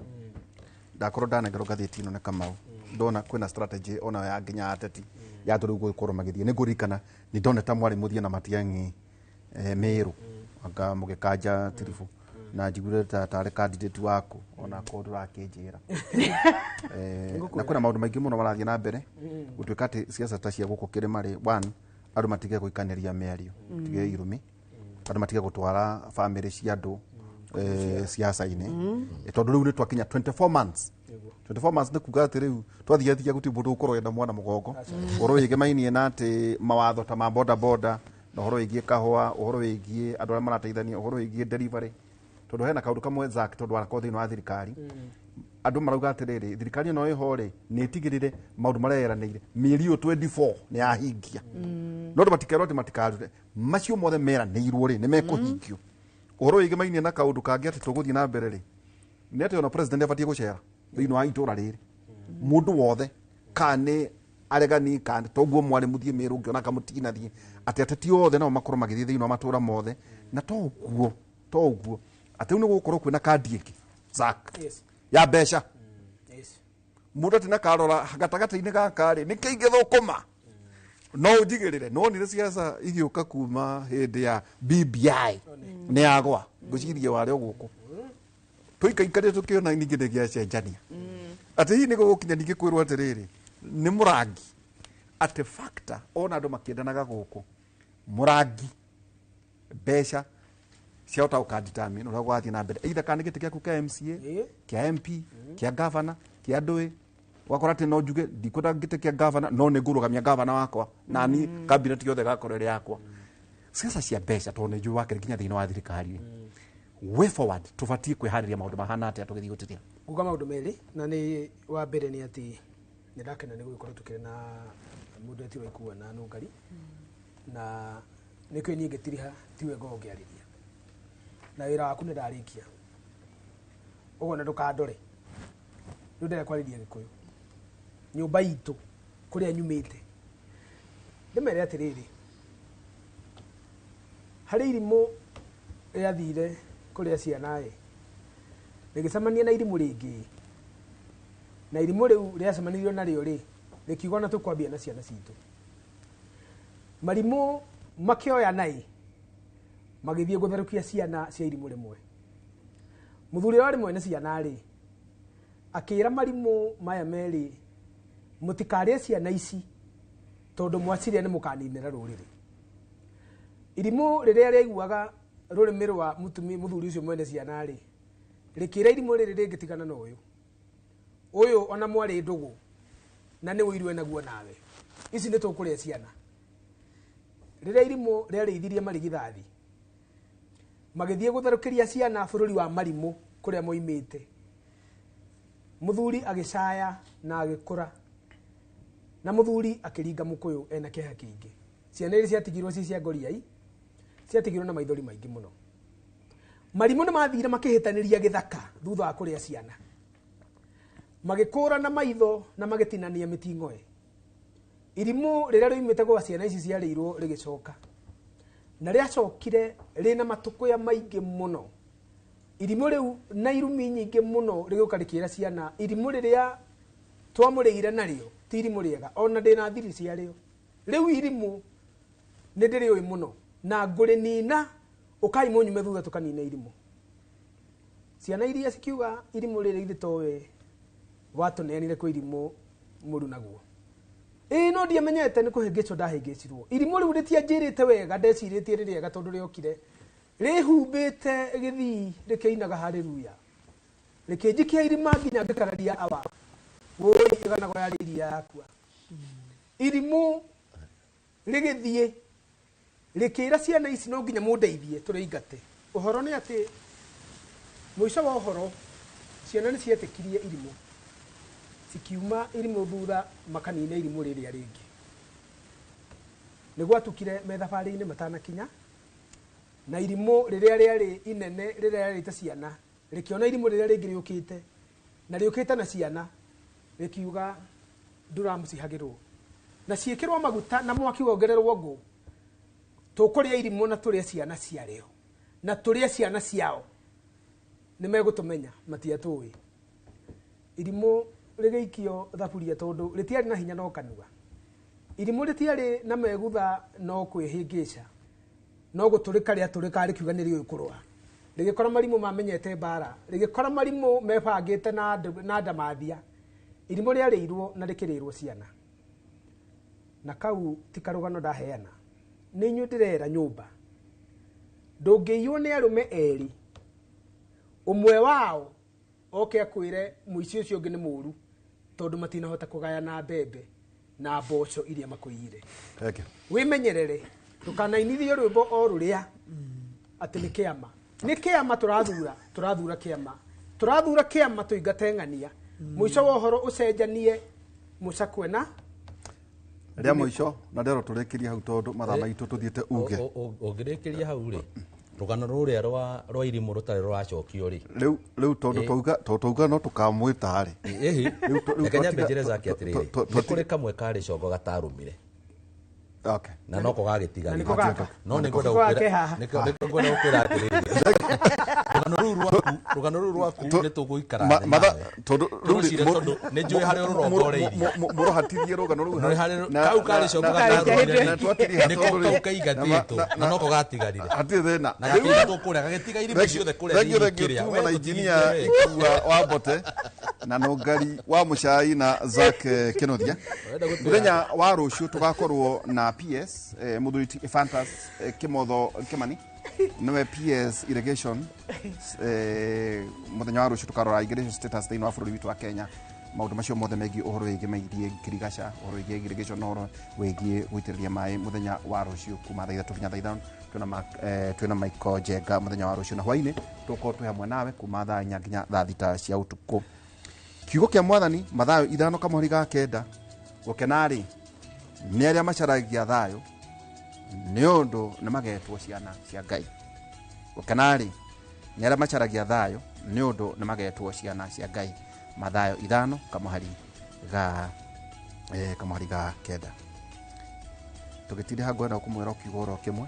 ndakorwo ndanengerwo ngathĩti ĩno nĩ Kamau, ndona kwĩna strategy ona ya nginya ateti ya tũrĩu gũkorwo magĩthiĩ. Nĩ ngũririkana nĩ ndonete mwarĩ mũthiĩ na Matiang'i Mĩrũ anga mũgĩkanja tiribũ, na njiguire ta tarĩ candidate waku, ona korwo ndũrakĩnjĩra. Na kwĩna maũndũ maingĩ mũno marathiĩ na mbere gũtuĩka atĩ ciaca ta cia gũkũ kĩrĩma rĩ, one, andũ matige gũikanĩria mĩario, tige irumi, andũ matige gũtwara bamĩrĩ cia andũ ciaca-inĩ. Tondũ rĩu nĩ twakinya 24 months, 24 months nĩ kuga atĩ rĩu twathiathia gũtirĩ mũndũ ũgũkorwo enda mwana mũgongo. Ũhoro wĩgĩmainie na atĩ mawatho ta ma boda boda na ũhoro wĩgiĩ kahũa, ũhoro wĩgiĩ andũ arĩa marateithania, ũhoro wĩgiĩ delivery, tondũ hena kaũndũ kamwe Zack, tondũ wanakorwo thĩinĩ wa thirikari, andũ marauga atĩrĩrĩ, thirikari ĩno ĩho rĩ, nĩ ĩtigĩrĩre maũndũ marĩa yeranĩire mĩeri ũyũ 24 nĩ yahingia, no andũ matikerwo atĩ matikarute macio mothe meranĩirwo rĩ, nĩ mekũhingio. Ũhoro wĩgĩmainie na kaũndũ kangĩ atĩ tũgũthiĩ na mbere rĩ, nĩ atĩ ona president abatiĩ gũcera thĩinĩ wa itũra rĩrĩ, mũndũ wothe kana nĩ Aregani kana toguo mwarĩ mũthiĩ Mĩrũ ngĩona kamũtinathiĩ atĩ ateti othe nao makorwo magĩthiĩ thĩinĩ wa matũra mothe na to ũguo atĩ rĩu nĩ gũgũkorwo kwĩna kandi ĩngĩ Zack Yes. ya mbeca Yes. mũndũ atĩ nakarora gatagatĩ-inĩ gaka rĩ nĩ kĩingĩthũkũma no ũnjigĩrĩre nonire ciaca igĩũka kuma hĩndĩ ya BBI nĩ yagwa ngwĩciria warĩ o gũkũ tũikaikarire tũkĩona ningĩ nĩ gĩacenjania atĩ hihi nĩ gũgũkinya ningĩ kwĩrwo atĩrĩrĩ nĩ mũrangi atĩ factor ona andũ makĩendanaga gũkũ mũrangi mbeca ciahota gũkadetermine ũrĩa gũgathiĩ na mbere either kana nĩ gĩtĩ gĩaku kĩa MCA kĩa MP kĩa gavana kĩa ndũĩ ũgakora atĩ no njuge ndikwenda gĩtĩ kĩa gavana no nĩ ngũrũgamia gavana wakwa nani cabinet yothe ĩgakorwo ĩrĩ yakwa ciaca cia mbeca tondũ nĩ njũĩ wakĩrĩ nginya thĩinĩ wa thirikari way forward tũbatiĩ kwĩharĩria maũndũ mahana atĩa tũgĩthiĩ gũtetia Nguga maũndũ merĩ na nĩ wa mbere nĩ atĩ nĩ ndakena nĩ gũgĩkorwo tũkĩrĩ na mũndũ etirwo Ikua na Nũngari na nĩkĩo niĩ ngĩtiriha tiwe ngorwo ngĩarĩria na wĩra waku nĩ ndarĩkia ũguo na ndũkandore rĩu ndĩrenda kwarĩria Gĩkũyũ nyũmba itũ kũrĩa nyumĩte ndĩmere atĩrĩrĩ harĩ irimũ rĩathire kũrĩa ciana ĩ rĩgĩcemania na irimũ rĩngĩ na irimũ rĩu rĩacemanirio narĩo rĩ rĩkiuga na tũkwambia na ciana citũ marimũ makĩoya naĩ magĩthiĩ gũtherũkia ciana cia irimũ rĩmwe mũthuri ũrĩa warĩ mwene ciana rĩ akĩra marimũ maya merĩ mũtikarĩe ciana ici tondũ mwacirĩa nĩ mũkaninĩra rũrĩrĩ irimũ rĩrĩa rĩaiguaga rũrĩmĩ rwa mũthuri ũcio mwene ciana rĩ rĩkĩra irimũ rĩrĩ rĩngĩtigana na ũyũ ũyũ ona mwarĩ ndũgũ na nĩ ũiru enaguo nawe ici nĩ tũkũrĩa ciana rĩrĩa irimũ rĩarĩithirie marigithathi magĩthiĩ gũtherũkĩria ciana bũrũri wa marimũ kũrĩa moimĩte mũthuri agĩcaya na agĩkũra na mũthuri akĩringa mũkũyũ ena kĩeha kĩingĩ ciana iria ciatigirwo ci cia ngoriai ciatigirwo na maithori maingĩ mũno marimũ nĩ mathire makĩhĩtanĩria gĩthaka thutha wa kũrĩa ciana magĩkũrana maitho na magĩtinania mĩting'oe irimũ rĩrĩa rĩoimĩte gwa ciana ici ciarĩirwo rĩgĩcoka na rĩacokire rĩna matũkũya maingĩ mũno irimũ rĩu na irumi nyingĩ mũno rĩgĩũka rĩkĩra ciana irimũ rĩrĩa twamũrĩire narĩo ti irimũ rĩega ona ndĩna thiri ciarĩo rĩu irimũ nĩ ndĩrĩũĩ mũno na ngũrĩnina ũkai mũnyume thutha tũkanine irimũ ciana iria cikiuga irimũ rĩrĩ ithe towe watũneanire kwĩ irimũ mũru naguo ĩĩ no ndiamenyete nĩ kũhĩngĩcwo ndahĩngĩcirwo irimũ rĩu rĩtianjĩrĩte wega ndecirĩtie rĩ rĩega tondũ rĩokire rĩhumbĩte gĩthii rĩkĩinaga haleluya rĩkĩnjikia irima nginya ngĩkararia awa wũi ĩganagwo yarĩ iria yakua irimũ rĩgĩthiĩ rĩkĩra ciana ici no nginya mũndeithie tũrĩingate ũhoro nĩ atĩ mũico wa ũhoro ciana nĩ cietĩkirie irimũ cikiuma irimũ thutha makanina irimũ rĩrĩa rĩngĩ nĩ gwatukire me thabarĩ-inĩ matanakinya na irimũ rĩrĩa rĩarĩ inene rĩrĩa rĩarĩte ciana rĩkĩona irimũ rĩrĩa rĩngĩ rĩũkĩte na rĩũkĩte na ciana rĩkiuga ndũramũcihagĩrwo na ciĩkĩrwo maguta na mwaki wongererwo ngũ tũkũrĩa irimũ na tũrĩe ciana ciarĩo na tũrĩe ciana ciao nĩ megũtũmenya matiatũĩ irimũ rĩgĩikio thaburia tondũ rĩtiarĩ na hinya no kanua irimũ rĩtiarĩ na megutha no kwĩhĩngĩca no gũtũrĩka rĩatũrĩka rĩkiuga nĩ rĩũĩ kũrũa rĩgĩkora marimũ mamenyete mbara rĩgĩkora marimũ mebangĩte na ndamathia irimũ rĩarĩirwo na rĩkĩrĩirwo ciana na kau ti karũgano ndaheana nĩ inyuĩ ndĩrera nyũmba ndũngĩiywo nĩ arũme erĩ ũmwe wao oke akwĩre mũici ũcio ũngĩ nĩ mũũru tondũ matinahota kũgayana mbembe na mboco iria makũiyire wĩmenyerere ndũkanainithie rwĩmbo o rũrĩa atĩ nĩ kĩama nĩ kĩama tũrathura tũrathura kĩama tũrathura kĩama tũingate ng'ania mũico wa ũhoro ũcenjanie mũcakwe na rĩa mũico na ndero tũrĩkĩrie hau tondũ mathaa maitũ tũthiĩte uge ũngĩrĩkĩria hau rĩ Rũgano rũrĩa rwa irimũ rũtarĩ rũracokio rĩ. Rĩu tondũ twauga no tũkamwĩta rĩ. Ĩhĩ, reke nyambe njĩre Zaki atĩrĩrĩ, nĩ kũrĩ kamwe karĩ congo gatarũmire. Okay. Na noko gagĩtigarire. Na nĩko gaka. No nĩ ngwenda Nĩko gaka gũkwĩra ke haha. nĩ ngwenda gũkwĩra atĩrĩrĩ, rũgano rũu rwaku nĩ tũgũikara thĩ nawe. Tondũ Tũrũcire tondũ nĩ njũĩ harĩa ũrũrongoreirie. Mũrohatirie rũgano rũu Nĩ harĩ kau karĩ congo gatarũmire rĩ, nĩko kau kaigatĩtwo na noko gatigarire. Hatirĩ thĩna. Na gakĩingatwo kũrĩa gagĩtiga irimũ ciothe kũrĩa Thengiũ thĩinĩ thengiũ kĩrĩa. tuma We na tũtigithie injinia we. Ikua wa Mbote na Nũngari wa Mũcai na Zack Kĩnuthia. Ũrenda gũtwĩra Mũthenya wa rũciũ tũgakorwo na PS mũthuri ti Ephantus Kĩmotho Kĩmani nĩwe PS Irrigation. Mũthenya wa rũciũ tũkarora irrigation status thĩinĩ wa bũrũri witũ wa Kenya, maũndũ macio mothe megiĩ ũhoro wĩgiĩ megiĩ ngirigaca, ũhoro wĩgiĩ irrigation na ũhoro wĩgiĩ gũitĩrĩria maĩ mũthenya wa rũciũ kuma thaa 3 nginya thaa 5. Twĩna Michael Njenga mũthenya wa rũciũ, na hwainĩ tũgũkorwo twĩ hamwe nawe kuma thaa 4 nginya thaa 6 cia ũtukũ. Kiugo kĩa Mwathani, Mathayo 5:9, gũkena-rĩ nĩ arĩa macaragia thayũ, nĩ ũndũ nĩ magetwo ciana cia Ngai. Gũkena-rĩ nĩ arĩa macaragia thayũ, nĩ ũndũ nĩ magetwo ciana cia Ngai. Mathayo 5:9. Tũgĩtiriha ngwenda kũmwĩra kiugo oro kĩmwe,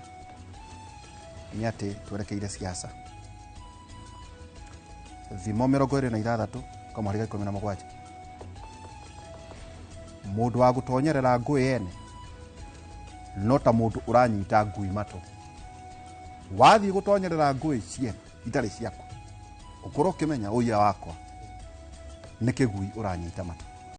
nĩ atĩ twerekeire siasa. Thimo 26:17, mũndũ wa gũtonyerera ngũĩ ene no ta mũndũ ũranyita ngui matũ. Wathiĩ gũtonyerera ngũĩ ciene itarĩ ciaku, ũkorwo ũkĩmenya ũira wakwa nĩ kĩgui ũranyita matũ.